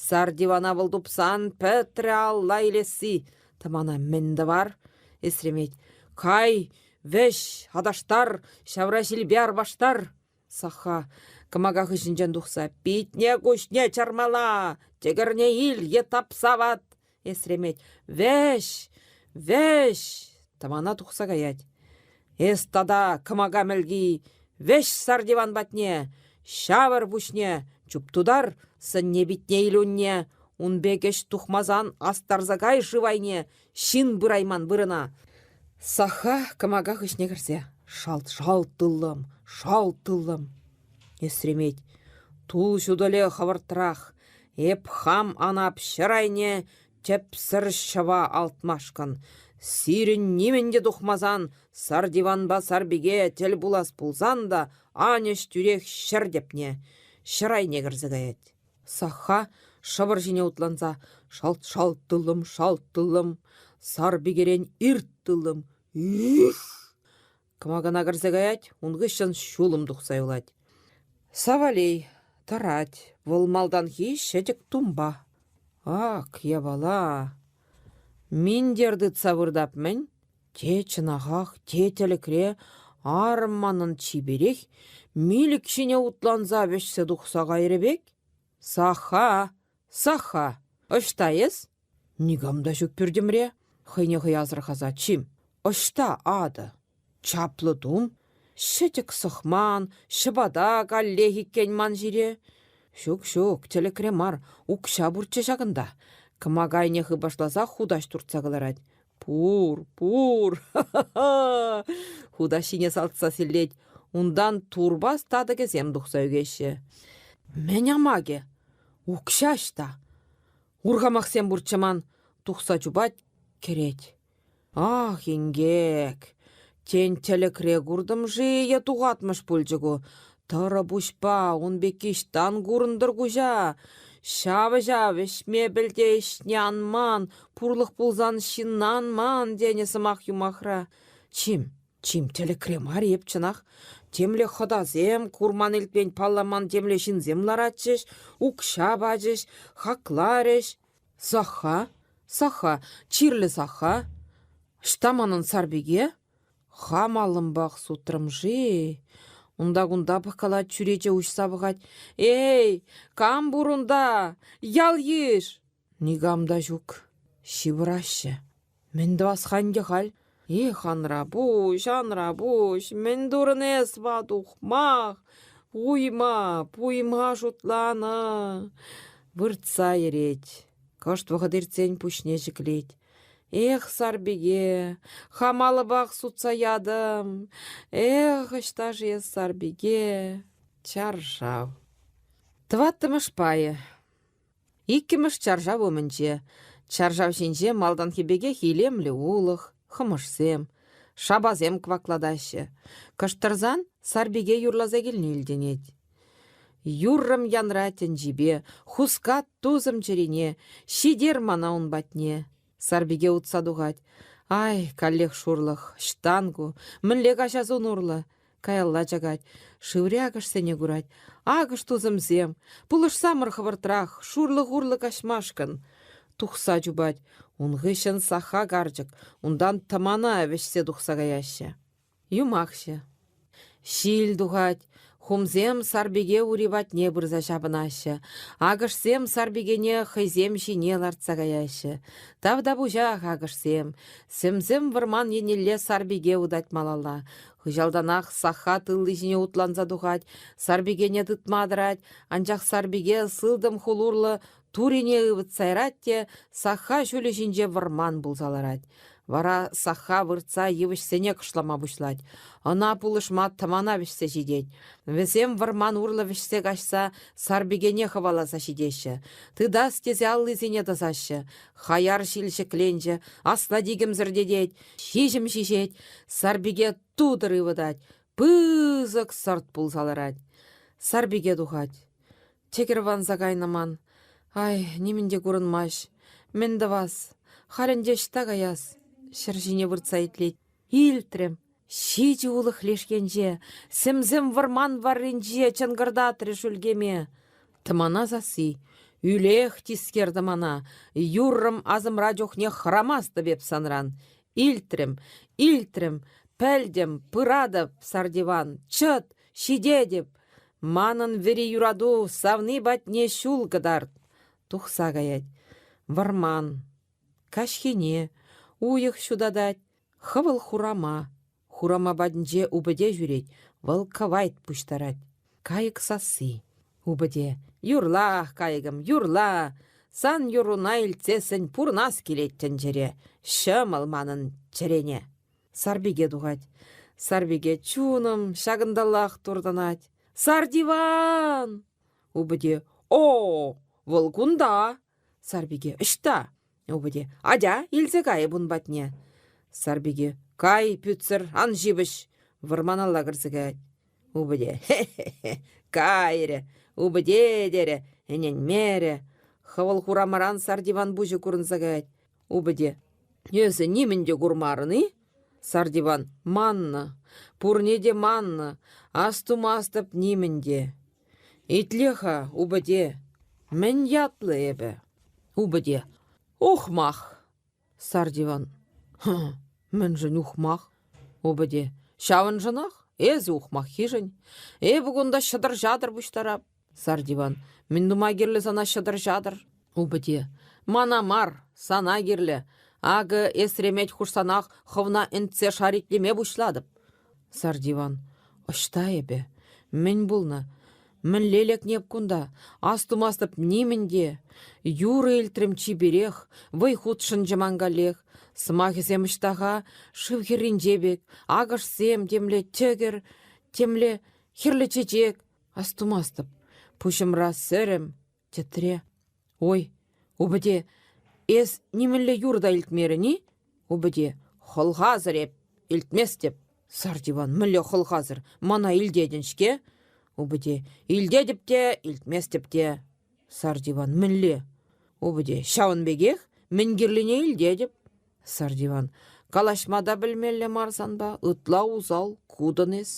Сар дивана вӑл тупсан пӗтрӗ алла илесси. Тӑмана мӗн тӑвар? Эсремет. Кай, вӗҫ, аташтар, ҫавра ҫилпе арпаштар. Саха, кӑмака хыҫӗнчен тухса, питне-куҫне чармала, тӗкӗрне ил е тапса ват. Эсремет, вӗҫ, вӗҫ, тӑмана тухса каять. Эс тата, кӑмака мӗлки, вӗҫ сар диван патне, ҫавӑр пуҫне, чуптутар сӑнне-питне илунне, ун пек ӗҫ тухмасан астарса кай шыв айне, ҫын пырайман вырӑна. Саха кӑмака хыҫне кӗрсе шалт-шалт тыллӑм, шалт тыллӑм. Эсремет, тул ҫутӑлӗ хӑвӑртрах, Эп хам анап ҫӗр айне тӗпсӗр ҫӑва алтмашкӑн. Сирӗн нимӗн те тухмасан сар диванпа сарпике тӗл пулас пулсан та анӗҫ тӳрех ҫӗр тӗпне, ҫӗр айне кӗрсе каять. Саха шӑпӑр ҫине утланса шалт-шалт тыллӑм, шалт тыллӑм, сарпикерен ирт тыллӑм, ӳх! Кӑмакана кӗрсе каять, ун хыҫҫӑн ҫулӑм тухса юлать. Савалей тӑрать, вӑл малтанхи ҫӗтӗк тумпа. Ак япала! Минтер тытса выртап-мӗн? Те чӑнахах, те тӗлӗкре арӑм манӑн чиперех милӗк ҫине утланса вӗҫсе тухса кайрӗ пек. Саха! Саха! Ӑҫта эс? Никам та ҫук пӳртӗмре, хӑйне хӑй асӑрхаса чим, ӑҫта атӑ? Чаплӑ тум, ҫӗтӗк сӑхман, ҫӑпата каллех иккен ман ҫире. Ҫук-ҫук, тӗлӗкре мар, укҫа пурччӗ ҫакӑнта. Кӑмака айне хыпашласа хутаҫ туртса кӑларать. Пур, пур, ха-ха-ха! Хутаҫҫине салтса силлет. Унтан турпас татӑкӗсем тухса ӳкеҫҫӗ. Мӗн амакӗ? Укҫа ӑҫта? Урхамахсем пурччӗ ман. Тухса чупать, кӗрет. Ах, инкек! Тен, тӗлӗкре куртӑм-ши е тухатмӑш пулчӗ ку? Тӑрӑ пуҫпа ун пекки ӑҫтан курӑнтӑр куҫа? Ҫав-ҫав ӗҫме пӗлте ӗҫне ан ман, пурлӑх пулсан ҫынна ан ман тенӗ сӑмах-юмахра. Чим, чим, тӗлӗкре мар эп чӑнах. Темле хӑтасем, курман-илтмен палламан темле ҫынсем ларатчӗҫ, укҫа пачӗҫ, хакларӗҫ. Саха, Саха, чирлӗ Саха. Ӑҫта манӑн Сарпике? Хам аллӑмпах сутрӑм-ши? Унта-кунта пӑхкалать, чӳрече уҫса пӑхать. Эй, кам пур унта? Ял-йыш! Никам та ҫук. Ҫывӑраҫҫӗ. Мӗн тӑвас-ха ӗнтӗ халь? Эх, анра пуҫ, анра пуҫ, мӗн турӑн эс, ват ухмах? Пуйма, пуйма шутланӑ. Выртса йӗрет. Кӑшт вӑхӑт иртсен пуҫне ҫӗклет. Эх, Сарпике, хам алӑпах сутса ятӑм. Эх, ӑҫта-ши эс, Сарпике? Чаршав. Тӑваттӑмӗш пайӗ. Иккӗмӗш чаршав умӗнче. Чаршав ҫинче малтанхи пекех илемлӗ улӑх, хӑмӑшсем, шапасем кваклатаҫҫӗ. Кӑштӑрсан Сарпике юрласа килни илтӗнет. Юррӑм янра тӗнчипе, хускат тусӑм чӗрине, ҫитер мана ун патне. Сарпике утса тухать. Ай, каллех шурлӑх, ӑҫтан ку? Мӗнле каҫас ун урлӑ? Каялла чакать. Шыври акӑшсене курать. Акӑш тусӑмсем, пулӑшсамӑр хӑвӑртрах, шурлӑх урлӑ каҫмашкӑн. Тухса чупать. Ун хыҫҫӑн Саха карчӑк, унтан тӑмана вӗҫсе тухса каяҫҫӗ. Юмахҫӑ. Ҫил тухать, хумсем Сарпике ури патне пырса ҫапӑнаҫҫӗ. Акӑшсем Сарпикене хӑйсем ҫине лартса каяҫҫӗ. Тавтапуҫах, акӑшсем! Сӗм-сӗм вӑрман еннелле Сарпике утать малалла. Хыҫалтанах Саха тылли ҫине утланса тухать, Сарпикене тытма тӑрать, анчах Сарпике сылтӑм хул урлӑ турине ывӑтса ярать те Саха ҫулӗ ҫинче вӑрман пулса ларать. Вара Саха выртса йывӑҫсене кӑшлама пуҫлать. Ӑна пулӑшма тӑмана вӗҫсе ҫитет. Вӗсем вӑрман урлӑ вӗҫсе каҫса Сарпикене хӑваласа ҫитеҫҫӗ. Тытас тесе аллисене тӑсаҫҫӗ. Хаяр ҫил ҫӗкленчӗ, аслати кӗмсӗртетет, ҫиҫӗм ҫиҫет, Сарпике тутӑр ывӑтать, пысӑк сӑрт пулса ларать. Сарпике тухать. Тӗкӗр ванса кайнӑ ман. Ай, нимӗн те курӑнмасть. Мӗн тӑвас? Халь ӗнтӗ ӑҫта каяс? Ҫӗр ҫине выртса итлет. Илтрӗм. Ҫичӗ улӑх леш енче, сӗм-сӗм вӑрман варринче чӑнкӑртатрӗ шӳлкеме. Тӑмана сасси. Ӳлех тискер тӑмана. Юррӑм асӑмра чухне хӑрамастӑп эп санран. Илтрӗм, илтрӗм, пӗлтӗм, пыратӑп, Сардиван. Чӑт, ҫитетӗп. Манӑн вӗри юрату савни патне ҫул кӑтарт. Тухса каять. Вӑрман. Каҫхине. Уйӑх ҫутатать. Хӑвӑл хурама. Хурама патӗнче упӑте ҫӳрет. Вӑл кӑвайт пуҫтарать. Кайӑк сасси. Упӑте. Юрлах, кайӑкӑм, юрла. Сан юрруна илтсессӗн пурӑнас килет тӗнчере. Ҫӑмӑл манӑн чӗрене. Сарпике тухать. Сарпике чунӑм ҫакӑнталлах туртӑнать. Сардиван! Упӑте О, вӑл кунта! Сарпике Ӑҫта? Упӑте Атя, илсе кайӑп ун патне. Сарпике Кай, пӳтсӗр, ан ҫыпӑҫ! Вӑрманалла кӗрсе каять. Упӑте Хе-хе-хе! Кайрӗ! Упӑте терӗ, ӗненмерӗ. Хӑвӑл хурамаран Сардиван пуҫӗ курӑнса каять. Упӑте. Эсӗ нимӗн те курмарӑн-и? Сартиван. Маннӑ. Пурне те маннӑ. Астумастӑп нимӗн те. Итле-ха, упӑте. Мӗн ятлӑ эпӗ? Упӑте. Ухмах. Сартиван. Мӗншӗн ухмах? Упӑте. Ҫавӑншӑнах. Эсӗ ухмаххишӗн. Эпӗ кунта ҫӑтӑр-ҫатӑр пуҫтарап. Сардиван. Мӗн тума кирлӗ сана ҫӑтӑр-ҫатӑр? Упӑте. Мана мар, сана кирлӗ. Акӑ эсремет хушсанах хӑвна ӗнтсе шаритлеме пуҫлатӑп. Сардиван. Ӑҫта эпӗ? Мӗн пулнӑ? Мӗнле лекнӗ эп кунта? Астумастӑп нимӗн те. Юрӑ илтрӗм чиперех, вӑй хутшӑнчӗ ман каллех. Сӑмахӗсем ӑҫта-ха? Шыв хӗрринче пек, акӑшсем, темле тӗкӗр, темле хӗрлӗ чечек. Астумастӑп. Пуҫӑмра сӗрӗм, тӗтре. Ой, упӑте, эс нимӗнле юр та илтмерӗн-и? Упӑте, хӑлхасӑр эп, илтместӗп. Сартиван, мӗнле хӑлхасӑр, мана илтетӗн-ҫке? Упӑте, илтетӗп те, илтместӗп те. Сартиван, мӗнле? Упӑте, ҫавӑн пекех, мӗн кирлине илтетӗп. Сартиван, калаҫма та пӗлмелле мар санпа, ытла усал, кутӑн эс.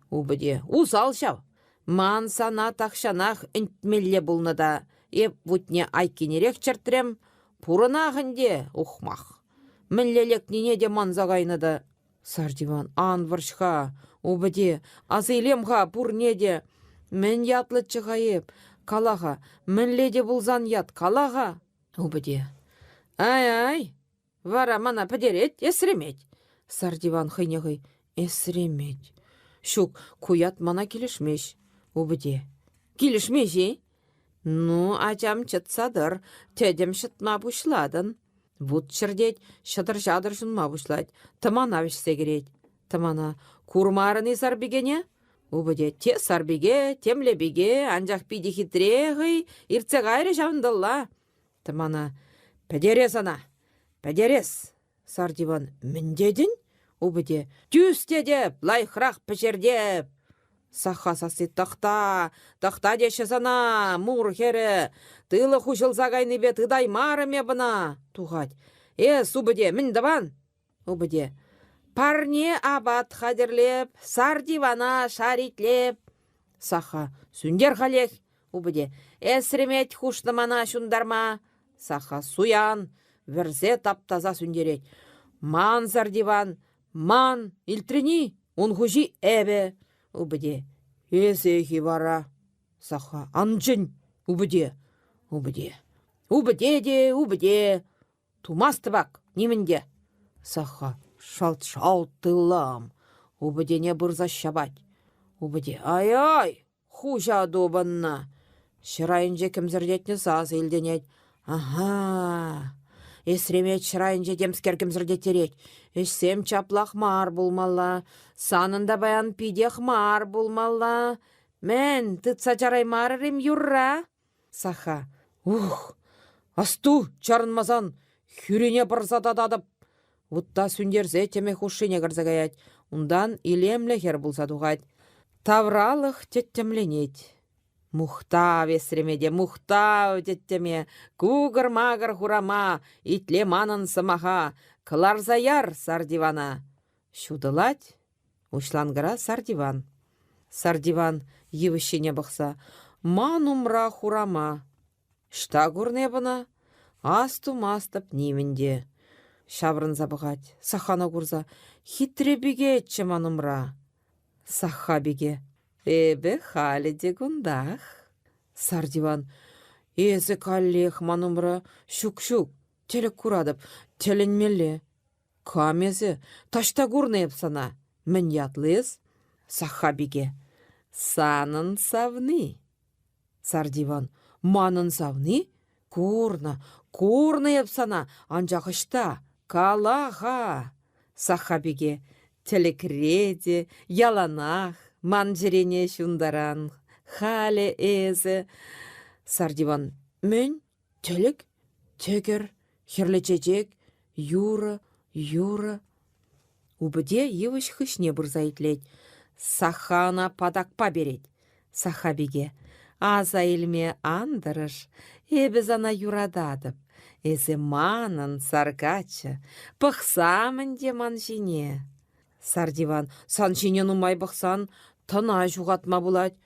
Упӑте, усал ҫав. Ман сана тахҫанах ӗнтмелле пулнӑ та, эп вутне айккинерех чӗртрӗм. Пурӑнах ӗнтӗ, ухмах. Мӗнле лекнине те манса кайнӑ та. Сартиван, ан вӑрҫ-ха, упӑте, аса илем-ха пурне те. Мӗн ятлӑччӗ-ха эп? Кала-ха, мӗнле те пулсан ят, кала-ха. Упӑте. Ай-ай, вара мана пӗтерет, эсремет. Сартиван хӑйне хӑй эсремет. Ҫук, ку ят мана килӗшмест. Упӑте. Килӗшмест-и? Ну, ачам, чӑтса тӑр, тӗтӗм ҫӑтма пуҫлатӑн. Вут чӗртет, ҫӑтӑр-ҫатӑр ҫунма пуҫлать, тӑмана вӗҫсе кӗрет. Тӑмана курмарӑн-и сарпикене? Упӑте те сарпике, темле пике, анчах питӗ хитре хӑй, иртсе кайрӗ ҫавӑнталла. Тӑмана пӗтерес ӑна, пӗтерес. Сартиван мӗн тетӗн? Упӑте тӳс тетӗп, лайӑхрах пӗҫертеп. Сахха сасси тӑхта, тӑхта теҫҫӗ сана, мур хӗрӗ. Тылӑ хуҫӑлса кайнипе тытаймарӑм эп ӑна. Тухать. Эс, упӑте, мӗн тӑван? Упӑте. Парне апат хатӗрлеп, сартивана шаритлеп. Сахха. Сӳнтер халех. Упӑте. Эсремет хушнӑ мана ҫунтарма. Сахха суян, вӗрсе таптаса сӳнтерет. Мансӑр диван, ман, илтрӗн-и? Ун хуҫи эпӗ. Упӑте. Эсех-и вара? Сахха. Ан чӗн, упӑте. Упӑте. Упӑте те, упӑте. Тумастӑп ак нимӗн те. Сахха шалт-шалт тыллам. Упӑтене пырса ҫапать. Упӑте ай-ай, хуҫа тупӑннӑ. Ҫӗр айӗнче кӗмсӗртетнӗ сасӑ илтӗнет. Аха, эсремет ҫӗр айӗнче темскер кӗмсӗртеттерет. Ӗҫсем чаплах мар пулмалла. Санӑн та паян питех мар пулмалла. Мӗн, тытса чараймарӑр-им юрра? Саха. Ух! Асту, чарӑнмасан, хӳрине пӑрса тататӑп. Вутта сӳнтерсе тӗмӗ хушшине кӗрсе каять. Унтан илемлӗ хӗр пулса тухать. Тавралӑх тӗттӗмленет. Мухтав эсремете, мухтав тӗттӗме, кукӑр-макӑр хурама, итле манӑн сӑмаха, кӑларса яр сартивана. Ҫутӑлать Уҫланкӑра Сартиван. Сартиван йывӑҫ ҫине пӑхса: «Ман умра хурама. Ӑҫта курнӑ эп ӑна? Астумастӑп нимӗн те». Ҫаврӑнса пӑхать, Сахана курса: «Хитре пикеччӗ ман умра». Сахха пике: «Эпӗ халӗ те кунтах». Сартиван: «Эсӗ каллех ман умра. Ҫук-ҫук, тӗлӗк куратӑп, тӗлӗнмелле. Кам эсӗ? Таҫта курнӑ эп сана. Мӗн ятлӑ эс? Сахха пике. Санӑн савни. Сартиван. Манӑн савни? Курнӑ, курнӑ эп сана, анчах ӑҫта? Кала-ха. Сахха пике. Тӗлӗкре те, яланах ман чӗрене ҫунтаран. Халӗ эсӗ. Сартиван. Мӗн? Тӗлӗк, тӗкӗр, хӗрлӗ чечек, юрӑ, юрӑ. Упӑте йывӑҫ хыҫне пырса итлет. Сахха ӑна патакпа перет. Сахха пике, аса илме ан тӑрӑш, эпӗ сана юрататӑп. Эсӗ манӑн сар каччӑ, пӑхсам ӗнтӗ ман ҫине. Сартиван, сан ҫине нумай пӑхсан тӑна ҫухатма пулать.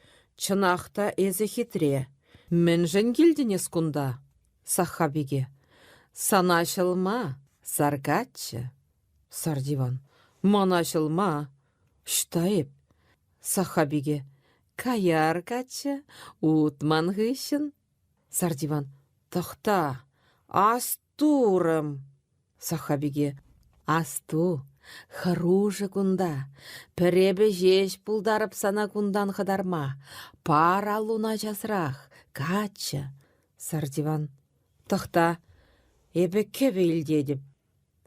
Чӑнах та эсӗ хитре. Мӗншӗн килтӗн эс кунта, Сахха пике? Сана ҫӑлма, сар каччӑ. Сартиван, мана ҫӑлма. Ӑҫта эп? Сахха пике, каяр каччӑ, ут ман хыҫҫӑн. Сартиван, тӑхта, астурӑм. Сахха пике, асту. Хӑрушӑ кунта. Пӗр эпӗ ҫеҫ пултарӑп сана кунтан хӑтарма. Пар аллуна часрах, каччӑ. Сартиван. Тӑхта, эпӗ кӗвӗ илтетӗп.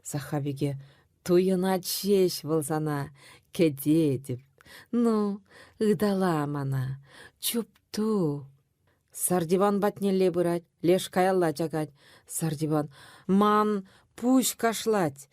Сахха пике. Туйӑнать ҫеҫ вӑл сана, кӗтетӗп. Ну, ытала мана, чупту. Сартиван патнелле пырать, леш каялла чакать. Сартиван: «Ман пуҫ кашлать».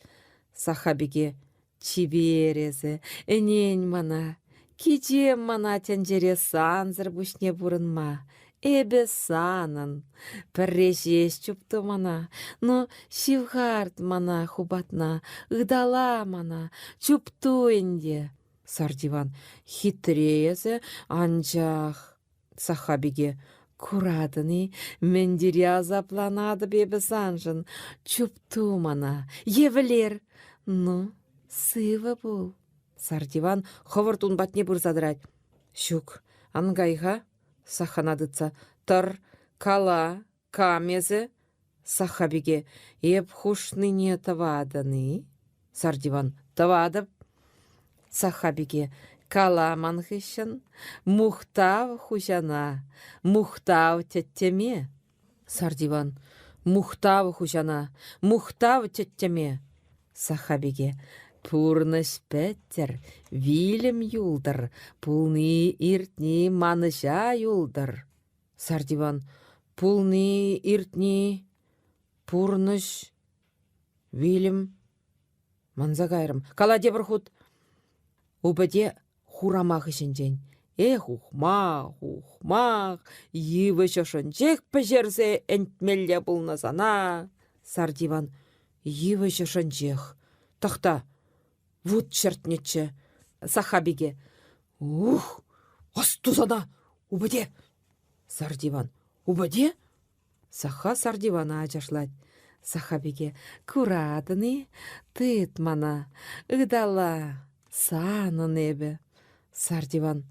Сахха пике: «Чипер эсӗ, ӗнен мана. Кичем мана тӗнчере сансӑр пуҫне пурӑнма. Эпӗ санӑн. Пӗрре ҫеҫ чупту мана. Ну, ҫывхарт мана хупатна, ытала мана, чупту ӗнтӗ». Сартиван: «Хитре эсӗ, анчах...» Сахха пике: «Куратӑн-и, мӗн тери асапланатӑп эпӗ саншӑн. Чупту мана, е вӗлер. Ну, сывӑ пул». Сартиван хӑвӑрт ун патне пырса тӑрать. «Ҫук, ан кай-ха», Саххана тытса. «Тӑр, кала, кам эсӗ?» Сахха пике: «Эп хушнине тӑватӑн-и?» Сартиван: «Тӑватӑп». Сахха пике: «Кала ман хыҫҫӑн. Мухтав хуҫана, мухтав тӗттӗме». Сартиван: «Мухтав хуҫана, мухтав тӗттӗме». Сахха пике: «Пурнӑҫ пӗттӗр, вилӗм юлтӑр, пулни-иртни манӑҫа юлтӑр». Сартиван пулни, иртни, пурнӑҫ, вилӗм. Манса кайрӑм. Кала тепӗр хут. Упӑте хурама хыҫӗнчен. Эх, ухмах, ухмах, йывӑҫ ӑшӗнчех пӗҫерсе ӗнтмелле пулнӑ сана. Сартиван йывӑҫ ӑшӗнчех. Тӑхта, вут чӗртнӗччӗ. Сахха пике. Ух, асту сана, упӑте! Сартиван. Упӑте? Саха Сартивана ачашлать. Саха пике. Куратӑн-и? Тыт мана. Ытала. Санӑн эпӗ. Сартиван.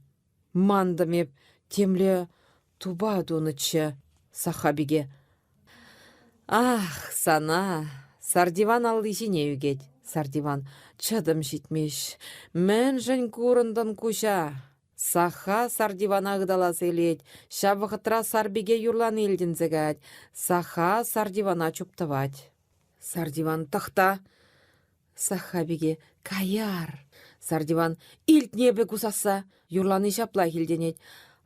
Мантӑм эп темле тупа тунӑччӗ. Саха пике. Ах, сана! Сартиван алли ҫине ӳкет. Сартиван. Чӑтӑм ҫитмест. Мӗншӗн курӑнтӑн куҫа? Саха Сартивана ыталаса илет. Ҫав вӑхӑтра Сарпике юрлани илтӗнсе каять. Саха Сартивана чуптӑвать. Сартиван тӑхта. Саха пике каяр. Сартиван илтнӗ эпӗ ку сасса. Юрлани ҫаплах илтӗнет.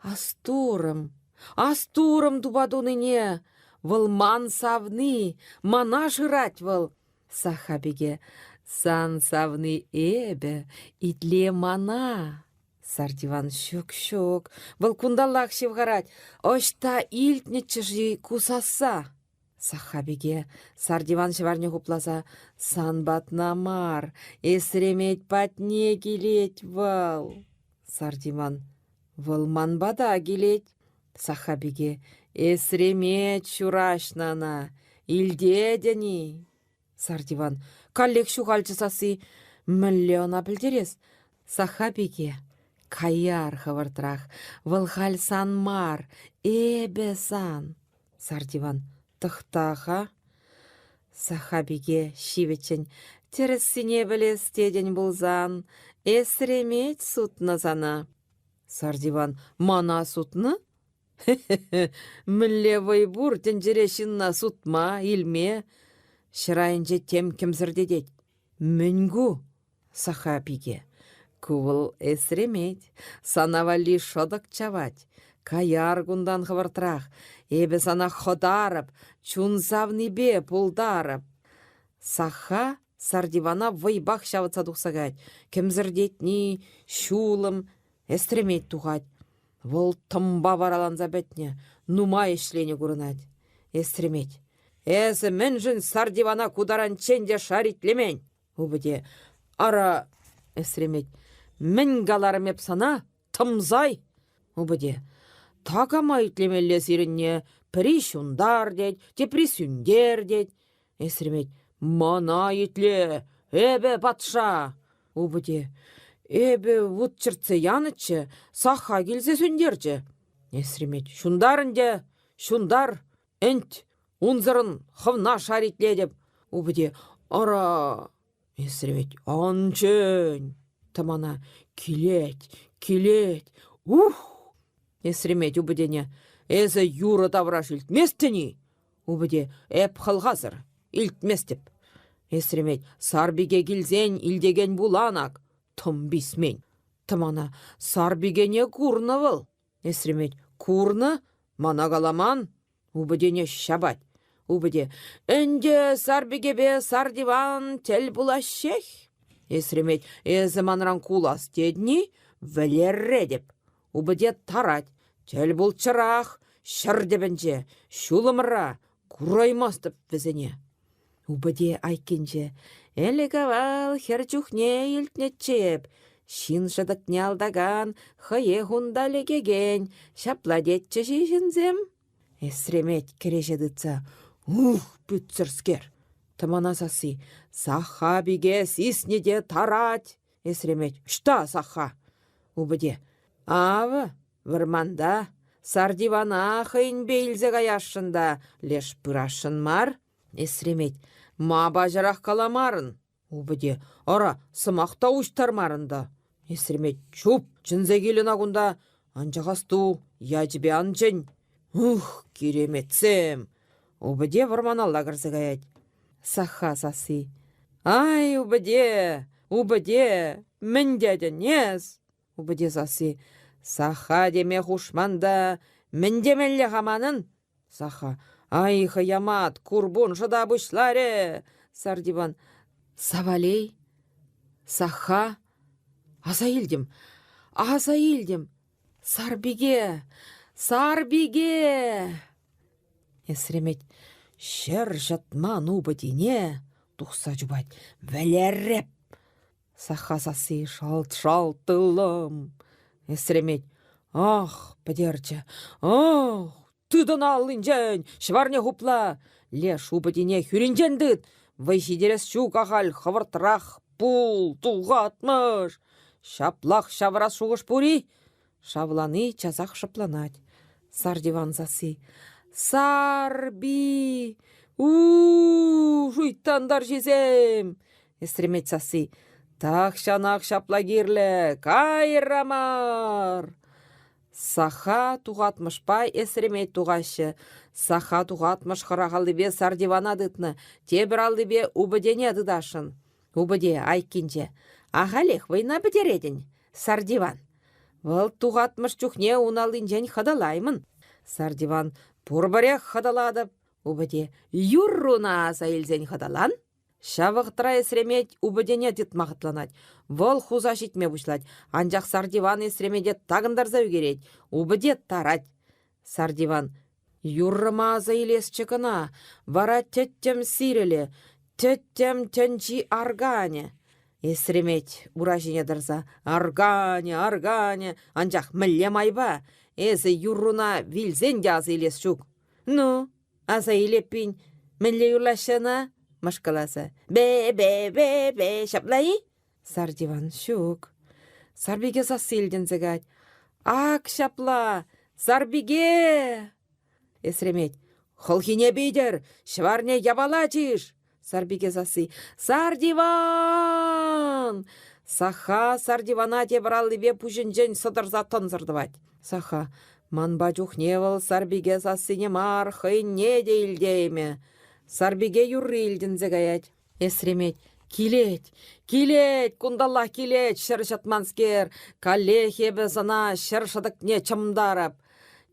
Астурӑм, астурӑм тупа тунине. Вӑл ман савни, мана шырать вӑл. Саха пике, сан савни эпӗ, итле мана. Сартиван ҫук-ҫук, вӑл кунталлах ҫывхарать. Ӑҫта илтнӗччӗ-ши ку сасса? Саха пике, Сартиван ҫӑварне хупласа, сан патна мар, эсремет патне килет вӑл. Сартиван, вӑл ман пата килет. Саха пике, эсремет ҫураҫнӑ ӑна, илтетӗн-и? Сартиван, каллех ҫухалчӗ сасси. Мӗнле ӑна пӗлтерес? Саха пике, каяр хӑвӑртрах, вӑл халь сан мар, эпӗ сан. Сартиван, тӑхта-ха. Саха пике ҫивӗччӗн, тӗрӗссине пӗлес тетӗн пулсан, эсремет сутнӑ сана. Сартиван, мана сутнӑ? Мӗнле вӑй пур тӗнчере ҫынна сутма, илме? Ҫӗр айӗнче тем кӗмсӗртетет. Мӗн ку? Саха пике. Ку вӑл эсремет, сана валли шӑтӑк чавать. Каяр кунтан хӑвӑртрах, эпӗ сана хӑтарӑп, чун савнипе пултарӑп. Саха Сартивана вӑйпах ҫавӑтса тухса каять. Кӗмсӗртетни, ҫулӑм, эстремет тухать. Вӑл тӑмпа вараланса пӗтнӗ, нумай ӗҫленӗ курӑнать. Эстремет. Эсӗ мӗншӗн Сартивана ку таранччен те шаритлемен? Упӑте. Ара, эсремет. Мӗн каларӑм эп сана, тӑмсай? Упӑте. Такама итлемелле сирӗнне. Пӗри ҫунтар тет, тепри сӳнтер тет. Эсремет. Мана итле, эпӗ патша. Упӑте. Эпӗ вут чӗртсе янӑччӗ, Сахха килсе сӳнтерчӗ. Эсремет. Ҫунтар ӗнтӗ, ҫунтар, ӗнт, унсӑрӑн хӑвна шаритлетӗп. Упӑте. Ара. Эсремет ан чӗн! Тӑмана килет, килет, ух! Эсремет упӑтене эсӗ юрӑ тавраш илтместӗн-и? Упӑте эп хӑлхасӑр, илтместӗп. Эсремет сарпике килсен илтекен пулан ак, тӑм писмен. Тӑмана сарпикене курнӑ вӑл. Эсремет курнӑ, мана каламан. Упӑтене ҫапать. Упӑте ӗнтӗ сарпикепе сардиван тӗл пулаҫҫех. Эсремет эсӗ манран кулас тетни? Вӗлеретӗп. Упӑте тарать. Тӗл пулччӑрах, ҫӗр тӗпӗнче, ҫулӑмра, кураймастӑп вӗсене. Упӑте айккинче ӗлӗк-авал хӗр чухне илтнӗччӗ эп. Ҫын шӑтӑкне алтакан, хӑех унта лекекен, ҫапла тетчӗҫ-и ҫынсем? Эсремет кӗреҫе тытса ух, пӳтсӗрскер! Тӑмана сасси Сахха пике сиснӗ те тарать! Эсремет ӑҫта Сахха? Упӑте авӑ вӑрманта Сардивана хӑйӗнпе илсе каясшӑн та леш пырасшӑн мар. Эсремет ма паҫӑрах каламарӑн? Упӑте ара сӑмах та уҫтармарӑн та. Эсремет чуп чӗнсе кил ӑна кунта, анчах асту, ячӗпе ан чӗн. Ух, киреметсем! Упӑте вӑрманалла кӗрсе каять. Сахха сасси. Ай, упӑте, упӑте, мӗн тетӗн эс? Упӑте сасси. Сахха теме хушман та, мӗн темелле-ха манӑн? Сахха. Ай, хӑямат, курпун шӑта пуҫларӗ. Сардиван. Савалей? Сахха? Аса илтӗм, аса илтӗм. Сарпике! Сарпике! Эсремет ҫӗр ҫӑтман упӑтине тухса чупать. Вӗлереп! Сахха сасси шалт-шалт тыллӑм. Эсремет ах, пӗтерчӗ. Ах, тытӑн аллинчен, ҫӑварне хупла. Леш упӑтине хӳринчен тыт. Вӑй ҫитерес ҫук ахаль хӑвӑртрах пул, тухатмӑш. Ҫаплах ҫавӑрас шухӑш пур-и? Шавлани часах шӑпланать. Сардиван сасси. Сарби! У-у-у, шуйттан тарҫисем! Эсремет сасси. Тахҫанах ҫапла кирлӗ! Кайрамар! Саха тухатмӑшпа эсремет тухаҫҫӗ. Саха тухатмӑш хӑрах аллипе сардивана тытнӑ, тепӗр аллипе упӑтене тытасшӑн. Упӑте айккинче. Ахалех вӑйна пӗтеретӗн, Сардиван. Вӑл тухатмӑш чухне ун аллинчен хӑтӑлаймӑн. Сардиван пурпӗрех хӑтӑлатӑп. Упӑте юрруна аса илсен хӑтӑлан. Ҫав вӑхӑтра эсремет упӑтене тытма хӑтланать. Вӑл хуса ҫитме пуҫлать, анчах Сардиван эсремете такӑнтарса ӳкерет, упӑте тарать. Сардиван Юррӑма аса илесчӗ кӑна, вара тӗттӗм сирӗлӗ, тӗттӗм тӗнчи арканӗ. Эсремет ура ҫине тӑрса арканӗ, арканӗ, анчах мӗнле майпа? Эсӗ юрруна вилсен те аса илес ҫук. Ну, аса ил эппин, мӗнле юрлаҫҫӗ ӑна? мӑшкӑласа. Бе-бе-бе-бе, ҫапла-и? Сардиван ҫук. Сарпике сасси илтӗнсе каять. Ак ҫапла! Сарпике! Эсремет. Хӑлхине питӗр! Ҫӑварне япала чыш! Сарпике сасси. Сардиван! Саха Сардивана тепӗр аллипе пуҫӗнчен сӑтӑрса тӑнсӑр тӑвать. Саха. Манпа чухне вӑл Сарпике сассине мар, хӑйне те илтеймӗ. Сарпике юрри илтӗнсе каять. Эсремет килет, килет, кунталлах килет, ҫӗр ҫӑтманскер, каллех эпӗ сана ҫӗр шӑтӑкне чӑмтарӑп.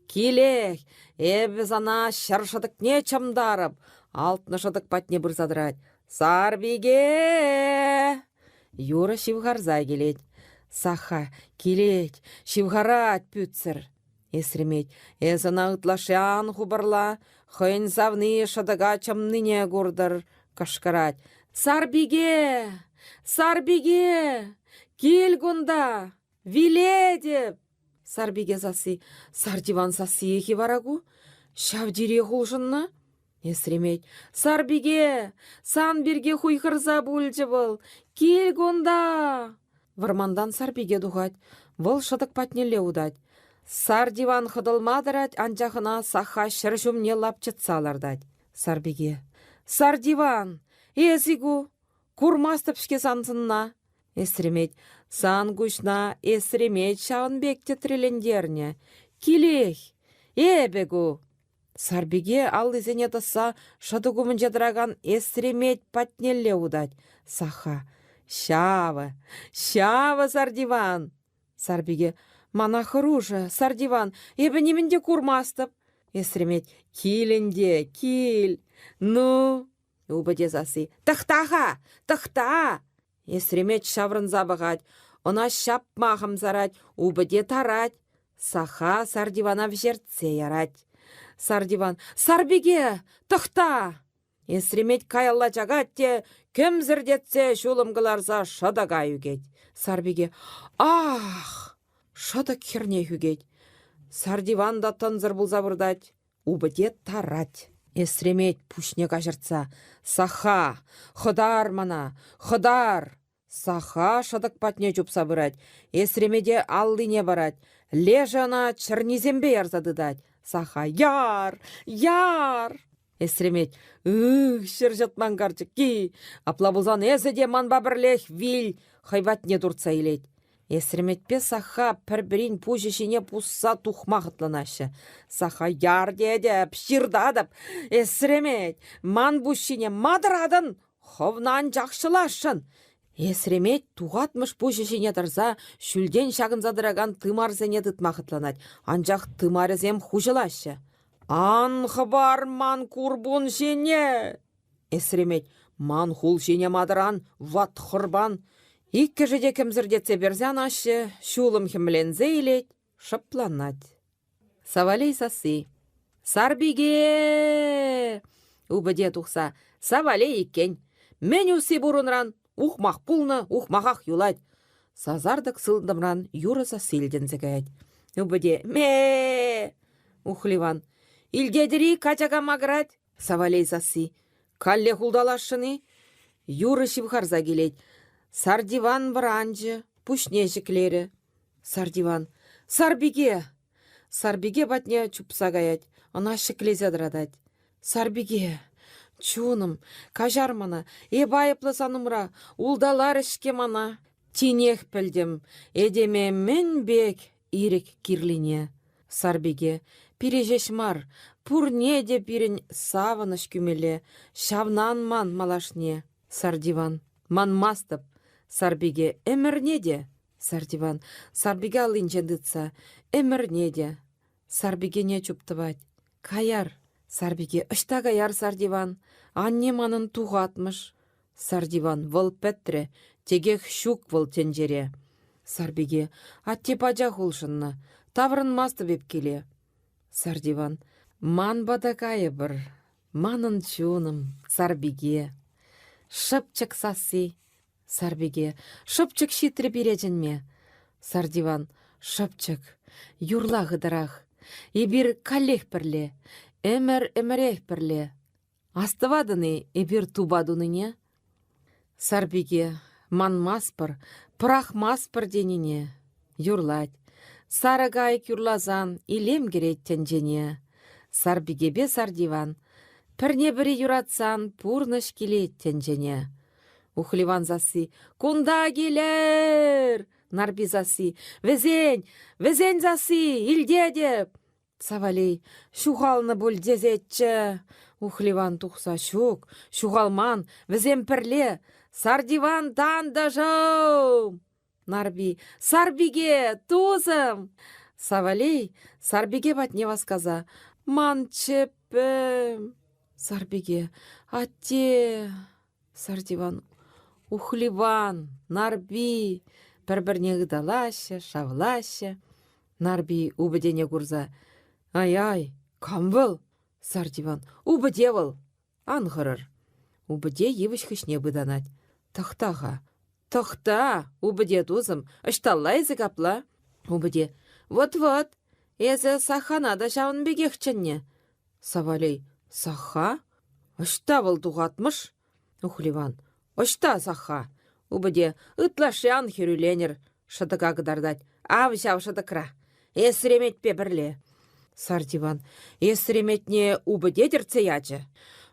Килех, эпӗ сана ҫӗр шӑтӑкне чӑмтарӑп. Алтнӑ шӑтӑк патне пырса тӑрать. Сарпике! Юрӑ ҫывхарса килет. Саха килет, ҫывхарать пӳтсӗр. Эсремет, эс ӑна ытлашши ан хупӑрла, хӑйӗн савнийӗ шӑтӑка чӑмнине куртӑр, кӑшкӑрать. Сарпике! Сарпике! Кил кунта! Вилетӗп! Сарпике сасси, Сартиван сассиех-и вара ку? Ҫав тирех улшӑннӑ? Эсремет, Сарпике! Сан пирки хуйхӑрса пулчӗ вӑл. Кил кунта! Вӑрмантан Сарпике тухать. Вӑл шӑтӑк патнелле утать. Сардиван хӑтӑлма тӑрать, анчах ӑна Сахха ҫӗр ҫумне лапчӑтса лартать. Сарпике. Сардиван! Эс-и ку? Курмастӑп-ҫке сан сӑнна. Эсремет, сан куҫна эсремет ҫавӑн пек тӗтрелентернӗ. Килех, эпӗ ку. Сарпике аллисене тӑсса шӑтӑк умӗнче тӑракан эсремет патнелле утать. Саха, ҫавӑ, ҫавӑ Сардиван! Сарпике, мана хӑрушӑ, Сардиван, эпӗ нимӗн те курмастӑп. Эсремет, кил ӗнтӗ, кил. Ну, Упӑте сасси. Тӑхта-ха! Тӑхта! Эсремет ҫаврӑнса пӑхать. Ӑна ҫапма хӑмсарать, упӑте тарать. Саха Сардивана вӗҫертсе ярать. Сардиван: «Сарпике! Тӑхта!» Эсремет каялла чакать те кӗмсӗртетсе ҫулӑм кӑларса шӑтӑка ӳкет. Сарпике: «Ах!» Шӑтӑк хӗрне хӳкет. Сардиван та тӑнсӑр пулса выртать. Упӑте тарать. Эсремет пуҫне каҫӑртса: «Саха! Хӑтар мана! Хӑтар!» Саха шӑтӑк патне чупса пырать, эсремете аллине парать. Лешӗ ӑна чӗрнисемпе ярса тытать. Саха: «Яр! Яр!» Эсремет: «Ых, ҫӗр ҫӑтман карчӑкки! Апла пулсан эсӗ те манпа пӗрлех вил!» Хӑй патне туртса илет. Эсреметпе Саха пӗр-пӗрин пуҫӗ ҫине пусса тухма хӑтланаҫҫӗ. Саха яр тетӗп, ҫыртатӑп. Эсремет, ман пуҫ ҫине ма тӑратӑн? Хӑвна анчах ҫӑласшӑн. Эсремет тухатмӑш пуҫӗ ҫине тӑрса ҫӳлтен ҫакӑнса тӑракан тымарсене тытма хӑтланать, анчах тымарӗсем хуҫӑлаҫҫӗ. Ан хӑпар ман курпун ҫине! Эсремет, ман хул ҫине матӑран, ват хӑрпан. Иккӗшӗ те кӗмсӗртетсе персе анаҫҫӗ, ҫулӑм хӗмленсе илет, шӑпланать. Савалей сасси. «Сарпике!» Упӑте тухса. «Савалей иккен. Мӗн усси пур унран? Ухмах пулнӑ, ухмахах юлать». Сасартӑк сылтӑмран юрӑ сасси илтӗнсе каять. Упӑте «Ме-е!» Ухливан. «Илтетӗр-и, качака макӑрать?» Савалей сасси. Каллех улталасшӑн-и? Юрӑ ҫывхарса килет. Сардиван вӑранчӗ, пуҫне ҫӗклерӗ. Сардиван. Сарпике! Сарпике патне чупса каять, ӑна ҫӗклесе тӑратать. Сарпике, чунӑм, каҫар мана, эп айӑплӑ сан умра, улталарӗҫ-ҫке мана. Тинех пӗлтӗм, этеме мӗн пек ирӗк кирлине. Сарпике, пире ҫеҫ мар, пурне те пирӗн савӑнӑҫ кӳмелле, ҫавна ан ман малашне. Сардиван, манмастӑп. Сарпике, ӗмӗрне те. Сардиван, Сарпике аллинчен тытса, ӗмӗрне те. Сарпикене чуптӑвать. Каяр, Сарпике, ӑҫта каяр, Сардиван? Анне манӑн тухатмӑш. Сардиван, вӑл пӗтрӗ, текех ҫук вӑл тӗнчере. Сарпике, атте пачах улшӑннӑ, таврӑнмастӑп эп киле. Сардиван, ман пата кайӑпӑр, манӑн чунӑм, Сарпике. Шӑпчӑк сасси. Сарпике, шӑпчӑк ҫитрӗ пире чӗнме. Сардиван, шӑпчӑк, юрла хытӑрах. Эпир каллех пӗрле, ӗмӗр-ӗмӗрех пӗрле. Астӑватӑн-и эпир тупа тунине? Сарпике, манмастпӑр, пӑрахмастпӑр тенине. Юрлать. Сарӑ кайӑк юрласан илем кӗрет тӗнчене. Сарпикепе Сардиван пӗрне-пӗри юратсан пурнӑҫ килет тӗнчене. Ухливан сасси «Кунта килӗр!» Нарпи сасси «Вӗсен! Вӗсен сасси! Илтетӗп!» Савалей ҫухалнӑ пуль тесеччӗ. Ухливан тухса ҫук, ҫухалман, вӗсем пӗрле. Сардиван тантӑшӑм! Нарпи Сарпике, тусӑм! Савалей Сарпике патне васкаса ман чӗппӗм. Сарпике атте Сардиван Ухливан, Нарпи пӗр-пӗрне ыталаҫҫӗ, шавлаҫҫӗ. Нарпи упӑтене курса: «Ай-ай, кам вӑл?» Сардиван: «Упӑте вӑл! Ан хӑрӑр!» Упӑте йывӑҫ хыҫне пытанать. «Тӑхта-ха, тӑхта, упӑте тусӑм, ӑҫталла эсӗ капла?» Упӑте: «Вӑт-вӑт, эсӗ Сахана та ҫавӑн пекех чӗннӗ». Савалей: «Саха? Ӑҫта вӑл тухатмӑш?» Ухливан: «Ӑҫта Саха?» Упӑте: «Ытлашши ан хӗрӳленӗр», шӑтӑка кӑтартать. «Ав ҫав шӑтӑкра. Эсреметпе пӗрле». Сартиван: «Эсреметне упӑте тӗртсе ячӗ.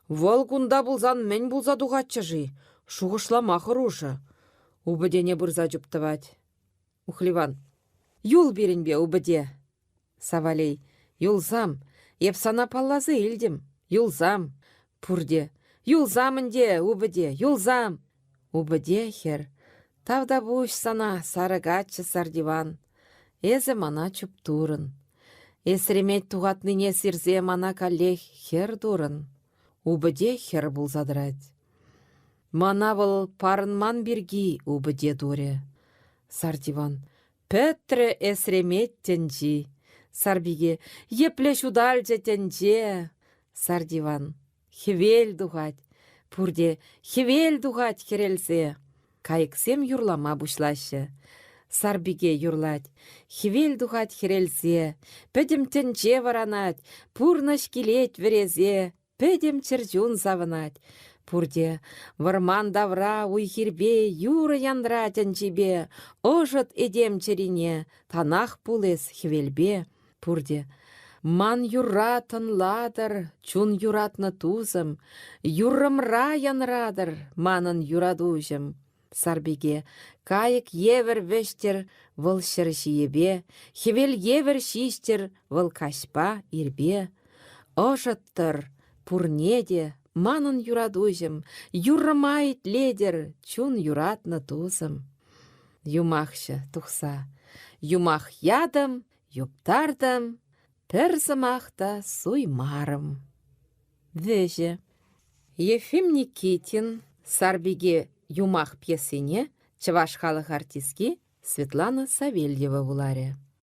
Вӑл кунта пулсан мӗн пулса тухатчӗ-ши? Шухӑшлама хӑрушӑ. Упӑтене пырса чуптӑвать. Ухливан. Юл пирӗнпе, упӑте. Савалей. Юлсам, эп сана палласа илтӗм. Юлсам. Пурте. Юлсам ӗнтӗ, упӑте, юлсам. Упӑте хӗр. Тавтапуҫ сана, сарӑ каччӑ Сартиван. Эсӗ мана чуптурӑн. Эсремет тухатнине сирсе мана каллех хӗр турӑн. Упӑте хӗр пулса тӑрать. Мана вӑл парӑнман пирки упӑте турӗ. Сартиван. Пӗтрӗ эсремет тӗнчи. Сарпике. Епле ҫуталчӗ тӗнче. Сартиван. Хӗвел тухать. Пурте хӗвел тухать хӗрелсе. Кайӑксем юрлама пуҫлаҫҫӗ. Сарпике юрлать. Хӗвел тухать хӗрелсе. Пӗтӗм тӗнче вӑранать. Пурнӑҫ килет вӗресе. Пӗтӗм чӗрчун савӑнать. Пурте вӑрман тавра уй-хирпе юрӑ янра тӗнчипе, ӑшӑт этем чӗрине, танах пул эс хӗвелпе. Пурте ман юрра тӑнлатӑр, чун юратнӑ тусӑм, юррӑмра янратӑр манӑн юратуҫӑм. Сарпике кайӑк евӗр вӗҫтер вӑл ҫӗр ҫийӗпе, хӗвел евӗр ҫиҫтӗр вӑл каҫпа, ирпе. Ӑшӑттӑр пурне те манӑн юратуҫӑм, юррӑма итлетӗр чун юратнӑ тусӑм. Юмахҫӑ тухса юмах ятӑм, юптартӑм, пӗр сӑмах та суймарӑм. Вӗҫӗ. Ефим Никитин «Сарпике» юмах пьесине чӑваш халӑх артистки Светлана Савельева вуларӗ.